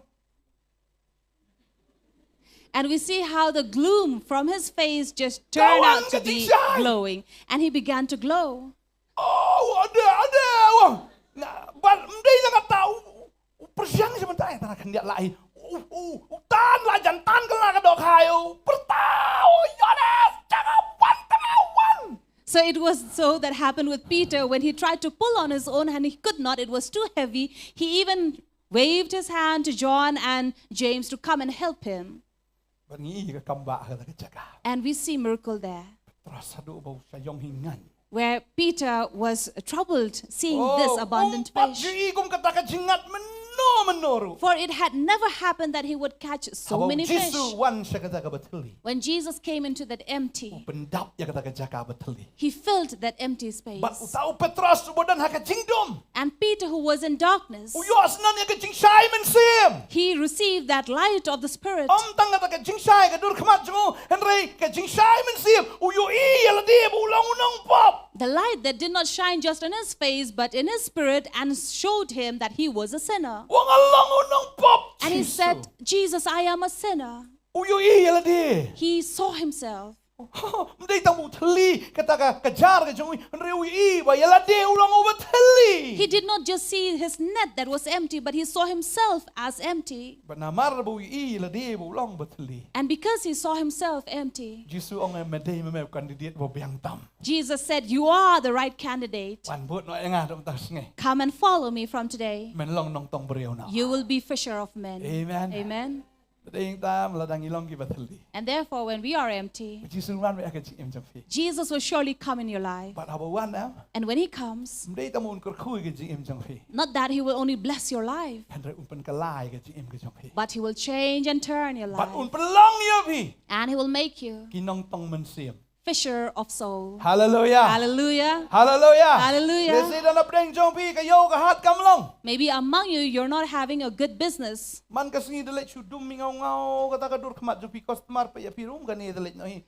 And we see how the gloom from his face just turned out to be glowing. And he began to glow. Oh, ade, ade, wah. Na, bad ym dei na kata u, u, u pyrshang shi mynta, eh, tang khyndiat la hi. U, u, u tan la jan tan ka la ka dohkha, u pyrta, u Ïoannis, jaka wan, tang wan. So it was so that happened with Peter when he tried to pull on his own and he could not. It was too heavy. He even waved his hand to John and James to come and help him. Bad ngi i ka kam ba ha kata ka jaka. And we see miracle there. Petros haduh ba u shah ïong hi ngan. Where Peter was troubled seeing this abundant fish. Oh, um pat ju i kum kata ka jingngad mynno mynno ruh. For it had never happened that he would catch so many fish. Haba u Jisu u wan sha kata kaba thylli. When Jesus came into that empty, u pyndap ïa kata ka jaka ba thylli. He filled that empty space. Bad uta u Petros uba don ha ka jingdum. And Peter, who was in darkness, u ïoh sngew ïa ka jingshai mynsiem. He received that light of the Spirit. Ym tang kata ka jingshai ka dur khmat jong u, hynrei ka jingshai mynsiem, u ïohi ïa lade ba u long u nongpop. The light that did not shine just on his face, but in his spirit, and showed him that he was a sinner. U ong nga long u nongpop. And he said, "Jesus, I am a sinner." U ïohi ïa lade. He saw himself. Ym dei tang ba u thylli kata ka, ka jar ka jong u, hynrei u ïohi ba ïa lade u long uba thylli. He did not just see his net that was empty, but he saw himself as empty. Bad namar ba u ïohi ïa lade ba u long uba thylli. And because he saw himself empty, Jisu ong, eh, me dei me me u candidate ba biang tam. Jesus said, "You are the right candidate. Wan bud noh ïa nga naduh mynta ka sngi. Come and follow me from today. Men long nongtong briew noh." You will be fisher of men. Amen. Amen. Te hangta lada ngi long kiba thylli. And therefore, when we are empty, Jisu un wan beit ha ka jingim jong phi. Jesus will surely come in your life. Bad haba u wan, eh, And when he comes, ym dei tang ba un kyrkhu ïa ka jingim jong phi. Not that he will only bless your life, Hynrei un pynkylla ïa ka jingim ka jong phi. But he will change and turn your life. Bad un pynlong ïa phi And he will make you ki nongtong mynsiem. Fisher of souls. Hallelujah. Hallelujah. Hallelujah. Hallelujah. Lehse don hapdeng jong phi ka ïew ka hat kam long. Maybe among you, you're not having a good business. Man ka sngi da leit shu dum ïa ngaw ngaw kata ka dur khmat jong phi, customer peit ïa phi ruh ym kane da leit noh hi.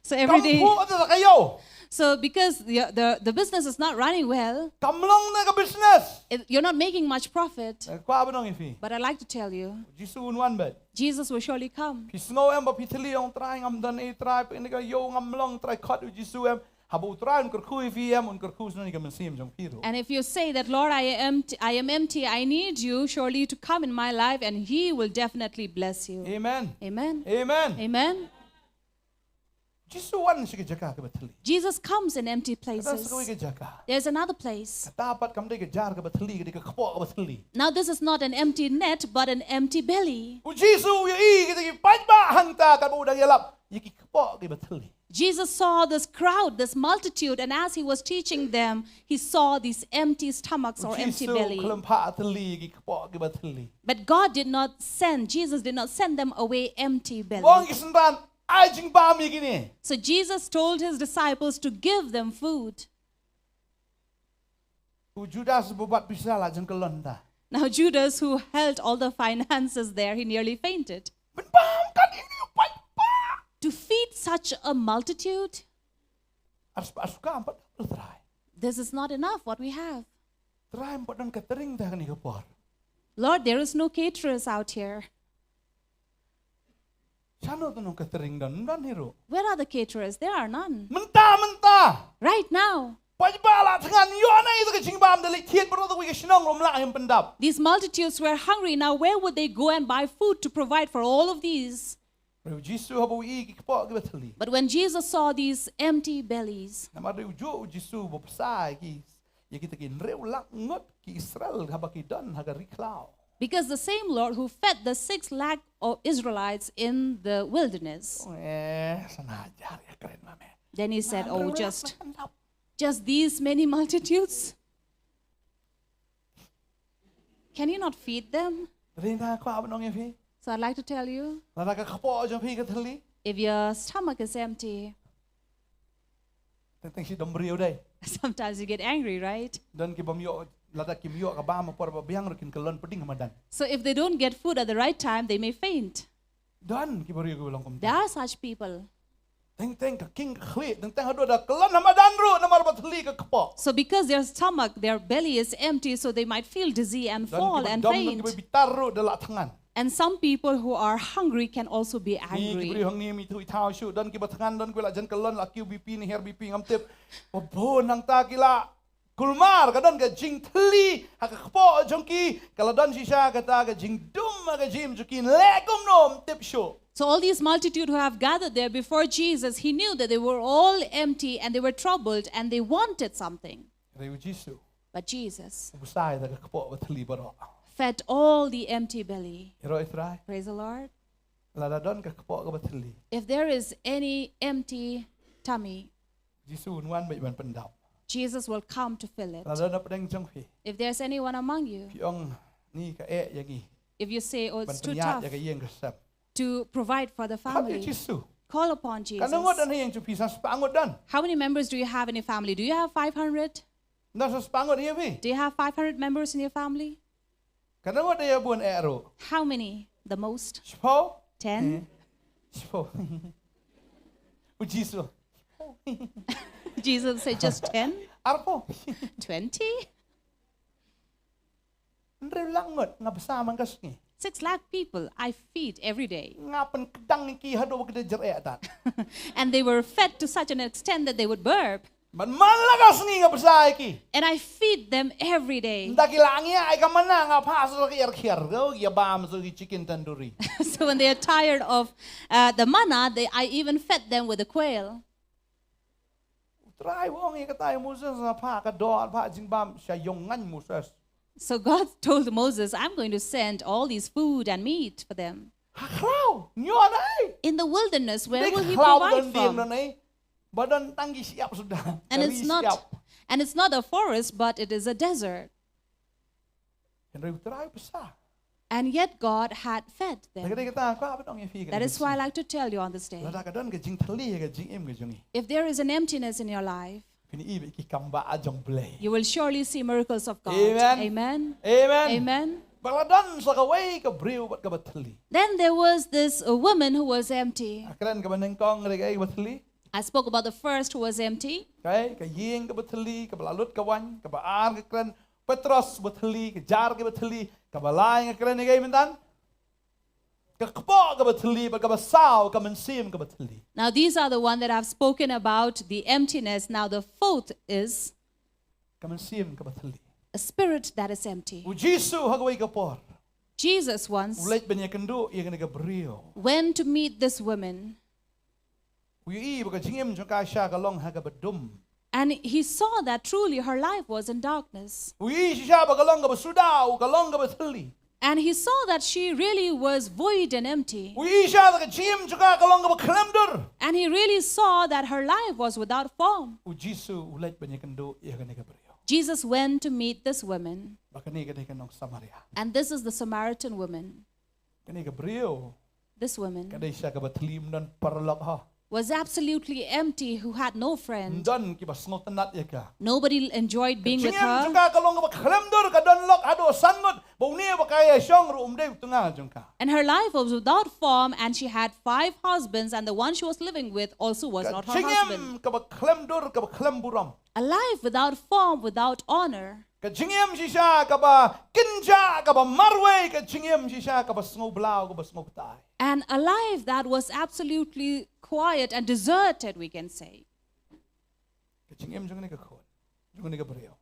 So every day. Kam phuh da ka ïew. So because the, the, the business is not running well, Kam long ne ka business. It, you're not making much profit. Eh, kwah ban ong ïa phi. But I'd like to tell you, Jisu un wan beit. Jesus will surely come. Phi sngew em ba phi thylli, ong Trai ngam don ei Trai, peit ne ka ïew ngam long Trai, khot ïa u Jisu em. Haba u Trai un kyrkhu ïa phi em, un kyrkhu sha ka mynsiem jong phi ruh. And if you say that, "Lord, I am t- I am empty, I need you surely to come in my life," and he will definitely bless you. Amen. Amen. Amen. Amen. Jisu wan sha ki jaka kiba thylli. Jesus comes in empty places. Ka dang sa kawei ka jaka. There's another place. Kata pat kam dei ka jar kaba thylli, ka dei ka kpoh kaba thylli. Now, this is not an empty net, but an empty belly. U Jisu u ïohi kita ki paidbah hangta katba u dang ïalap ïa ki kpoh kiba thylli. Jesus saw this crowd, this multitude, and as he was teaching them, he saw these empty stomachs or empty belly. U Jisu u khlem phah thylli ïa ki kpoh kiba thylli. But God did not send, Jesus did not send them away empty belly. U ong ïa ki synran, ai jingbam ïa kine. So Jesus told his disciples to give them food. U Judas uba bat pisa la jan kyllon ta. Now Judas, who held all the finances there, he nearly fainted. Ban bam kat ine i paidbah. To feed such a multitude? Ar, ar shu kam pat, Trai. This is not enough, what we have. Trai, ym pat don catering te ha kane ka por. Lord, there is no caterers out here. Shano te nong catering don, ym don hi ruh. Where are the caterers? There are none. Mynta, mynta. Right now. Paidbah la thngan, ïoh nai ïa ka jingbam, da leit thied baroh kawei ka shnong ruh ym lah ban pyndap. These multitudes were hungry. Now, where would they go and buy food to provide for all of these? Hynrei u Jisu haba u ïohi ki kpoh kiba thylli. But when Jesus saw these empty bellies, namar dei u juh u Jisu ba bsa ïa ki, ïa kita ki hynriew lak ngut ki Israel haba ki don ha ka ri khlaw. Because the same Lord who fed the six lakh of Israelites in the wilderness. Eh, san hajar ïa kren ma me. Then he said, "Oh, just, just these many multitudes? Can you not feed them?" Te nga kwah ban ong ïa phi. So I'd like to tell you, lada ka kpoh jong phi ka thylli, if your stomach is empty, teng teng shi dom briew dei. Sometimes you get angry, right? Don ki bym ïoh, lada kim ïoh ka bam ha por ba biang ruh kin kyllon pdeng ha madan. So if they don't get food at the right time, they may faint. Don ki briew kiba long kumta. There are such people. Teng teng ka king ka khlieh, teng teng haduh da kyllon ha madan ruh namar ba thylli ka kpoh. So because their stomach, their belly is empty, so they might feel dizzy and fall and faint. Don kiba, don kiba bitar ruh da la thngan. And some people who are hungry can also be angry. Ngi ki briew hangne ngim ithuh ithaw shuh, don kiba thngan, don kiba la jan kyllon, la kiew B P ne her B P ngam tip. Ba bun hangta ki la kulmar, ka don ka jingthylli ha ka kpoh jong ki, ka la don shisha kata ka jingdum ha ka jingim jong ki, leh kumno ym tip shuh. So all these multitude who have gathered there before Jesus, he knew that they were all empty and they were troubled and they wanted something. Hynrei u Jisu, but Jesus, u bsa ïa ka kpoh ba thylli baroh, fed all the empty belly. Ïaroh ïa Trai. Praise the Lord. Lada don ka kpoh kaba thylli, if there is any empty tummy, Jisu un wan beit ban pyndap. Jesus will come to fill it. Lada don hapdeng jong phi, if there's anyone among you, phi ong, ngi ka eh ïa ngi, if you say, "Oh, it's too tough," ban pynïaid ïa ka ïing ka sem, to provide for the family, khot ïa u Jisu. Call upon Jesus. Katno ngut don ha ïing jong phi? San spah ngut don? How many members do you have in your family? Do you have five hundred? Don san spah ngut ha ïing phi? Do you have five hundred members in your family? Katno ngut don ïa bun eh ruh? How many? The most? Shiphew? Ten? Eh. Shiphew. U Jisu. Jesus said, "Just ten?" Arphew? Twenty? Hynriew lak ngut nga bsa man ka sngi. Six lakh people I feed every day. Nga pynkdang ïa ki haduh ba ki da jyreh tad. And they were fed to such an extent that they would burp. Ban man la ka sngi nga bsa ïa ki. And I feed them every day. Ynda ki la ngiah ïa ka manna nga phah sa ki er khiar, ki bam sa ki chicken tandoori. So when they are tired of uh, the manna, they, I even fed them with a quail. U Trai u ong ïa kata ïa Moses, nga phah ka doh, phah jingbam sha ïong ngan Moses. So God told Moses, "I'm going to send all these food and meat for them." Ha khraw, ñion ai. In the wilderness, where Dei will he khraw ba provide don dieng from? Don ai. Ba don tang ki shyiap suda. And Ka it's ri not, shyiap. And it's not a forest, but it is a desert. Hynrei u Trai u bsa. And yet God had fed Te ka dei them. kata ka ba ong ïa phi ka That dei is why I bsa. Like to tell you on this day. Lada ka don ka jingthylli ïa ka jingim ka jong ngi. If there is an emptiness in your life, Phin i ba ki kam ba jong Blei. You will surely see miracles of God. Amen. Amen. Amen. Amen. Ba la don sa kawei ka briew bad kaba thylli. Then there was this uh, woman who was empty. Nga kren kaba nyngkong re ka kaba thylli. I spoke about the first who was empty. Ka, ka ïing kaba thylli, kaba la lut ka waiñ, kaba ar nga kren Petros ba thylli, ka jar kaba thylli, kaba lai nga kren ïa ka mynta. Ka kpoh kaba thylli, bad kaba saw, ka mynsiem kaba thylli. Now these are the one that I've spoken about, the emptiness. Now the fourth is Ka mynsiem kaba thylli. A spirit that is empty. U Jisu ha kawei ka por. Jesus once U leit ban ïakynduh ïa kane ka briew. Went to meet this woman. U ïohi ba ka jingim jong ka shisha ka long ha kaba dum. And he saw that truly her life was in darkness. U ïohi shisha ba ka long kaba suda, u ka long kaba thylli. And he saw that she really was void and empty. U ïohi shisha ba ka jingim jong ka ka long kaba khlem dur. And he really saw that her life was without form. U Jisu u leit ban ïakynduh ïa kane ka briew. Jesus went to meet this woman. Ba kane ka dei ka nong Samaria. And this is the Samaritan woman. Kane ka briew. This woman Ka dei shisha kaba thylli, ym don paralok ha. Was absolutely empty, who had no Ym friend. Don kiba sngewtynnad ïa ka. Nobody enjoyed being with Jingim her. Jong ka ka long kaba khlem dur, ka don lok haduh san ngut. Ba une ba ka ïashong ruh um dei u tnga jong ka. And her life was without form, and she had five husbands, and the one she was living with also was Ka not her husband. Jingim kaba khlem dur, kaba khlem burom. A life without form, without honor. Ka jingim shisha kaba kynjah, kaba marwei, ka jingim shisha kaba sngewblaw, kaba sngewbthah. And a life that was absolutely quiet and deserted, we can say. Ka jingim jong kane ka khun, jong kane ka briew.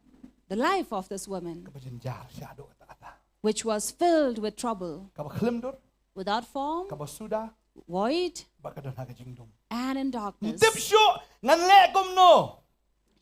The life of this woman, Kaba jynjar shisha haduh katta katta. Which was filled with trouble, Kaba khlem dur, without form, kaba suda, void, bad ka don ha ka jingdum. And in darkness. Tip shuh ngan leh kumno.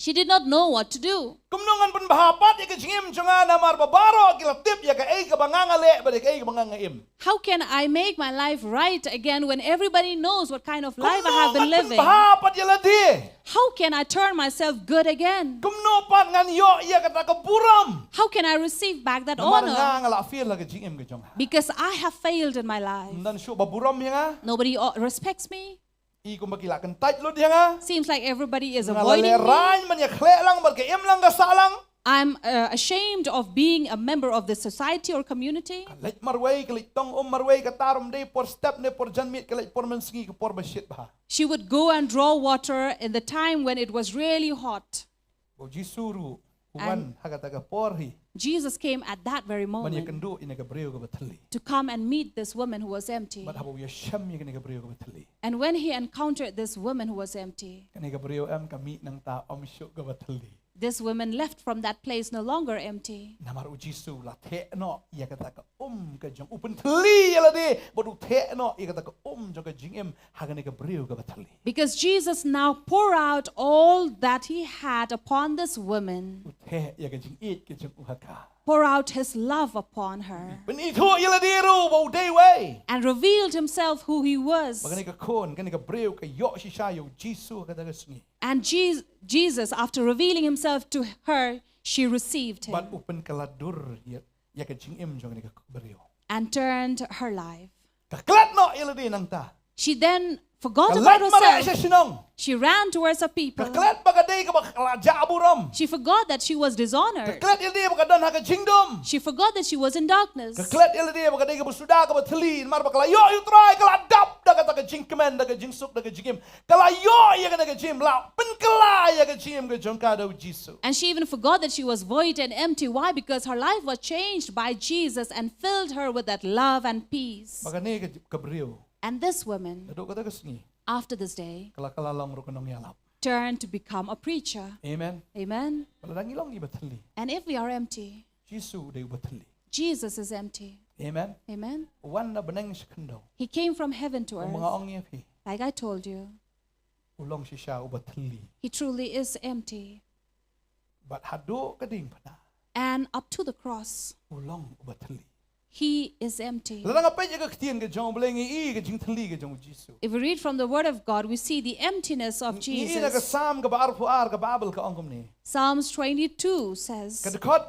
She did not know what to do. Kumno ngan pynbha pat ïa ka jingim jong nga, namar ba baroh ki la tip ïa kaei kaba nga nga leh bad ïa kaei kaba nga nga im. How can I make my life right again when everybody knows what kind of life I have been Kumno ngan living? Pynbha pat ïa lade. How can I turn myself good again? Kumno pat ngan ïoh ïa kata ka burom. How can I receive back that Namar nga honor? Nga la fail ha ka jingim ka jong nga. Because I have failed in my life. Ym don shuh ba burom ïa nga. Nobody o- respects me. I kumba ki la kyntait lut ïa nga. Seems like everybody is Nga la avoiding me. Lehraiñ ban ïakhleh lang bad ka imlang ka sahlang. I'm uh, ashamed of being a member of this society or community. Ka leit marwei, ka leit tong um marwei, kata ruh ym dei por step ne por janmiet, ka leit por mynsngi, ka por ba shit bha. She would go and draw water in the time when it was really hot. Ba u Jisu ruh u And- wan ha kata ka por hi. Jesus came at that very Ban moment ïakynduh ïa kane ka briew kaba thylli. To come and meet this woman who was empty. Bad haba u ïashem ïa kane ka briew kaba thylli. And when he encountered this woman who was empty, Kane ka briew em ka mih nangta ym shuh kaba thylli. This woman left from that place no longer empty. Namar u Jisu u la theh noh ïa kata ka um ka jong u, u pynthylli ïa lade, bad u theh noh ïa kata ka um jong ka jingim ha kane ka briew kaba thylli. Because Jesus now pour out all that he had upon this woman. U theh ïa ka jingïeit ka jong u ha ka. Pour out his love upon her. Pynithuh ïa lade ruh ba u dei uei. And revealed himself who he was. Ba kane ka khun, kane ka briew ka ïoh shisha ïa u Jisu ha kata ka sngi. And Je- Jesus, after revealing himself to her, she received him. Bad u pynkylla dur ïa, ïa ka jingim jong kane ka briew. And turned her life. Ka klet noh ïa lade nangta. She then forgot about herself. Ka leit mareh sha shnong. She ran towards her people. Ka klet ba ka dei kaba ka la jah burom. She forgot that she was dishonored. Ka klet ïa lade ba ka don ha ka jingdum. She forgot that she was in darkness. Ka klet ïa lade ba ka dei kaba suda kaba thylli, namar ba ka la ïoh ïa u Trai, ka la dap da kata ka jingkmen, da ka jingsuk, da ka jingim. Ka la ïoh ïa kane ka jingim, la pynkylla ïa ka jingim ka jong ka da u Jisu. And she even forgot that she was void and empty. Why? Because her life was changed by Jesus and filled her with that love and peace. Ba kane ka, ka briew. And this woman, naduh kata ka sngi, after this day, ka la, ka la long ruh ka nongïalap. Turned to become a preacher. Amen. Amen. Ba lada ngi long kiba thylli, and if we are empty, Jisu u dei uba thylli. Jesus is empty. Amen. Amen. U wan na bneng sha khyndew. He came from heaven to earth. Kumba nga ong ïa phi, like I told you, u long shisha uba thylli. He truly is empty. Bad haduh ka diengphna, and up to the cross, u long uba thylli. He is empty. Lada nga peit ïa ka ktien ka jong U Blei, ngi i ka jingthylli ka jong u Jisu. If we read from the Word of God, we see the emptiness of Jesus. Ngi i na ka Salm kaba arphew ar, ka Baibl ka ong kumne. Psalms twenty-two says, ka dkhot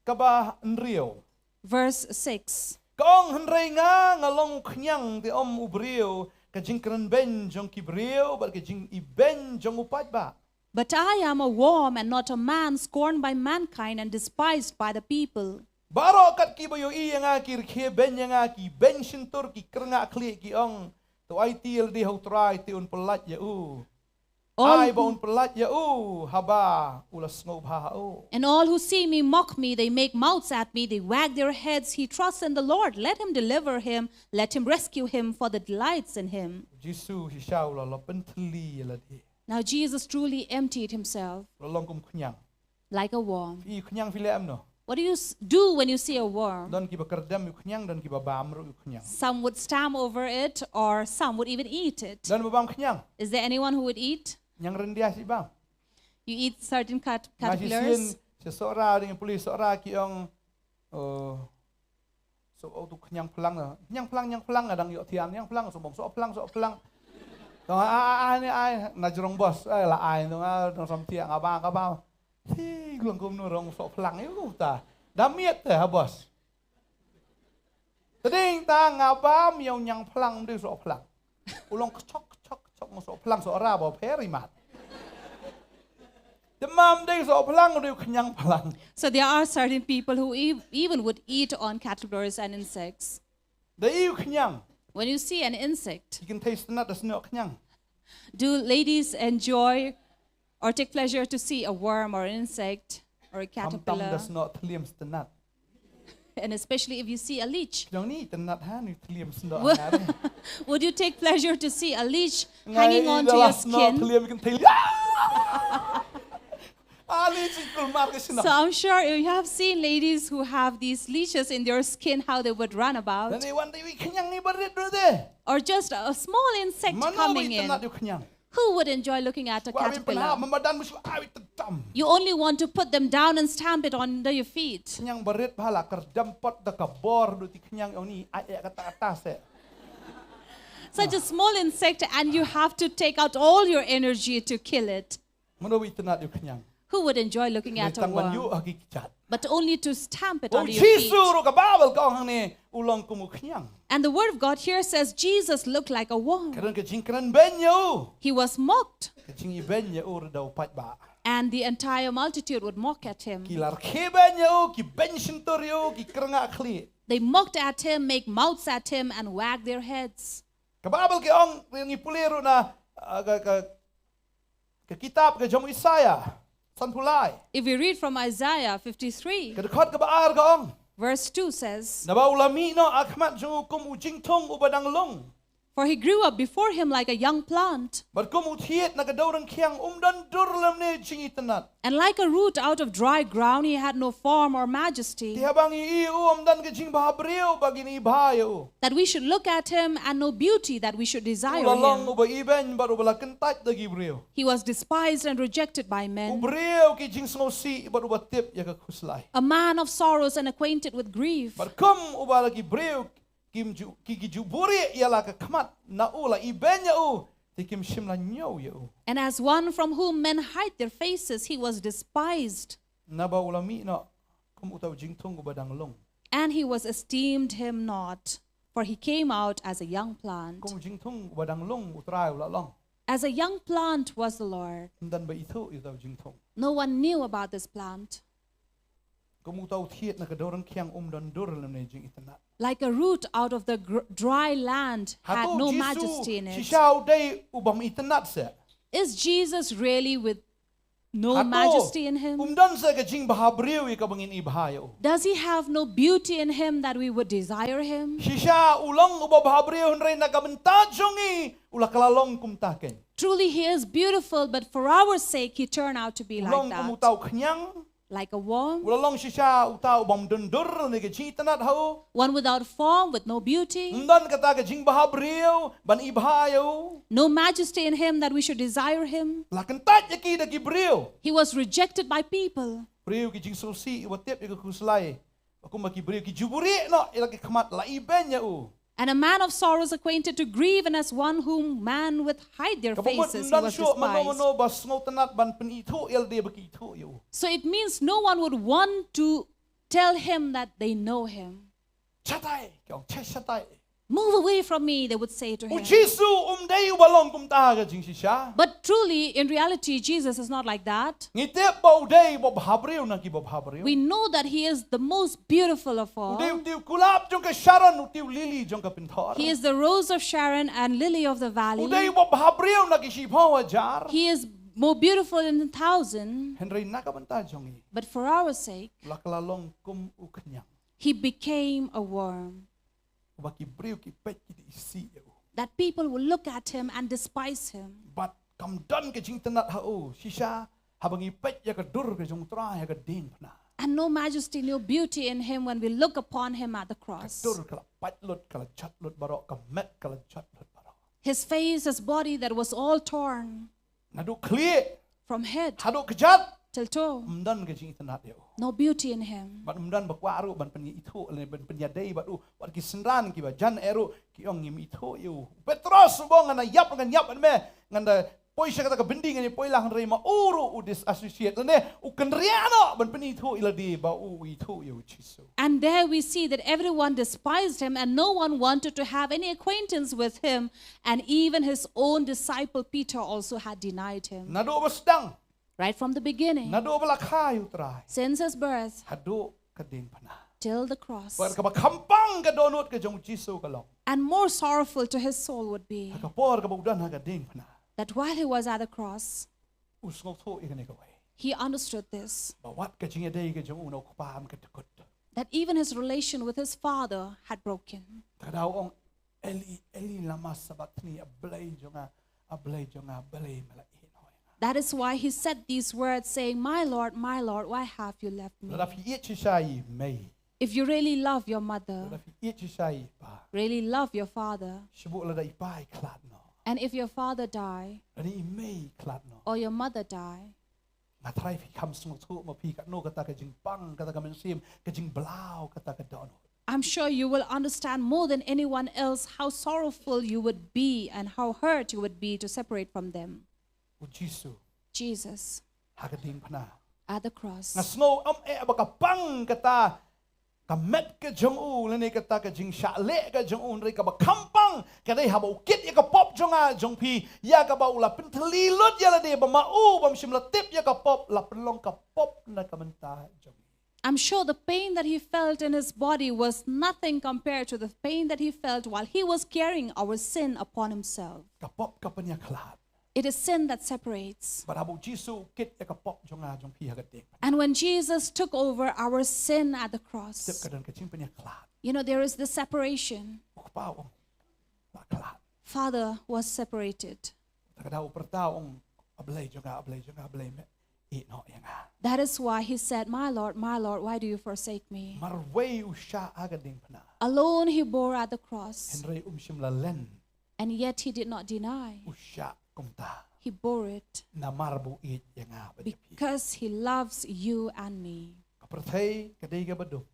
kaba hynriew, verse six. Ka ong, hynrei nga, nga long u khñiang, te ym u briew, ka jingkren beiñ jong ki briew bad ka jingibeiñ jong u paidbah. But I am a worm and not a man, scorned by mankind and despised by the people. Baroh kat kiba ïohi ïa nga ki rkhie beiñ ïa nga, ki beiñ shyntur, ki kyrngah khlieh, ki ong, to aiti ïa lade ha u Trai, te un pyllait ïa u. Ai ba un pyllait ïa u haba u la sngewbha ha u. And all who see me mock me, they make mouths at me, they wag their heads. He trusts in the Lord. Let him deliver him. Let him rescue him, for the delights in him. Jisu shisha u la, la pynthylli ïa lade. Now Jesus truly emptied himself. U la long kum khñiang. Like a worm. Phi i khñiang phi leh em noh? What do you s- do when you see a worm? Don kiba kyrdem ïa u khñiang, don kiba bam ruh ïa u khñiang. Some would stamp over it, or some would even eat it. Don ba bam khñiang? Is there anyone who would eat? Khñiang ryndia shi bam. You eat certain cat- caterpillars? Nga shisien sha Sohra, dang ïa pule Sohra, ki ong, oh, so, oh, tu khñiang phlang, khñiang phlang, khñiang phlang, nga dang ïoh thiah khñiang phlang, so bang soh phlang, soh phlang. To ai, ai, ai, ai, na jrong bos, ai, la ai, to nga dang sam thiah, nga ba, nga ba. Ti glong kumno rong soh phlang ïa u ta. Da miet te ha bos. Te dang ta nga bam ïa u khñiang phlang, ym dei soh phlang. U long kchok, kchok, kchok, soh phlang, Sohra ba pher imat. Te ym dei soh phlang, u dei u khñiang phlang. So there are certain people who ev- even would eat on caterpillars and insects. Da i u khñiang. When you see an insect, ki kynthei sngewtynnat da snoh khñiang? Do ladies enjoy or take pleasure to see a worm or an insect or a caterpillar? Khamtam da snoh thylliej sngewtynnat. And especially if you see a leech. Ki ong, ni tynnat ha, ni thylliej snoh. Would, ha, would you take pleasure to see a leech hanging on to your skin? Nga i da la snoh thylliej, kynthei. Ah, leech i kulmar ka snoh. So I'm sure you have seen ladies who have these leeches in their skin, how they would run about. Lane wan da i khñiang i barit ruh te. Or just a small insect coming in. Mano ba i tynnat ïa u khñiang? Who would enjoy looking at a caterpillar? Wa i pynhap, mamadan, musu, ai, i tynnat. You only want to put them down and stamp it under your feet. Khñiang barit ba la kyrdem pat da ka bor, da ti khñiang, ong ni, ai, ai, kata, kata se. Such a small insect, and you have to take out all your energy to kill it. Mano ba i tynnat ïa u khñiang? Who would enjoy looking at a worm? Hynrei tang ban ïuh ha ki kjat. But only to stamp it under your feet. U Jisu ruh ka Baibl ka ong hangne, u long kum u khñiang. And the word of God here says Jesus looked like a worm. Ka don ka jingkren beiñ ïa u. He was mocked. Ka jingibeiñ ïa u ruh da u paidbah. And the entire multitude would mock at him. Ki la rkhie beiñ ïa u, ki beiñ shyntur ïa u, ki kyrngah khlieh. They mocked at him, make mouths at him, and wagged their heads. Ka Baibl ka ong, ngi pule ruh na, ah, ka, ka, ka kitab ka jong u Isaïah, sanphew lai. If we read from Isaiah fifty-three, ka dkhot kaba ar ka ong, verse two says, naba u la mih noh ha khmat jong u kum u jingthung uba dang lung. For he grew up before him like a young plant. Bad kum u thied na ka dewryngkhiang, um don dur lymne jingitynnat. And like a root out of dry ground, he had no form or majesty. Te haba ngi i u, ym don ka jingbhabriew ba ngin i bha ïa u. That we should look at him and no beauty that we should desire him. U la long uba ibeiñ bad uba la kyntait da ki briew. He was despised and rejected by men. U briew ki jingsngewsih bad uba tip ïa ka khuslai. A man of sorrows and acquainted with grief. Bad kum uba la ki briew kim ju, ki, ki ju buhrieh ïa la ka khmat na u, la ibeiñ ïa u, te kim shym la ñiew ïa u. And as one from whom men hide their faces, he was despised. Naba u la mih noh kum uta u jingthung uba dang lung. And he was esteemed him not. For he came out as a young plant. Kum u jingthung uba dang lung u Trai u la long. As a young plant was the Lord. Ym don ba ithuh ïa uta u jingthung. No one knew about this plant. Kum uta u thied na ka dor rangkhiang um don dur lane jingitynnat. Like a root out of the gr- dry land had no majesty in it. Hato u Jisu shisha u dei u bym itynnat seh? Is Jesus really with no majesty in him? Hato um don seh ka jingbha briew ïa kaba ngin ibha ïa u? Does he have no beauty in him that we would desire him? Shisha u long uba bha briew hynrei na ka bynta jong ngi u la kylla long kumta keiñ. Truly he is beautiful, but for our sake he turned out to be like that. U long kum uta u khñiang. Like a worm. U la long shisha uta u bym don dur ne ka jingitynnat ha u. One without form, with no beauty. Ym don kata ka jingbha briew ban ibha ïa u. No majesty in him that we should desire him. La kyntait ïa ki da ki briew. He was rejected by people. Briew ki jingsngewsih, iba tip ïa ka khuslai. Ba kumba ki briew ki ju buhrieh noh ïa la ki khmat, la ibeiñ ïa u. And a man of sorrows, acquainted to grief, and as one whom man would hide their faces, he was despised. Kaba mut ym don shuh mano mano ba sngewtynnat ban pynithuh ïa lade ba ki ithuh ïa u. So it means no one would want to tell him that they know him. Shatai, ki ong, "Che, shatai." "Move away from me," they would say to him. U Jisu um dei uba long kumta ka jingshisha. But truly, in reality, Jesus is not like that. Ngi tip ba u dei uba bha briew na kiba bha briew. We know that he is the most beautiful of all. U dei u, u diengkulap jong ka Sharon, u dei u lily jong ka pynthor. He is the rose of Sharon and lily of the valley. U dei uba bha briew na ki shiphew hajar. He is more beautiful than a thousand. Hynrei na ka bynta jong ngi. But for our sake, u la kylla long kum u khñiang. He became a worm. Uba ki briew ki peit ki da isih ïa u. That people will look at him and despise him. Bad kam don ka jingitynnat ha u. Shisha haba ngi peit ïa ka dur ka jong u Trai ha ka diengphna. And no majesty, no beauty in him when we look upon him at the cross. Ka dur ka la pait lut, ka la jot lut baroh, ka met ka la jot lut baroh. His face, his body that was all torn. Naduh khlieh. From head. Haduh kjat. Till toe. Ym don ka jingitynnat ïa u. No beauty in him. Bad ym don ba kwah ruh ban pynithuh lane ban pynïadei bad u. Wat ki synran kiba jan eh ruh ki ong ngim ithuh ïa u. Petros u ong, "Ngan ïap, ngan ïap bad me. Ngan da poi sha kata ka byndi, ngan ïa poi lang," hynrei ma u ruh u disassociate lane u kynriah noh ban pynithuh ïa lade ba u ithuh ïa u Jisu. And there we see that everyone despised him and no one wanted to have any acquaintance with him, and even his own disciple Peter also had denied him. Naduh ba sdang. Right from the beginning. Naduh ba la kha ïa u Trai. Since his birth. Haduh ka diengphna. Till the cross. Bad kaba khampang ka dohnud ka jong u Jisu ka long. And more sorrowful to his soul would be. Ha ka por kaba u don ha ka diengphna. That while he was at the cross. U sngewthuh ïa kane kawei. He understood this. Ba wat ka jingïadei ka jong u na u Kpa em ka dkut. That even his relation with his father had broken. Te ka daw ong, "Eli, Eli, lama sabachthani, A Blei jong nga, A Blei jong nga, balei me la ïehnoh ïa nga?" That is why he said these words, saying, "My Lord, my Lord, why have you left me?" Lada phi ïeit shisha ïa i mei. If you really love your mother, lada phi ïeit shisha ïa i pa, really love your father, shibun lada i pa i khlad noh, and if your father die, lada i mei i khlad noh, or your mother die, nga tharai phi kham sngewthuh ma phi katno kata ka jingpang, kata ka mynsiem, ka jingblaw, kata ka dohnud. I'm sure you will understand more than anyone else how sorrowful you would be and how hurt you would be to separate from them. U Jisu. Jesus. Ha ka diengphna. At the cross. Nga sngew ym eh ba ka pang kata ka met ka jong u, lane kata ka jingshah leh ka jong u, hynrei kaba khampang ka dei haba u kit ïa ka pop jong nga jong phi, ïa kaba u la pyntylli lut ïa lade ba ma u bym shym la tip ïa ka pop la pynlong ka pop na ka bynta jong ngi. I'm sure the pain that he felt in his body was nothing compared to the pain that he felt while he was carrying our sin upon himself. Ka pop ka pynïakhlad. It is sin that separates. Bad haba u Jisu u kit ïa ka pop jong nga jong phi ha ka diengphna. And when Jesus took over our sin at the cross, tip ka don ka jingpynïakhlad. You know, there is the separation. U Kpa u ong, la khlad. Father was separated. Te ka daw u pyrta u ong, "A Blei jong nga, A Blei jong nga, balei me ïehnoh ïa nga?" That is why he said, "My Lord, my Lord, why do you forsake me?" Marwei u shah ha ka diengphna. Alone he bore at the cross. Hynrei um shym la len. And yet he did not deny. U shah kumta. He bore it. Namar ba u ïeit ïa nga bad ïa phi. Because he loves you and me. Ka pyrthei ka dei kaba dum.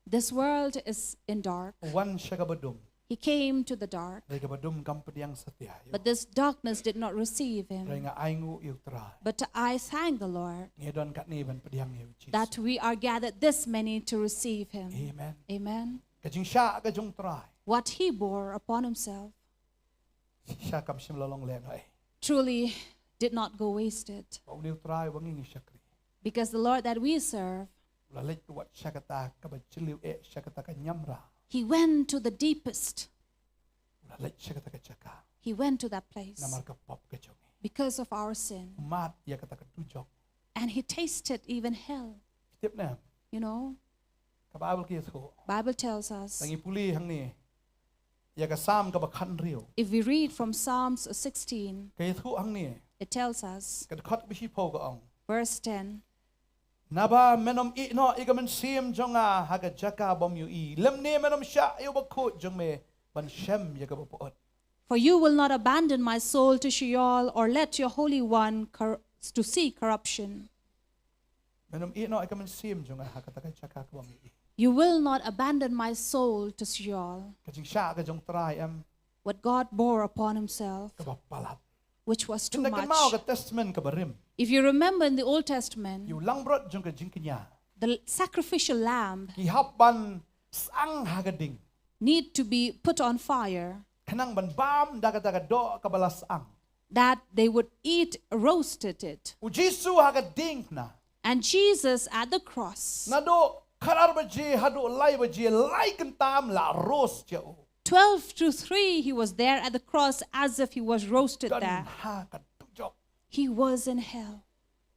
This world is in dark. U wan sha kaba dum. He came to the dark. Hynrei kaba dum kam pdiang satia ïa u. But this darkness did not receive him. Hynrei nga ainguh ïa u Trai. But I thank the Lord. Ngi don katne ban pdiang ïa u Jisu. That we are gathered this many to receive him. Amen. Amen. Ka jingshah ka jong u Trai. What he bore upon himself. Shisha kam shym la long lehnohei. Truly did not go wasted. Ba une u Trai uba ngi ngi shakri. Because the Lord that we serve, u la leit wat sha kata kaba jylliew eh, sha kata ka niamra. He went to the deepest. U la leit sha kata ka jaka. He went to that place. Namar ka pop ka jong ngi. Because of our sin. U mad ïa kata ka dujok. And he tasted even hell. Tip ne? You know? Ka Bible ka ïathuh. Bible tells us. Tang ngi pule hangne ïa ka Salm kaba khathynriew. If we read from Psalms sixteen, ka ïathuh hangne. It tells us. Ka dkhot ba shiphew ka ong. Verse ten. Naba men ym ïehnoh ïa ka mynsiem jong nga ha ka jaka bym ïohi, lymne men ym shah ïa u bakhuid jong me ban shem ïa kaba pyut. For you will not abandon my soul to Sheol or let your Holy One cor- to see corruption. Men ym ïehnoh ïa ka mynsiem jong nga ha kata ka jaka ka bym ïohi. You will not abandon my soul to Sheol. Ka jingshah ka jong u Trai em. What God bore upon himself, kaba palat, which was too much. Tang da kynmaw ka Testament kaba rim. If you remember in the Old Testament, ïa u langbrot jong ka jingkñia, the sacrificial lamb, ki hap ban syang ha ka ding, need to be put on fire, khnang ban bam da kata ka doh kaba la syang, that they would eat roasted it. U Jisu ha ka diengphna. And Jesus at the cross. Naduh khatar baje haduh lai baje, lai kyntam la roast ïa u. Twelve to three, he was there at the cross as if he was roasted there. Don ha ka dujok. He was in hell.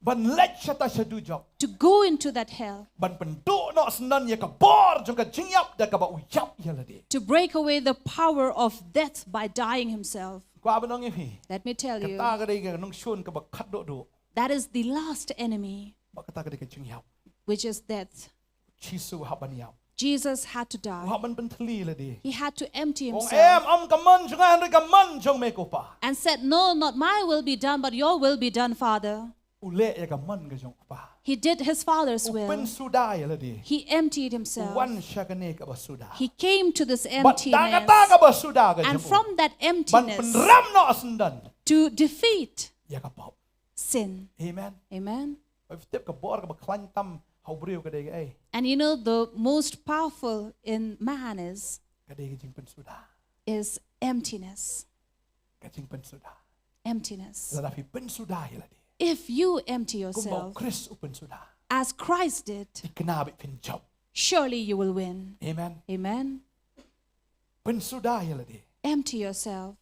Ban leit shata sha dujok. To go into that hell. Ban pynduh noh syndon ïa ka bor jong ka jingïap da kaba u ïap ïa lade. To break away the power of death by dying himself. Kwah ban ong ïa phi. Let me tell you. Kata ka dei ka nongshun kaba khatduh duh. That is the last enemy. Ba kata ka dei ka jingïap. Which is death. Jisu u hap ban ïap. Jesus had to die. U hap ban pynthylli ïa lade. He had to empty himself. Ong em, ym ka mon jong nga hynrei ka mon jong me ko Pa. And said, "No, not my will be done, but your will be done, Father." U leh ïa ka mon ka jong u Kpa. He did his Father's will. U pynsuda ïa lade. He emptied himself. U wan sha kane kaba suda. He came to this emptiness. Bad da kata kaba suda ka jong u. And from that emptiness, ban pynrem noh syndon, to defeat, ïa ka pop, sin. Amen. Amen. Phi tip ka bor kaba khlaiñ tam ha u briew ka dei kaei? And you know, the most powerful in man is, ka dei ka jingpynsuda, is emptiness. Ka jingpynsuda. Emptiness. Lada phi pynsuda ïa lade, if you empty yourself, kumba u Khrist u pynsuda, as Christ did, phi kynmaw ba phin jop. Surely you will win. Amen. Amen. Pynsuda ïa lade. Empty yourself.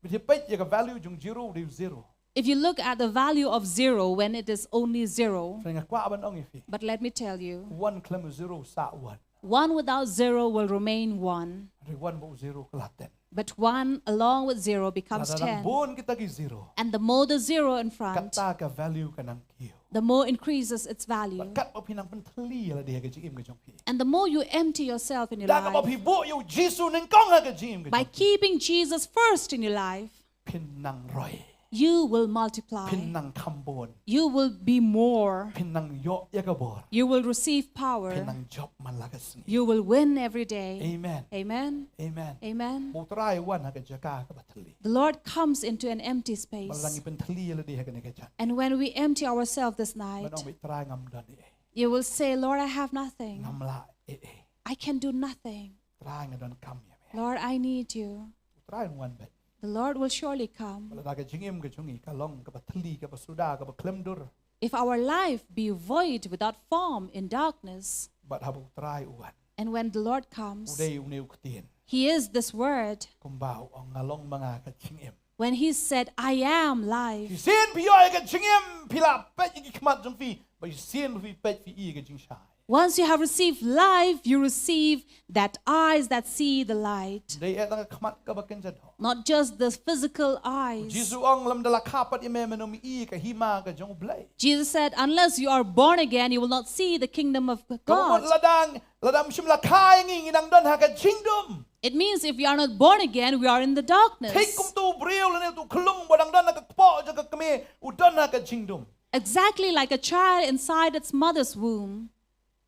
Phi peit ïa ka value jong zero, u dei zero. If you look at the value of zero when it is only zero, hynrei nga kwah ban ong ïa phi, but let me tell you, one khlem zero sah one. One without zero will remain one. Hynrei one bad u zero ka la ten. But one along with zero becomes ten. Lada nang bun kita ki zero, and the more the zero in front, kata ka value ka nang kiew, the more increases its value. Bad katba phi nang pynthylli ïa lade ha ka jingim ka jong phi, and the more you empty yourself in your life, da kaba phi buh ïa u Jisu nyngkong ha ka jingim ka jong phi, by keeping Jesus first in your life, phin nang roi. You will multiply. Phin nang kham bun. You will be more. Phin nang ïoh ïa ka bor. You will receive power. Phin nang jop man la ka sngi. You will win every day. Amen. Amen. Amen. Amen. Ba u Trai u wan ha ka jaka kaba thylli. The Lord comes into an empty space. Ba lada ngi pynthylli ïa lade ha kane ka jan, and when we empty ourselves this night, ban ong, Trai, ngam don ei ei. You will say, "Lord, I have nothing. Ngam lah ei ei. I can do nothing. Trai, nga donkam ïa me. Lord, I need you." U Trai un wan beit. The Lord will surely come. Ba lada ka jingim ka jong ngi ka long kaba thylli, kaba suda, kaba khlem dur, if our life be void, without form, in darkness, bad haba u Trai u wan, and when the Lord comes, u dei une u ktien. He is this word. Kumba u ong, nga long ma nga ka jingim. When he said, "I am life." Shisien phi ïoh ïa ka jingim, phi la peit ïa ki khmat jong phi, bad shisien phi peit phi i ïa ka jingshai. Once you have received life, you receive that eyes that see the light. Ym dei eh tang ka khmat kaba kynja doh. Not just the physical eyes. U Jisu u ong, lymda la kha pat ïa me, men ym i ka hima ka jong U Blei. Jesus said, "Unless you are born again, you will not see the kingdom of God." Ka mut lada, lada ym shym la kha ïa ngi, ngi nang don ha ka jingdum. It means if we are not born again, we are in the darkness. Thik kum uto u briew lane uto u khyllung ba dang don ha ka kpoh jong ka kmie, u don ha ka jingdum. Exactly like a child inside its mother's womb.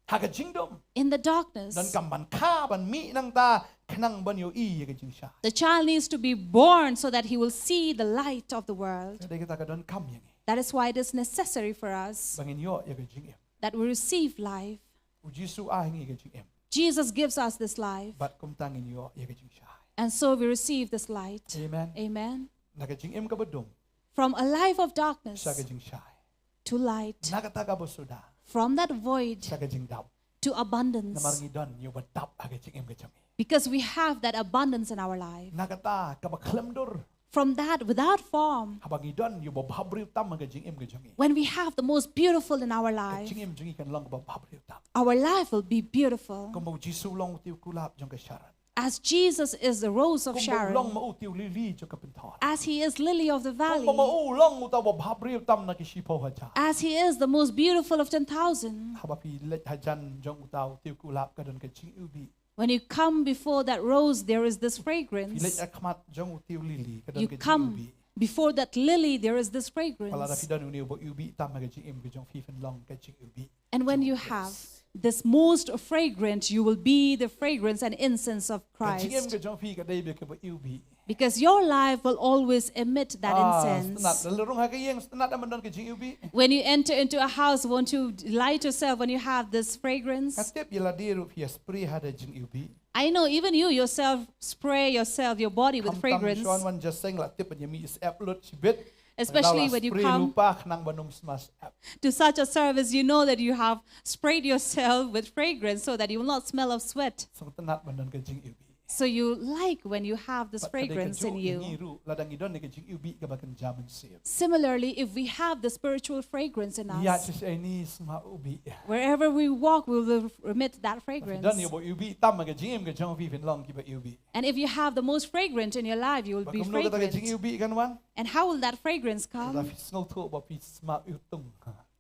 Ha ka jingdum. In the darkness. Donkam ban kha, ban mih nangta, khnang ban ïohi ïa ka jingshai. The child needs to be born so that he will see the light of the world. Ka dei kata ka donkam ïa ngi. That is why it is necessary for us. Ba ngin ïoh ïa ka jingim. That we receive life. U Jisu u ai ha ngi ka jingim. Jesus gives us this life. Bad kumta ngin ïoh ïa ka jingshai. And so we receive this light. Amen. Amen. Na ka jingim kaba dum. From a life of darkness. Sha ka jingshai. To light. Na kata kaba suda. From that void. Sha ka jingdap. To abundance. Namar ngi don ïa uba dap ha ka jingim ka jong ngi. Because we have that abundance in our life. Na kata kaba khlem dur. From that, without form. Haba ngi don ïa uba bhabriew tam ha ka jingim ka jong ngi. When we have the most beautiful in our life. Ka jingim jong ngi kan long kaba bhabriew tam. Our life will be beautiful. Kumba u Jisu u long u tiew kulap jong ka Sharon. As Jesus is the rose of Sharon. Kumba u long ma u tiew lili jong ka pynthor. As he is lily of the valley. Kumba ma u long uta uba bhabriew tam na ki shiphew hajar. As he is the most beautiful of ten thousand. Haba phi leit hajan jong uta u tiew kulap ka don ka jingiwbih. When you come before that rose, there is this fragrance. Phi leit ha khmat jong u tiew lili ka don ka jingiwbih. You come before that lily, there is this fragrance. Wat la da phi don une uba iwbih tam ha ka jingim ka jong phi, phin long ka jingiwbih. And when you have this most fragrant, you will be the fragrance and incense of Christ. Ka jingim ka jong phi ka dei beit kaba iwbih. Because your life will always emit that incense. Ah, sngewtynnat. Lada rung ha ka ïing, sngewtynnat ban don ka jingiwbih. When you enter into a house, won't you light yourself when you have this fragrance? Nga tip ïa lade ruh phi ïa spray ha da jingiwbih. I know even you yourself spray yourself, your body with fragrance. Khamtam shuwa wan jingïaseng la tip ban ïa mih syep lut shibit. Especially when you come to such a service, you know that you have sprayed yourself with fragrance so that you will not smell of sweat. Sngewtynnat ban don ka jingiwbih. So you like when you have this fragrance in you. Bad ka dei kajuh ïa ngi ruh, lada ngi don ka jingiwbih kaba kynja mynsiem. Similarly, if we have the spiritual fragrance in us, ïaid shisha ïa ngi sma iwbih. Wherever we walk, we will emit that fragrance. Lada phi don ïa uba iwbih tam ha ka jingim ka jong phi, phin long kiba iwbih. And if you have the most fragrant in your life, you will be fragrant. Bad kumno kata ka jingiwbih kan wan? And how will that fragrance come? Lada phi sngewthuh ba phi sma iwtung.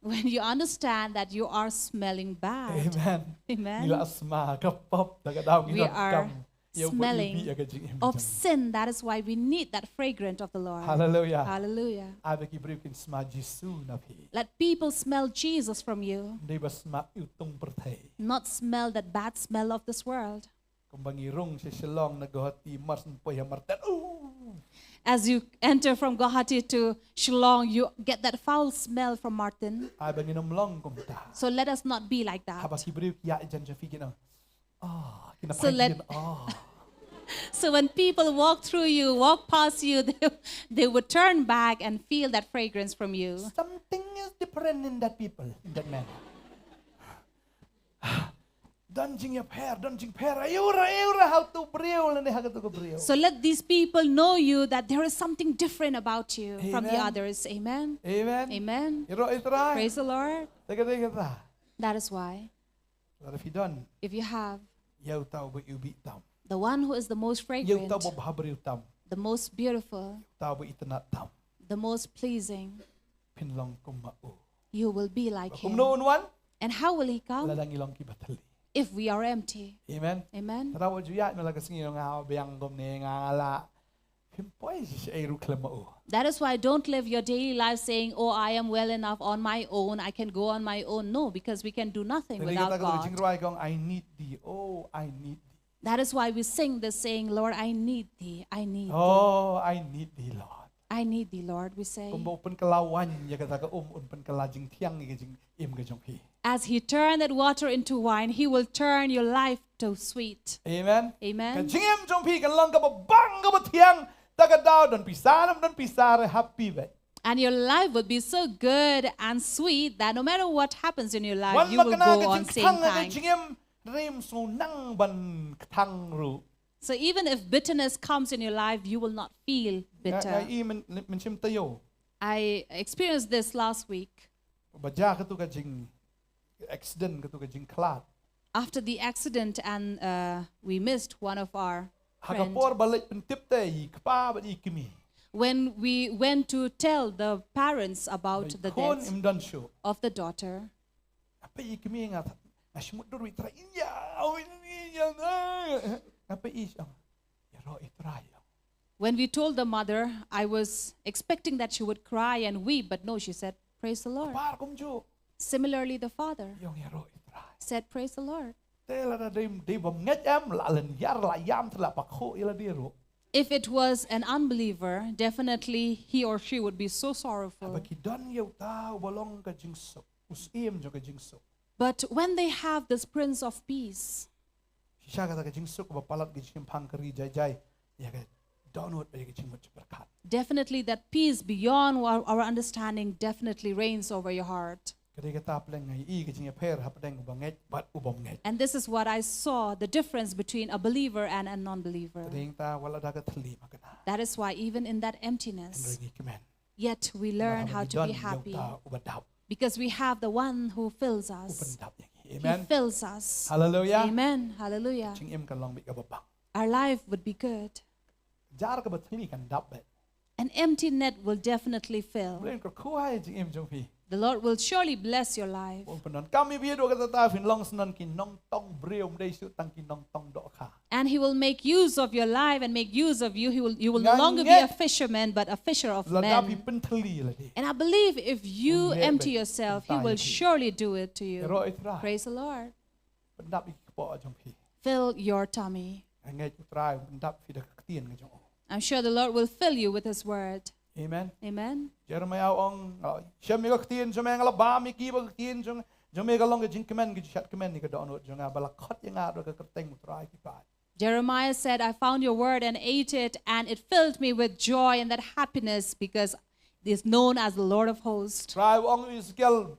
When you understand that you are smelling bad. Amen. Amen. Ngi la sma ka pop, da kata ngi don kam ïa uba iwbih ha ka jingim ka jong ngi. We are smelling of sin. That is why we need that fragrant of the Lord. Hallelujah. Hallelujah. Ai ba ki briew kin sma Jisu na phi. Let people smell Jesus from you. Ym dei ba sma iwtung pyrthei. Not smell that bad smell of this world. Kumba ngi rung sha Shillong na Guwahati, mar shen poi ha Martin. Ooh! As you enter from Guwahati to Shillong, you get that foul smell from Martin. Ai ba ngin ym long kumta. So let us not be like that. Haba ki briew ki ïaid jan jong phi kin ong, ah, kin ong, ah. So when people walk through you, walk past you, they, they would turn back and feel that fragrance from you. Something is different in that people, in that man. Don jingïapher, don jingpher, aiu re, aiu re ha utu u briew lane ha katu ka briew. So let these people know you that there is something different about you from the others. Amen. Amen. Amen. Ïaroh ïa u Trai. Praise the Lord. Te ka dei kata. That is why. Lada phi don. If you have. Ïa uta uba iwbih tam. The one who is the most fragrant. Ïa uta uba bhabriew tam. The most beautiful. Ïa uta uba itynnad tam. The most pleasing. Phin long kum ma u. You will be like him. Kumno un wan? And how will he come? Lada ngi long kiba thylli. If we are empty. Amen. Amen. Tang ba ju ïaid na la ka sngi nga biang kumne nga la. Phim poi shisha ei ruh khlem ma u. That is why don't live your daily life saying, "Oh, I am well enough on my own. I can go on my own." No, because we can do nothing without God. Kane ka jingrwai ka ong, "I need thee. Oh, I need thee." That is why we sing this saying, "Lord, I need thee. I need thee." Oh, I need thee, Lord. I need thee, Lord, we say. Kumba u pynkylla waiñ ïa kata ka um, un pynkylla jingthiang ïa ka jingim ka jong phi. As he turned that water into wine, he will turn your life to sweet. Amen. Amen. Ka jingim jong phi kan long kaba bang kaba thiang, ta ka daw don pisa, don pisa re happy bha. And your life will be so good and sweet that no matter what happens in your life, you will go on saying thanks. Wan ma kane ka jingkhang ha ka jingim, ym sngew nang ban kthang ruh. So even if bitterness comes in your life, you will not feel bitter. Nga, nga i myn, mynsiem taïew. I experienced this last week. Ba jia katu ka jing accident, katu ka jingkhlad. After the accident and, uh, we missed one of our friend. Ha ka por ba leit pyntip te i kpa bad i kmie. When we went to tell the parents about the death of the daughter. Ba i khun im don shuh. Nga peit i kmie nga, nga shu mutdur ïa u Trai. Nga peit i, ïaroh ïa u Trai. When we told the mother, I was expecting that she would cry and weep, but no, she said, "Praise the Lord." Kpa ruh kumjuh. Similarly, the father said, "Praise the Lord." Te lada dei, dei bym ngeit em, la lynñiar, la ïam, te la pynkhuid ïa lade ruh. If it was an unbeliever, definitely he or she would be so sorrowful. Haba ki don ïa uta uba long ka jingsuk, u syiem jong ka jingsuk. But when they have this Prince of Peace, Shisha kata ka jingsuk ba palat ka jingpang ka ri jai jai ïa ka dohnud bad ïa ka jingmut jingpyrkhat. Definitely, that peace beyond our, our understanding definitely reigns over your heart. Ka dei kata pdeng nga ïohi ka jingïapher hapdeng u bangeit bad u bymngeit. And this is what I saw, the difference between a believer and a non-believer. Ka dei kata wat la da ka thylli ma kane. That is why even in that emptiness, hynrei ngi kmen. Yet we learn how to be happy. Namar ba ngi don ïa uta uba dap. Because we have the one who fills us. U pyndap ïa ngi. Amen. He fills us. Hallelujah. Amen. Hallelujah. Ka jingim kan long beit kaba bang. Our life would be good. Jar kaba thylli kan dap beit. An empty net will definitely fill. Blei un kyrkhu ha ïa ka jingim jong phi. The Lord will surely bless your life. Ba un pyndonkam ïa phi haduh katta katta, phin long syndon ki nongtong briew, ym dei shuh tang ki nongtong dohkha. And He will make use of your life and make use of you. He will, you will no longer be a fisherman, but a fisher of men. Nga ngeit lada phi pynthylli ïa lade, And I believe if you empty yourself, He will surely do it to you. Praise the Lord. Pyndap ïa ki kpoh jong phi. Fill your tummy. Nga ngeit U Trai un pyndap phi da ka ktien ka jong u. I'm sure the Lord will fill you with His word. Amen. Amen. Jeremiah u ong, nga la shem ïa ka ktien jong me, nga la bam ïa ki, ba ka ktien jong, jong me ka long ka jingkmen, ka jingshad kmen ïa ka dohnud jong nga, ba la khot ïa nga da ka kyrteng U Trai ki paid. Jeremiah said, I found your word and ate it, and it filled me with joy and that happiness because it is known as the Lord of hosts. Trai u ong u Ezekiel,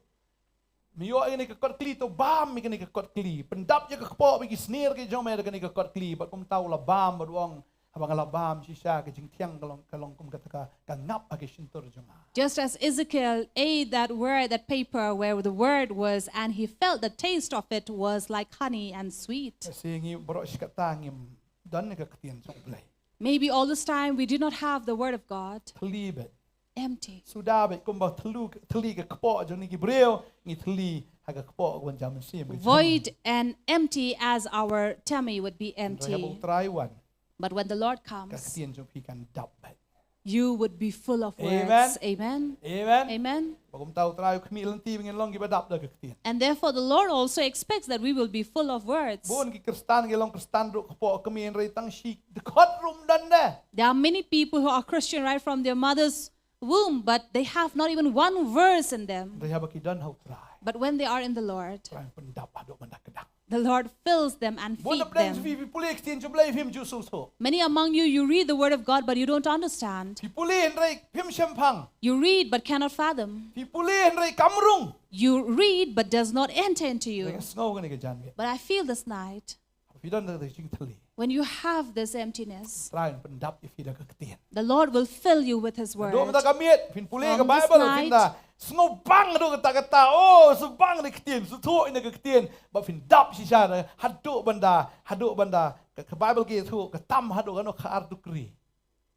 me ïoh ïa kane ka kot kli, to bam ïa kane ka kot kli. Pyndap ïa ka kpoh bad ki snier ki jong me da kane ka kot kli. Bad kumta u la bam bad u ong, haba nga la bam shisha, ka jingthiang ka long, ka long kum kata ka, ka ngap ha ka shyntur jong nga. Just as Ezekiel ate that word, that paper where the word was, and he felt the taste of it was like honey and sweet. Ka sngi baroh shi katta ngim don ka ktien jong U Blei. Maybe all this time we did not have the word of God. Thylli beit. Empty. Suda beit, kumba thylli, thylli ka kpoh jong ngi ki briew, ngi thylli ha ka kpoh ka Wan Jam Mynsiem. Void and empty as our tummy would be empty. Hynrei haba U Trai u wan, But when the Lord comes, ka ktien jong phi kan dap beit. You would be full of words. Amen. Amen. Amen. Amen. Ba kumta U Trai u khmih lynti ba ngin long kiba dap da ka ktien. And therefore the Lord also expects that we will be full of words. Bun ki Khristan ki long Khristan ruh kpoh kmie, hynrei tang shi dkhot ruh ym don de. There are many people who are Christian right from their mother's womb, but they have not even one verse in them. Hynrei haba ki don ha U Trai, But when they are in the Lord, U Trai un pyndap haduh ban da kdang. The Lord fills them and feeds them. Bun na pdeng jong phi, phi pule ka ktien jong U Blei, phim ju sngewthuh. Many among you, you read the word of God, but you don't understand. Phi pule hynrei phim shemphang. You read, but cannot fathom. Phi pule hynrei kam rung. You read, but does not enter into you. Hynrei nga sngew kane ka janmiet. But I feel this night. Phi don da ka jingthylli. When you have this emptiness, U Trai un pyndap ïa phi da ka ktien. The Lord will fill you with His word. Naduh mynta ka miet phin pule ka Bible, phin da sngewbang haduh katta katta. Oh, sngewbang da ka ktien, sngewthuh ïa ka ktien. Bad phin dap shisha da, haduh ban da, haduh ban da ka, ka Bible ka ïathuh, ka tam haduh kano, khatar tukri.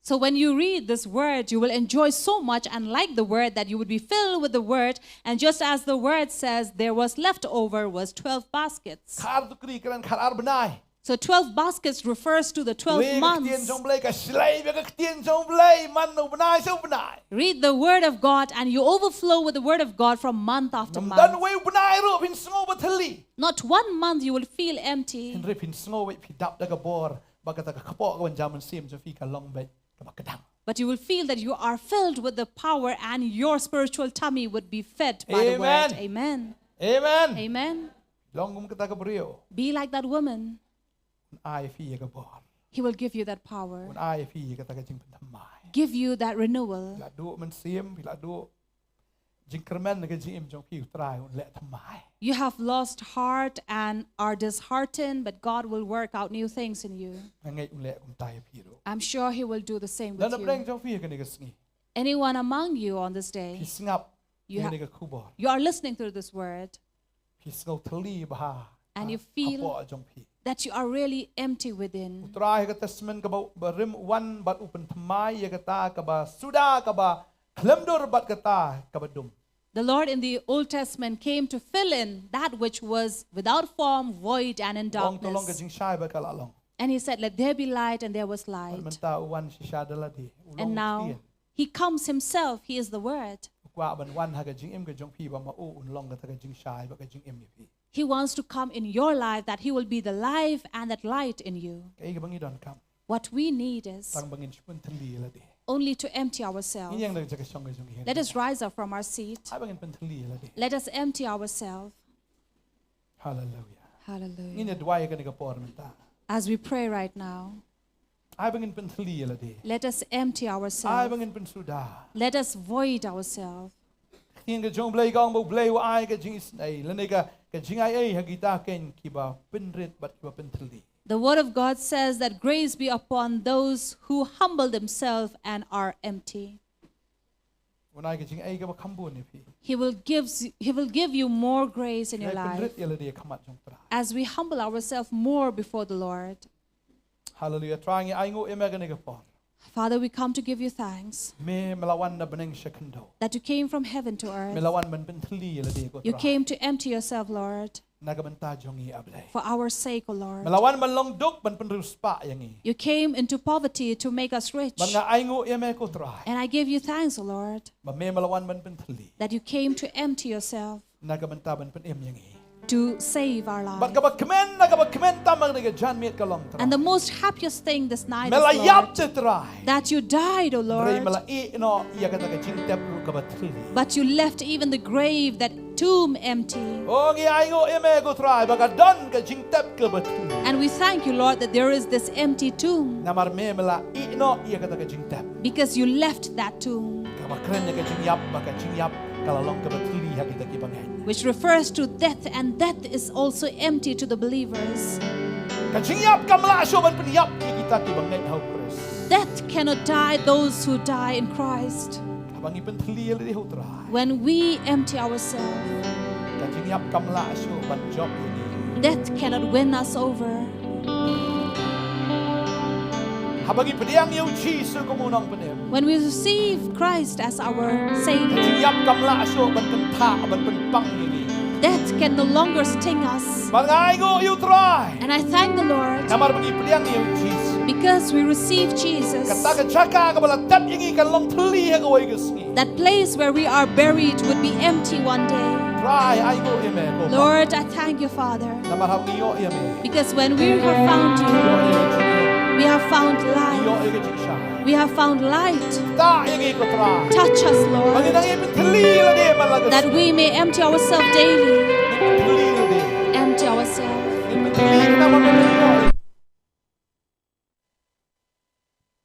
So when you read this word, you will enjoy so much and like the word that you would be filled with the word. And just as the word says, there was left over was twelve baskets. Khatar tukri kren khatar bnai. So twelve baskets refers to the twelve months. Pule ka ktien jong U Blei, ka shlei bha ka ktien jong U Blei man u bnai sha u bnai. Read the word of God and you overflow with the word of God from month after month. Ym don uwei u bnai ruh phin sngew ba thylli. Not one month you will feel empty. Hynrei phin sngew ba phi dap da ka bor, ba kata ka kpoh ka Wan Jam Mynsiem jong phi ka long beit kaba kdang. But you will feel that you are filled with the power and your spiritual tummy would be fed by the word. Amen. Amen. Amen. Long kum kata ka briew. Be like that woman. Un ai ïa phi ïa ka bor. He will give you that power. Un ai ïa phi ïa kata ka jingpynthymmai. Give you that renewal. Phi la duh mynsiem, phi la duh jingkyrmen ha ka jingim jong phi, U Trai un leh thymmai. You have lost heart and are disheartened, but God will work out new things in you. Nga ngeit un leh kumta ïa phi ruh. I'm sure He will do the same with you. Don na pdeng jong phi ha kane ka sngi. Anyone among you on this day, phi sngap ïa kane ka khubor, you are listening to this word. Phi sngew thylli bha ha kpoh jong phi. And you feel that you are really empty within. U Trai ha ka Testament kaba rim u wan bad u pynthymmai ïa kata kaba suda, kaba khlem dur bad kata kaba dum. The Lord in the Old Testament came to fill in that which was without form, void, and in darkness. U ong to long ka jingshai bad ka la long. And He said, let there be light, and there was light. Bad mynta u wan shisha da lade, u long u ktien. And now He comes Himself, He is the Word. U kwah ban wan ha ka jingim ka jong phi ba ma u un long kata ka jingshai bad ka jingim ïa phi. He wants to come in your life, that He will be the life and that light in you. Kaei kaba ngi donkam? What we need is tang ba ngin shu pynthylli ïa lade, only to empty ourselves. Ngin ïeng na ka jaka shong ka jong ngi. Let us rise up from our seat. Ai ba ngin pynthylli ïa lade. Let us empty ourselves. Hallelujah. Hallelujah. Ngin ïa duwai kane ka por mynta. As we pray right now, ai ba ngin pynthylli ïa lade. Let us empty ourselves. Ai ba ngin pynsuda. Let us void ourselves. Ktien ka jong U Blei ka ong ba U Blei u ai ka jingisynei lane ka, ka jingai ei ha kita ken kiba pynrit bad kiba pynthylli. The word of God says that grace be upon those who humble themselves and are empty. Un ai ka jingai kaba kham bun ïa phi. He will gives, he will give you more grace in your life. Pynrit ïa lade ha khmat jong Trai. As we humble ourselves more before the Lord. Hallelujah. Trai, ngi ainguh ïa me kane ka por. Father, we come to give you thanks. Me me la wan na bneng sha khyndew. That you came from heaven to earth. Me la wan ban pynthylli ïa lade ko Trai. You came to empty yourself, Lord. Na ka bynta jong ngi, A Blei. For our sake, O Lord. Me la wan ban long duk ban pynriewspah ïa ngi. You came into poverty to make us rich. Bad nga ainguh ïa me ko Trai. And I give you thanks, O Lord. Ba me me la wan ban pynthylli. That you came to empty yourself. Na ka bynta ban pynim ïa ngi. To save our life. Bad kaba kmen, na kaba kmen tam ha kane ka janmiet ka long Trai. And the most happiest thing this night is, Lord, me la ïap te Trai. That you died, O Lord. Hynrei me la ïeh noh ïa kata ka jingtep ruh kaba thylli. But you left even the grave, that tomb, empty. Oh, ngi ainguh ïa me ko Trai ba ka don ka jingtep kaba thylli. And we thank you, Lord, that there is this empty tomb. Namar me me la ïeh noh ïa kata ka jingtep. Because you left that tomb. Kaba kren ïa ka jingïap, ba ka jingïap ka la long kaba thylli ha kita kiba ngeit. Which refers to death, and death is also empty to the believers. Ka jingïap kam lah shuh ban pynïap ïa kita kiba ngeit ha U Khrist. Death cannot die those who die in Christ. Haba ngi pynthylli ïa lade ha U Trai. When we empty ourselves, ka jingïap kam lah shuh ban jop ïa ngi. Death cannot win us over. Haba ngi pdiang ïa U Jisu kum u nongpynim. When we receive Christ as our Savior, ka jingïap kam lah shuh ban kynthah, ban pynpang ïa ngi. Death can no longer sting us. Bad nga ainguh ïa U Trai. And I thank the Lord. Namar ba ngi pdiang ïa U Jisu. Because we receive Jesus. Kata ka jaka kaba la tep ïa ngi kan long thylli ha kawei ka sngi. That place where we are buried would be empty one day. Trai, ainguh ïa me ko Pa. Lord, I thank you, Father. Namar haba ngi ïoh ïa me. Because when we have found you, ngi ïoh ïa ka jingim. We have found life. Ngi ïoh ïa ka jingshai. We have found light. Ktah ïa ngi ko Trai. Touch us, Lord. Ba ngin nang ïa pynthylli ïa lade man la ka sngi. That we may empty ourselves daily. Ngin pynthylli ïa lade. Empty ourselves. Ngin pynthylli ïa lade namar ba ngin ïoh ïa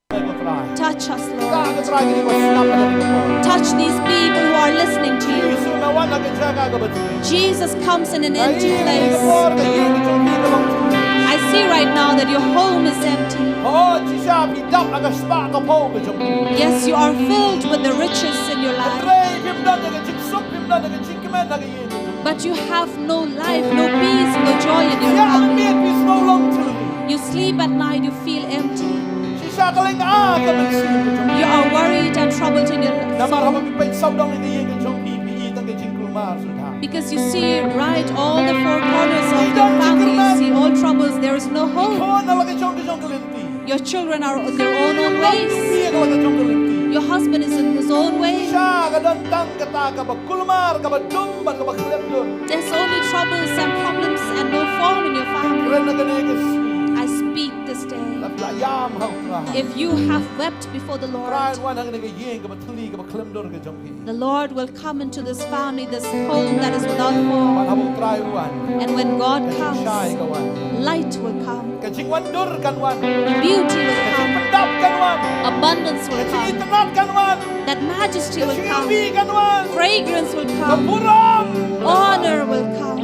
me ko Trai. Touch us, Lord. Ktah ko Trai ïa kine kiba sngap ïa kane ka por. Touch these people who are listening to you. Jisu, me wan ha ka jaka kaba thylli. Jesus comes in an empty place. Nga ïohi ha kane ka por ka ïing ka jong phi ka long thylli. I see right now that your home is empty. Hooid, shisha phi dap ha ka spah ka phew ka jong phi. Yes, you are filled with the riches in your life. Hynrei phim don ïa ka jingsuk, phim don ïa ka jingkmen ha ka ïing. But you have no life, no peace, no joy in your family. Ïa ka miet phi sngew long thylli. You sleep at night, you feel empty. Shisha ka lynga ka mynsiem ka jong phi. You are worried and troubled in your soul. Namar haba phi peit sawdong ïa ka ïing ka jong phi, phi i tang ka jingkulmar shuh. Because you see right all the four corners of your family, you see all troubles, there is no hope. Ki khun na la ka jong ka jong ka lynti. Your children are on their own, own ways. Ki khun na la ka jong ka lynti. Your husband is in his own way. Shisha ka don tang kata kaba kulmar, kaba dum bad kaba khlem dur. There's only troubles and problems and no form in your family. Kren ha kane ka sngi. I speak this day. Lada phi la ïam ha U Trai. If you have wept before the Lord, Trai un wan ha kane ka ïing kaba thylli kaba khlem dur ka jong phi. The Lord will come into this family, this home that is without form. Bad haba U Trai u wan, and when God comes, ka jingshai ka wan, light will come. Ka jingwan dur kan wan. Beauty will come. Ka jingpyndap kan wan. Abundance will come. Ka jingitynnad kan wan. That majesty will come. Ka jingïohi kan wan. Fragrance will come. Ka burom kan wan. Honor will come.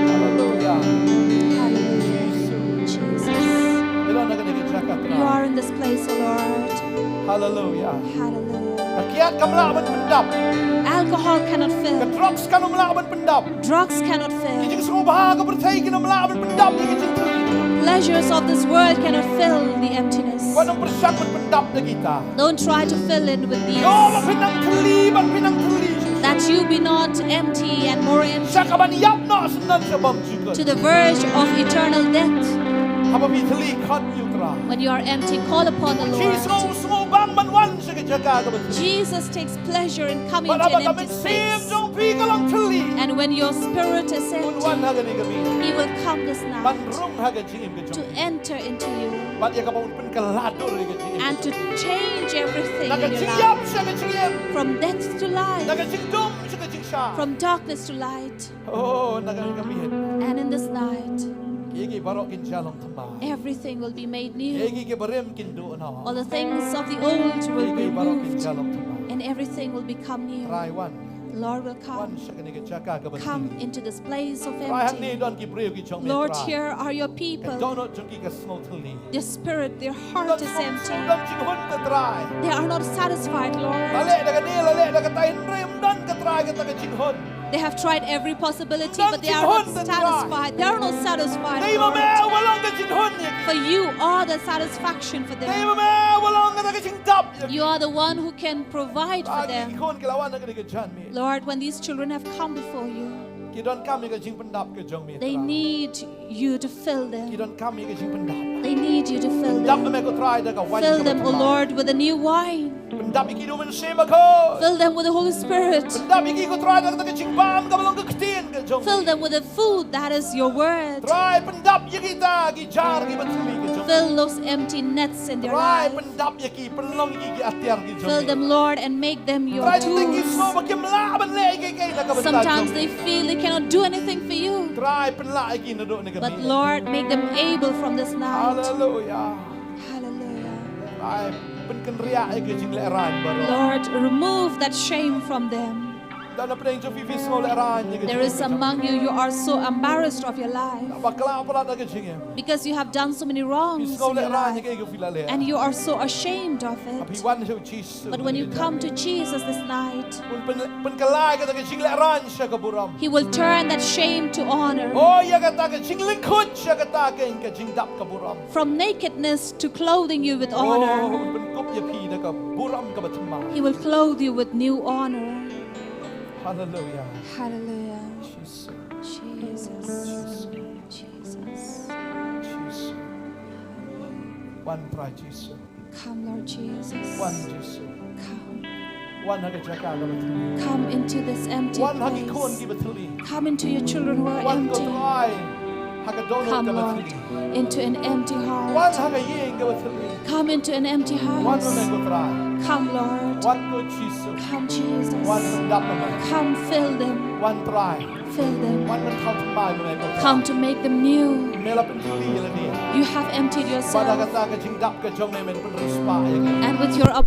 Hallelujah. Hallelujah. Jesus. Jesus. Phi don ha kane ka jaka Trai. You are in this place, O Lord. Hallelujah. Hallelujah. Ka kiad kam lah ban pyndap. Alcohol cannot fill. Ka drugs kan ym lah ban pyndap. Drugs cannot fill. Ki jingsngewbha ka pyrthei kin ym lah ban pyndap ïa ka jingthylli. Pleasures of this world cannot fill the emptiness. Wat nym pyrshang ban pyndap da kita. Don't try to fill in with these. Ïoh ba phin nang thylli, ba phin nang thylli. That you be not empty and more empty. Sha kaban ïap noh shen nan sha bymjukut. To the verge of eternal death. Haba phi thylli khot ïa U Trai. When you are empty, call upon the Lord. Jisu u sngewbang ban wan sha ka jaka kaba thylli. Jesus takes pleasure in coming to an empty space. Bad haba ka mynsiem jong phi ka long thylli, and when your spirit is empty, un wan ha kane ka miet, he will come this night, ban rung ha ka jingim ka jong phi, to enter into you, bad ïa kaba un pynkylla dur ïa ka jingim, and to change everything in your life. Na ka jingïap sha ka jingim. From death to life. Na ka jingdum sha ka jing From darkness to light. Oh, na kane ka miet. And in this night, kiei kiei baroh kin jia long thymmai. Everything will be made new. Kiei kiei kiba rim kin duh noh. All the things of the old will be removed. Kiei kiei baroh kin jia long thymmai. And everything will become new. Trai wan. The Lord will come. Wan sha kane ka jaka kaba thymmai. Come into this place of empty. Trai hangne don ki briew ki jong me, Trai. Lord, here are your people. Ka dohnud jong ki ka sngew thylli. Their spirit, their heart is empty. Ym don jinghun, Trai. They are not satisfied, Lord. La leh da kane, la leh da katai, hynrei ym don, Trai, kata ka jinghun. They have tried every possibility, but they are not satisfied. Ym don jinghun, Trai. They are not satisfied, Lord. Dei ma me uba long ka jinghun ïa ki. For you are the satisfaction for them. Dei ma me uba long kata ka jingdap ïa ki. You are the one who can provide for them. Ba ki khun ki la wan ha kane ka janmiet. Lord, when these children have come before you, ki donkam ïa ka jingpyndap ka jong me, Trai. They need you to fill them. Ki donkam ïa ka jingpyndap. They need you to fill them. Pyndap ïa me ko Trai da ka wine kaba thymmai. Fill them, O Lord, with a new wine. Pyndap ïa ki da U Mynsiem Bakhuid. Fill them with the Holy Spirit. Pyndap ïa ki ko Trai da kata ka jingbam kaba long ka ktien ka jong me. Fill them with the food that is your word. Trai, pyndap ïa kita ki jar kiba thylli ka jong me. Fill those empty nets in their life. Trai, pyndap ïa ki, pynlong ïa ki ki atiar ki jong me. Fill them, Lord, and make them your tools. Trai, teng ki sngew ba kim lah ban leh ïa kiei kiei na ka bynta jong me. Sometimes they feel they cannot do anything for you. Trai, pynlah ïa ki naduh kane ka miet. But Lord, make them able from this night. Hallelujah. Hallelujah. Trai, pynkynriah ïa ki jinglehrain baroh. Lord, remove that shame from them. Don na pdeng jong phi, phi sngew lehrain ïa ka jingim. There is among you, you are so embarrassed of your life. Bakla palat na ka jingim. Because you have done so many wrongs in your life. Phi sngew lehrain ïa kaei kaba phi la leh. And you are so ashamed of it. Haba phi wan sha u Jisu. But when you come to Jesus this night, un pyn, pynkylla ïa kata ka jinglehrain sha ka burom. He will turn that shame to honor. Oh, ïa kata ka jinglyngkhuh sha kata ka, ka jingdap ka burom. From nakedness to clothing you with honor. Oh, un pynkup ïa phi da ka burom kaba thymmai. He will clothe you with new honor. Hallelujah. Hallelujah. Jesus. Jesus. Jesus. Jesus. Wan Trai Jisu. Come, Lord Jesus. Wan Jisu. Come. Wan ha ka jaka kaba thylli. Come into this empty place. Wan ha ki khun kiba thylli. Come into your children who are empty. Wan ko Trai ha ka dohnud kaba thylli. Come, Lord, into an empty heart. Wan ha ka ïing kaba thylli. Come into an empty house. Wan ma me ko Trai. Come, Lord. Wan ko Jisu. Come, Jesus. Wan pyndap ma me. Come, fill them. Wan Trai. Fill them. Wan ban thaw thymmai ma me ko Trai. Come to make them new. Me la pynthylli ïa lade. You have emptied yourself. Bad ha kata ka jingdap ka jong me men pynriewspah ïa ki. And with your ab-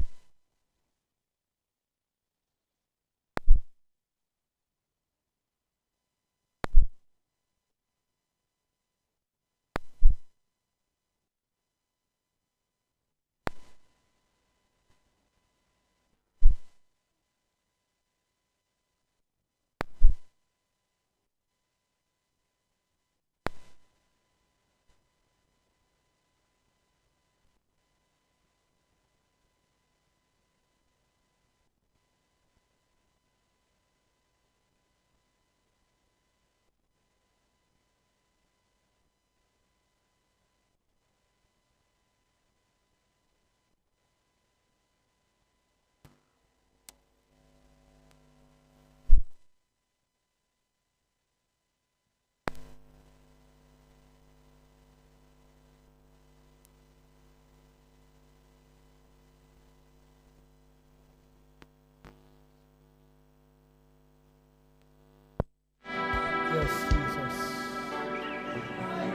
Yes, Jesus.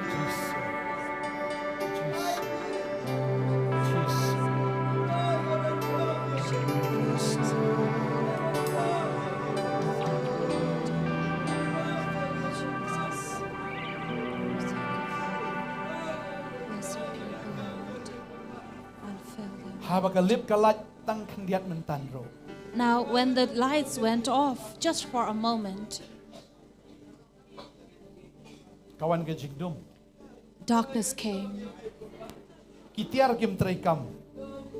Jesus. Jesus. Jesus. Haba ka lip ka light tang khyndiat myntan ruh. Now, when the lights went off, just for a moment, ka wan ka jingdum. Darkness came. Ki tiar kim trei kam.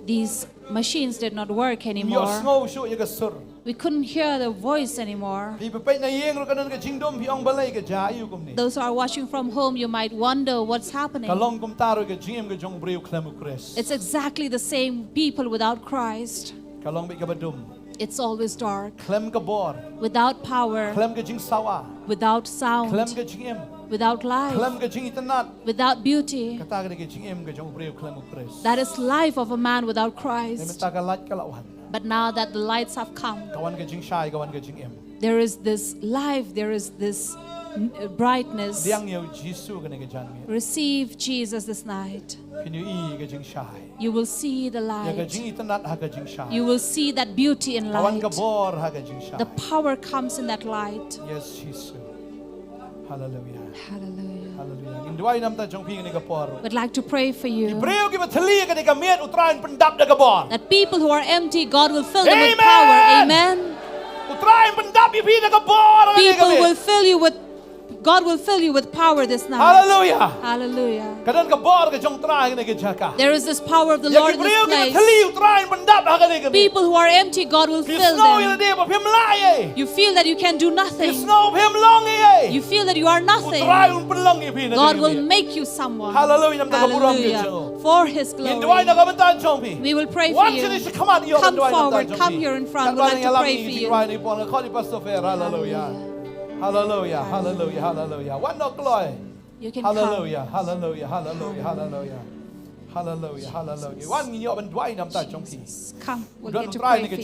These machines did not work anymore. Ym ïohsngew shuh ïa ka sur. We couldn't hear the voice anymore. Phi ba peit na ïing ruh ka don ka jingdum, phi ong balei ka jia aïu kumne. Those who are watching from home, you might wonder what's happening. Ka long kumta ruh ka jingim ka jong u briew khlem u Khrist. It's exactly the same people without Christ. Ka long beit kaba dum. It's always dark. Khlem ka bor. Without power. Khlem ka jingsawa. Without sound. Khlem ka jingim. Without life. Khlem ka jingitynnad. Without beauty. Kata ka dei ka jingim ka jong u briew khlem u Khrist. That is life of a man without Christ. Te mynta ka light ka la wan. But now that the lights have come, ka wan ka jingshai, ka wan ka jingim. There is this life, there is this, mm, uh, brightness. Liang ïa u Jisu kane ka janmiet. Receive Jesus this night. Phin ïohi ïa ka jingshai. You will see the light. Ïa ka jingitynnad ha ka jingshai. You will see that beauty in light. Ka wan ka bor ha ka jingshai. The power comes in that light. Yes, Jisu. Hallelujah. Hallelujah. Hallelujah. Ngin duwai namar jong phi kane ka por. Would like to pray for you. Ki briew kiba thylli kane ka miet, U Trai un pyndap da ka bor. That people who are empty, God will fill them with power. Amen. Amen. U Trai un pyndap ïa phi da ka bor kane ka miet. People will fill you with, God will fill you with power this night. Hallelujah. Hallelujah. Ka don ka bor ka jong U Trai kane ka jaka. There is this power of the Lord in this place. Ïa ki briew kiba thylli, U Trai un pyndap ha kane ka miet. People who are empty, God will fill them. Phi sngew ïa lade ba phim lah ei ei. You feel that you can do nothing. Phi sngew phim long ei ei. You feel that you are nothing. U Trai un pynlong ïa phi na kane ka miet. God will make you someone. Hallelujah. Namar ka burom ka jong U. Hallelujah. For His glory. Ngin duwai na ka bynta jong phi. We will pray for you. Wan sha khmat ïoh ban duwai namar jong phi. Come forward, come here in front. We'd like to pray for you. Katba ngi ïalam ïa ki duwai na i por, nga khot ïa Pastor Fer. Hallelujah. Hallelujah. Hallelujah. Hallelujah. Hallelujah. Wan noh kloi. You can come. Hallelujah, hallelujah, hallelujah, hallelujah. Hallelujah, hallelujah. Wan ngin ïoh ban duwai namar jong phi. Come, we'll get to pray for you.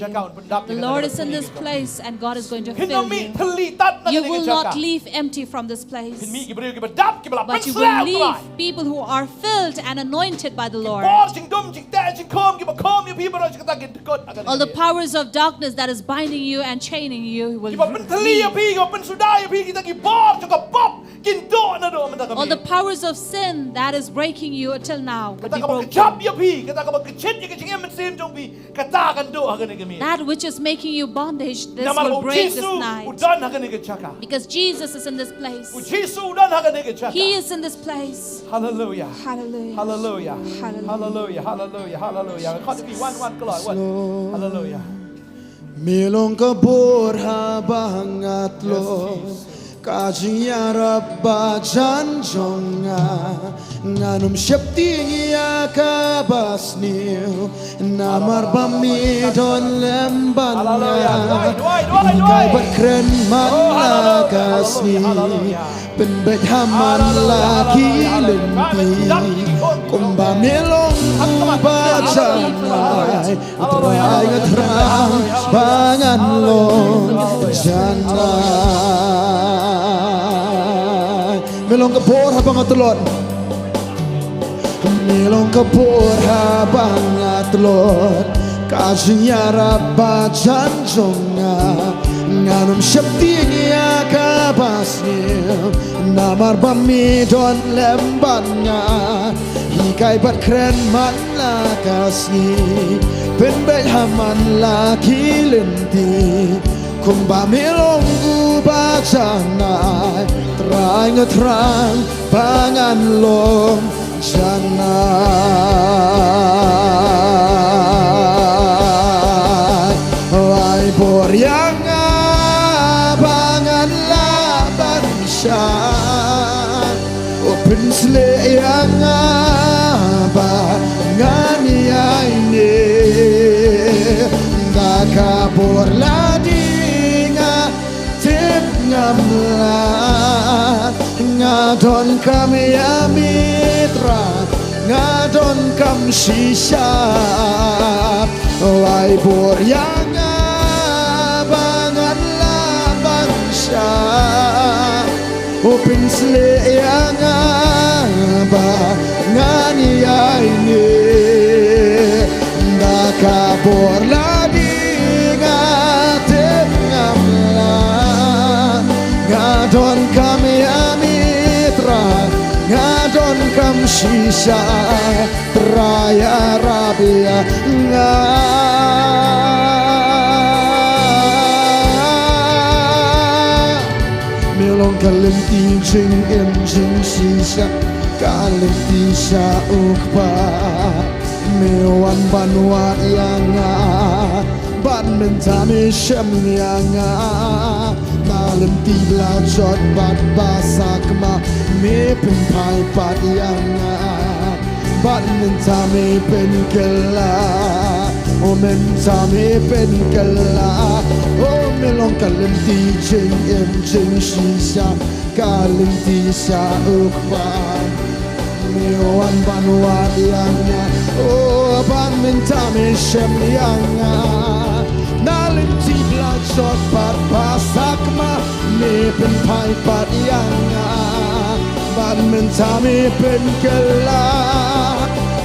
The Lord is in this place and God is going to fill you. Phin ym mih thylli tad na kane ka jaka. You will not leave empty from this place. Phin mih ki briew kiba dap, kiba la pynsleh, U Trai. But you will leave people who are filled and anointed by the Lord. Ki bor jingdum jingteh jingkhum kiba khum ïa phi baroh shi katta kin dkut ha kane ka miet. All the powers of darkness that is binding you and chaining you will leave. Kiba pynthylli ïa phi, kiba pynsuda ïa phi, kita ki bor jong ka pop. Kin duh naduh mynta ka miet. All the powers of sin that is breaking you till now will be broken. Kata kaba kjap ïa phi, kata kaba kjit ïa ka jingim mynsiem jong phi, kata kan duh ha kane ka miet. That which is making you bondage, this will break this night. Namar U Jisu u don ha kane ka jaka. Because Jesus is in this place. U Jisu u don ha kane ka jaka. He is in this place. Hallelujah. Hallelujah. Hallelujah. Hallelujah. Hallelujah. Hallelujah. Hallelujah. Khot ïa phi, wan, wan, kloi, wan. Hallelujah. Me long ka bor haba nga tlot. Yes, Jesus. Ka jingïarap ba jan jong nga. Ngan ym sheptieng ïa kaba sniew. Namar ba me don lem bad nga. Hallelujah. Duwai, duwai, duwai, duwai. Hikai bad kren man la ka sngi. Hallelujah. Pynbeit ha man la ki lynti. Kumba me long uba jan lai. U Trai nga thrang ba ngan long jan lai. Me long ka bor haba nga tlot. Me long ka bor haba nga tlot. Ka jingïarap ba jan jong nga. Ngan ym sheptieng ïa kaba sniew. Namar ba me don lem bad nga. Hikai bad kren man la ka sngi. Pynbeit ha man la ki lynti. Kumba me long uba jan lai. Trai nga thrang ba ngan long jan lai. Ai bor ïa nga ba ngan lah ban shah. U pynshlur ïa nga ba ngan ïaineh. Da ka bor lade nga tip ngam lah. Nga donkam ïa me Trai, nga donkam shisha. Wai bor ïa nga ba ngan lah ban shah. U pynshlur ïa nga ba ngan ïaineh. Da ka bor lade nga tip ngam lah. Nga donkam ïa me Trai, nga donkam shisha. Trai ïarap ïa nga. Me long ka lynti jingim jingshisha, ka lynti sha u Kpa. Me wan ban wad ïa nga, bad mynta me shem ïa nga. Na lynti ba la jot bad ba sakma, me pynphai pat ïa nga. Bad mynta me pynkylla, o mynta me pynkylla. O me long ka lynti jingim jingshisha, ka lynti sha u Kpa. Me wan ban wad ïa nga, o bad mynta me shem ïa nga. Na lynti ba la jot pat ba sakma, me pynphai pat ïa nga. Bad mynta me pynkylla,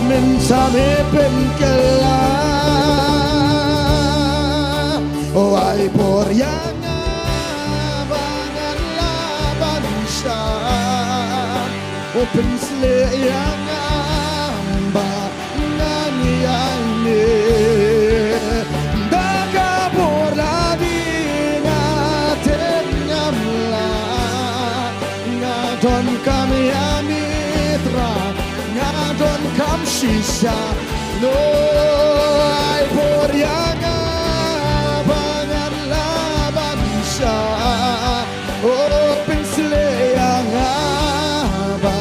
mynta me pynkylla. O ai bor ïa nga ba ngan lah ban shah. O pynshlei ïa nga ba ngan ïaineh. Da ka bor lade nga tip ngam lah. Nga donkam ïa me Trai, nga donkam shisha. Lo ai bor ïa nga ba ngan lah ban shah. O pynshlei ïa nga ba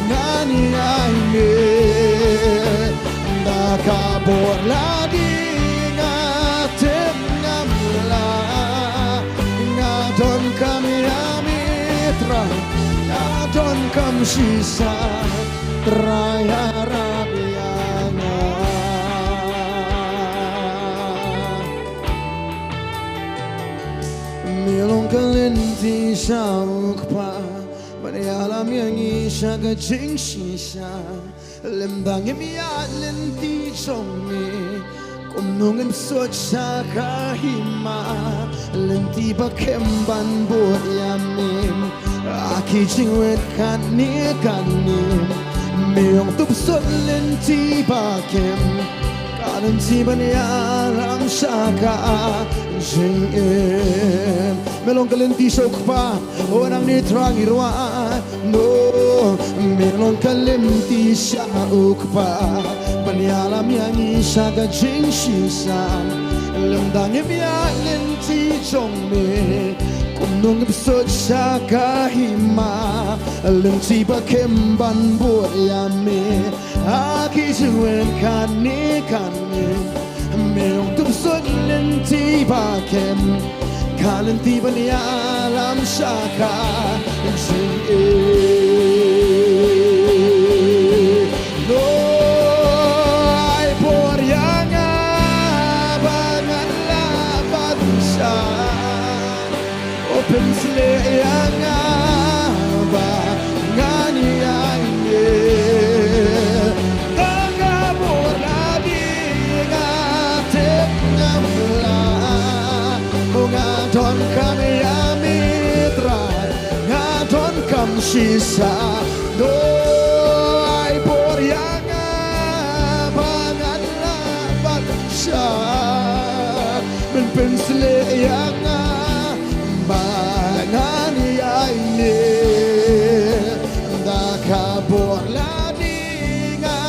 ngan ïaineh. Da ka bor lade nga tip ngam lah. Nga donkam ïa me Trai, nga donkam shisha. Trai ïarap ïa nga. Me long ka lynti sha u Kpa ban ïalam ïa ngi sha ka jingshisha. Lymda ngim ïaid lynti jong me, kumno ngin sot sha ka hima? Lynti ba kem ban bud ïa me ha ki jingwit kane kane. Me ong to sot lynti ba kem, ka lynti ban ïalam sha ka jingim. Me long ka lynti sha u Kpa, o nangne Trai ngi ruh. No, me long ka lynti sha u Kpa ban ïalam ïa ngi sha ka jingshisha. Lymda ngim ïaid lynti jong me, kumno ngin sot sha ka hima? Lynti ba kem ban bud ïa me ha ki jingwit kane kane. Me ong to sot lynti ba kem, ka lynti ban ïalam sha ka jingim. Lo ai bor ïa nga ba ngan lah ban shah. O pynshlei ïa nga ba ngan ïaineh. Da ka bor lade nga tip ngam lah. O nga donkam ïa me Trai, nga donkam shisha. Lo ai bor ïa nga ba ngan lah ban shah. Men pynshlei ïa nga ba ngan ïaineh. Da ka bor lade nga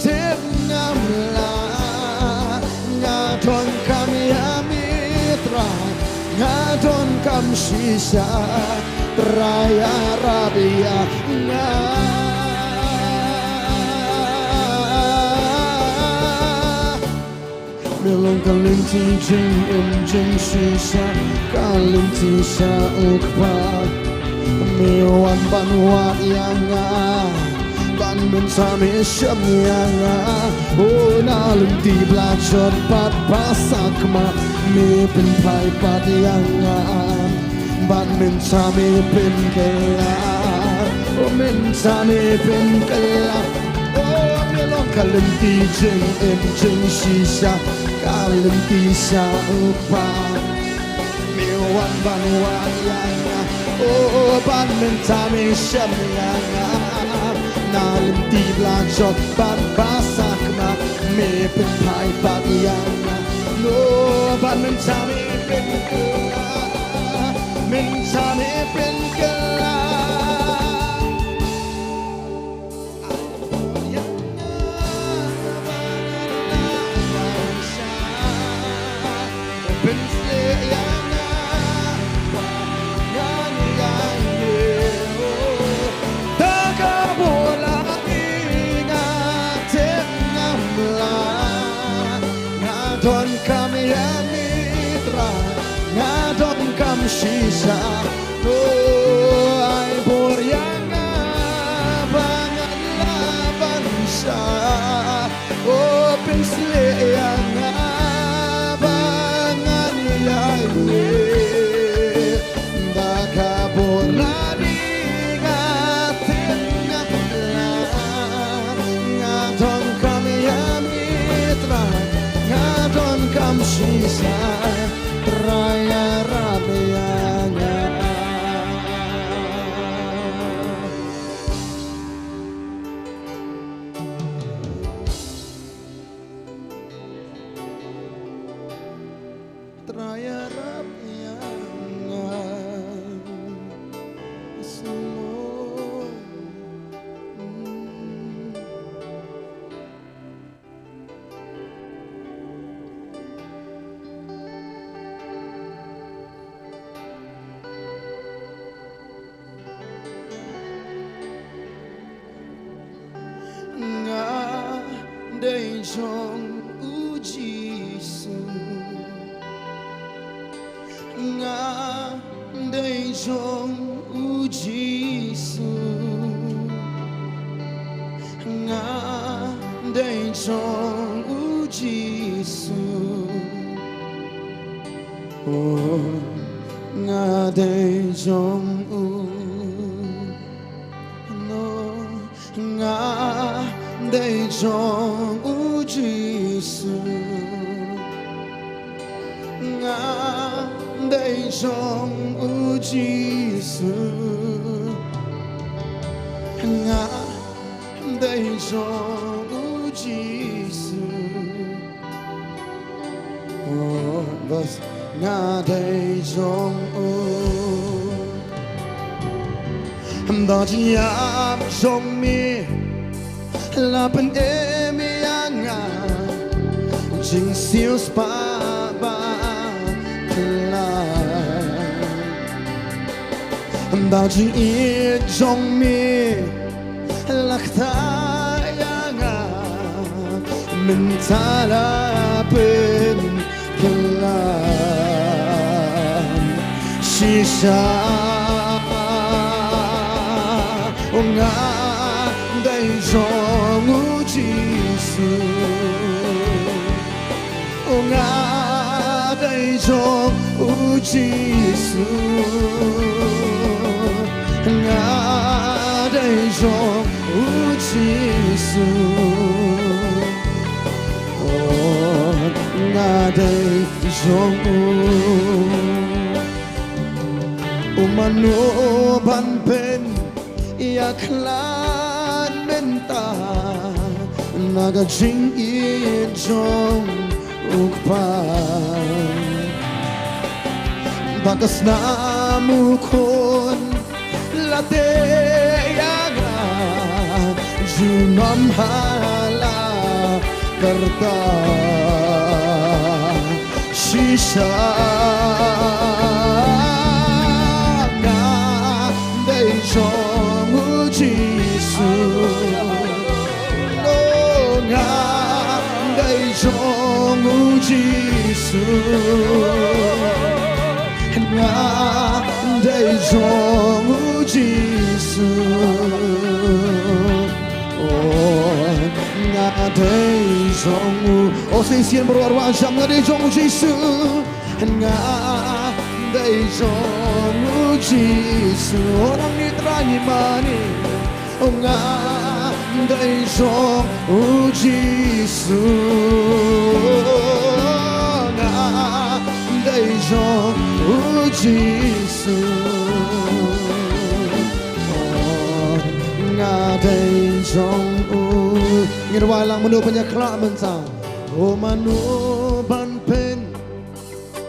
tip ngam lah. Nga donkam ïa me Trai, nga donkam shisha. Trai ïarap ïa nga. Me long ka lynti jingim jingshisha, ka lynti sha u Kpa. Me wan ban wad ïa nga, bad mynta me shem ïa nga. O na lynti ba la jot pat ba sakma, me pynphai pat ïa nga. Bad mynta me pynkylla, o mynta me pynkylla. O me long ka lynti jingim jingshisha, ka lynti sha u Kpa. Me wan ban wad ïa nga, o bad mynta me shem ïa nga. Na lynti ba la jot pat ba sakma, me pynphai pat ïa nga. No bad mynta me pynkylla, mynta me pynkylla. Pynshlei ïa nga ba ngan ïaineh. Da ka bor lade nga tip ngam lah. Nga donkam ïa me Trai, nga donkam shisha. O ai bor ïa nga ba ngan lah ban shah. O pynshlei ïa nga ba nga Shisha, Trai ïarap ïa nga. Trai ïarap ïa nga. Yes, Lord. Mm. Nga dei jong u Jisu. Nga dei jong u Jisu. Nga dei jong u Jisu. Oh, nga dei jong u. No, nga dei jong u Jisu. Nga dei jong u Jisu. Nga dei jong u Jisu. Oh, bas nga dei jong u. Da jingïap jong me la pynim ïa nga, jingsiewspah ba khlaiñ. Da jingïeit jong me la kthah ïa nga, mynta la pynkylla shisha. Oh, nga dei jong u Jisu. Oh, nga dei jong u Jisu. Nga dei jong u Jisu. Oh, nga dei jong u. Oh, mano ban pyn ïakhlad mynta na ka jingïeit jong u Kpa. Ba ka snam u khun la teh ïa nga, junom ha la ka rta. Shisha nga dei jong u Jisu. Oh, nga dei jong u Jisu. Nga dei jong u Jisu. Oh, nga dei jong u. Oh, sa shisien baroh arwah jam, nga dei jong u Jisu. Nga dei jong u Jisu. Oh, nang ni Trai ngi mane. Oh, nga dei jong u Jisu. Nga dei jong u Jisu. Oh, nga dei jong u. Ngin wai lang, mano ban ïakhlad mynta. Oh, mano ban pyn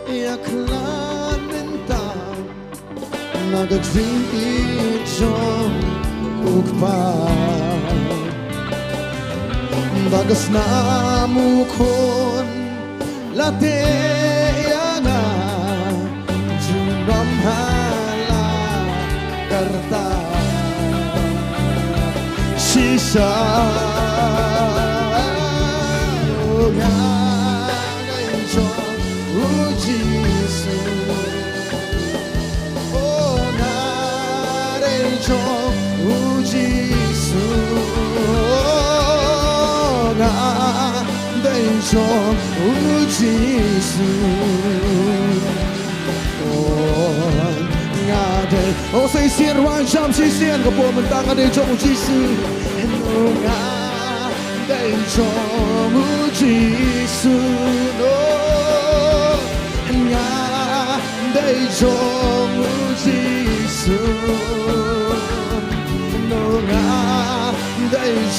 ïakhlad mynta na ka jingïeit jong u Kpa. Ba ka snam u khun la teh ïa nga, junom ha la ka rta. Shisha nga dei jong u Jisu. Oh, nga dei jong u Jisu. Oh, nga dei jong u Jisu. Oh, nga dei. Oh, sa shisien, arwah jam shisien, kaba mynta nga dei jong u Jisu. Oh, nga dei jong u Jisu. Oh,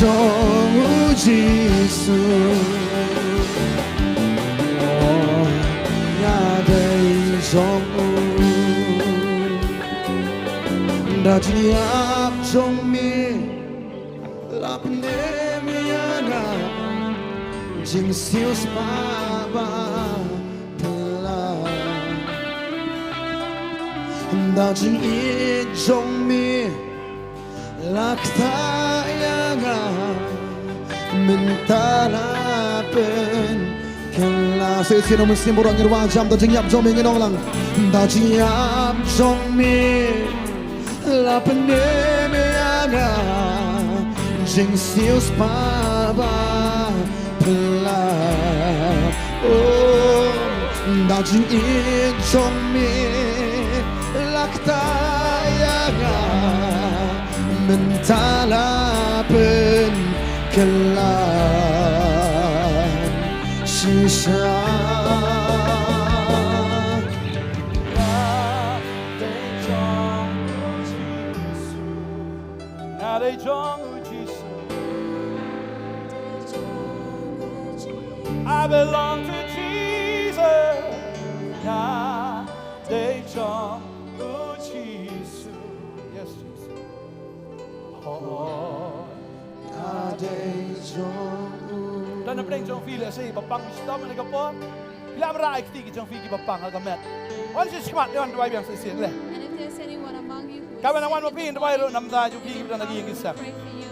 Jong u Jisu. Oh, nga dei jong u. Da jingïap jong me la pynim ïa nga. Jingsiewspah ba phylla. Da jingïeit jong me la ktah ïa nga. Mynta la pynkylla. Sa shisien u Mynsiem Bakhuid ngin wad jam. Da jingïap jong me, ngin ong lang. Da jingïap jong me la pynim ïa nga. Jingsiewspah ba phylla. Oh, da jingïeit jong me la ktah ïa nga. Mynta la pynkylla shisha. Nga dei jong u Jisu. Nga dei jong u Jisu. I belong to Jesus. Nga dei jong u Jisu. Yes, Jesus. Oh, nga dei jong u. Don na pdeng jong phi lehse ba pang shitom ha kane ka por. Phi lah ban rah ïa ki kti ki jong phi kiba pang ha ka met. Wan sha shakhmat, wan duwai biang sa shisien leh. And if there's anyone among you who is sick in the body, we want to pray for you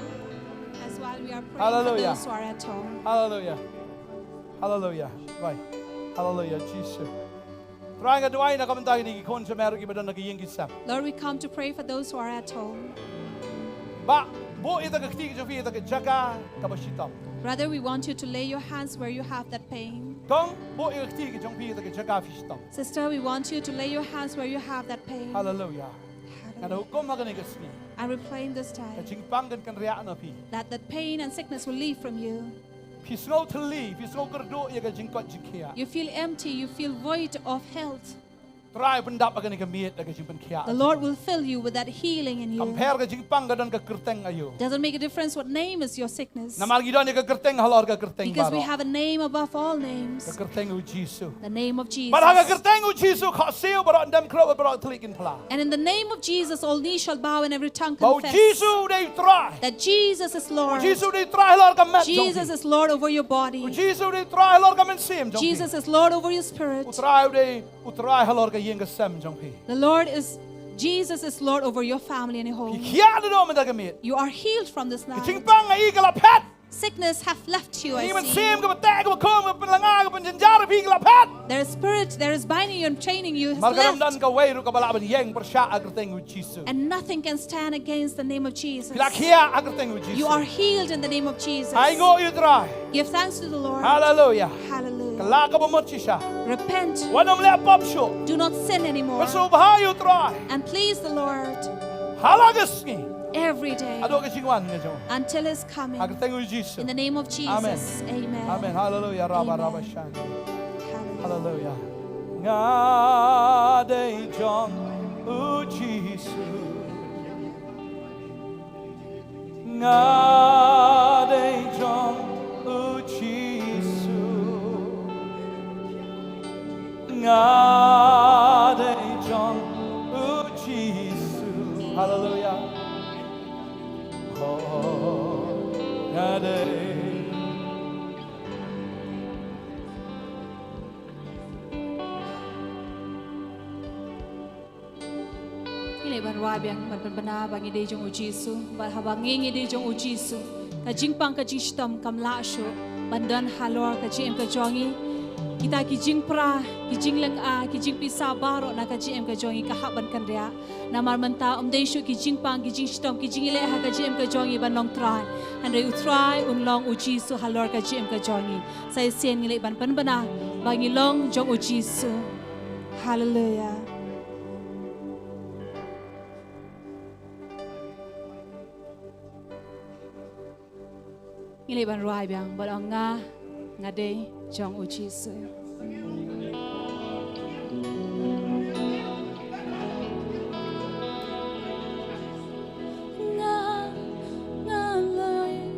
as well. We are praying for those who are at home. Haleluya. Haleluya. Haleluya. Duwai. Haleluya, Jisu. Trai, nga duwai na ka bynta kine ki khun sha mer kiba don ha ki ïing ki sem. Lord, we come to pray for those who are at home. Bah, buh ïa ka kti ki jong phi ïa ka jaka kaba shitom. Brother, we want you to lay your hands where you have that pain. Kong, buh ïa ka kti ki jong phi ïa ka jaka phi shitom. Sister, we want you to lay your hands where you have that pain. Haleluya. Haleluya. Nga da hukum ha kane ka sngi. I will claim this time. Ka jingpang kan kynriah na phi. That the pain and sickness will leave from you. Phi sngew thylli, phi sngew kyrduh ïa ka jingkoit jingkhiah. You feel empty, you feel void of health. Trai pyndap ha kane ka miet da ka jingpynkhiah. The Lord will fill you with that healing in you. Kam pher ka jingpang ka don ka kyrteng aïu. Doesn't make a difference what name is your sickness. Namar ngi don ïa ka kyrteng halor ka kyrteng baroh. Because we have a name above all names. Ka kyrteng u Jisu. The name of Jesus. Bad ha ka kyrteng u Jisu khohsiew baroh, ym dem khluh, baroh thylliej kin phla. And in the name of Jesus, all knees shall bow and every tongue confess. Ba u Jisu u dei u Trai. That Jesus is Lord. U Jisu u dei u Trai halor ka met jong phi. Jesus is Lord over your body. U Jisu u dei u Trai halor ka mynsiem jong phi. Jesus is Lord over your spirit. U Trai u dei u Trai halor ka ïing ka sem jong phi. The Lord is, Jesus is Lord over your family and your home. Phi khiah naduh mynta ka miet. You are healed from this night. Ka jingpang ha phi ka la phet. Sickness have left you, I see. Ka mynsiem kaba teh, kaba khum, kaba pynlyngngoh, kaba pynjynjar ha phi ka la phet. There is spirit, there is binding you and chaining you has left. Namar ka dang don kawei ruh kaba lah ban ïeng pyrshah ha ka kyrteng u Jisu. And nothing can stand against the name of Jesus. Phi la khiah ha ka kyrteng u Jisu. You are healed in the name of Jesus. Ainguh ïa u Trai. Give thanks to the Lord. Haleluya. Hallelujah. Kylla ka bamut shisha. Repent. Wat nym leh pop shuh. Do not sin anymore. Pynshong bha ïa u Trai. And please the Lord. Ha la ka sngi. Every day. Haduh ka jingwan ka jong u. Until his coming. Ha ka kyrteng u Jisu. In the name of Jesus. Amen. Amen. Amen. Haleluya. Rabba, rabba, shan. Hallelujah. Haleluya. Nga dei jong u Jisu. Nga dei jong u Jisu. Nga dei jong u Jisu. Haleluya. Oh, nga dei. Ngi leh ban rwai biang ban pynbna ba ngi dei jong u Jisu, bad haba ngi ngi dei jong u Jisu, ka jingpang ka jingshitom kam lah shuh ban don halor ka jingim ka jong ngi. Kita ki jingpra, ki jinglynga, ki jingpisa baroh na ka jingim ka jong ngi ka hap ban kynriah. Namar mynta ym dei shuh ki jingpang, ki jingshitom, ki jingïaleh ha ka jingim ka jong ngi ban long trai. Hynrei u Trai un long u Jisu halor ka jingim ka jong ngi. Sa shisien ngi leh ban pynbna ba ngi long jong u Jisu. Haleluya. Ngi leh ban rwai biang bad ong nga, nga dei jong u Jisu. Nga, nga dei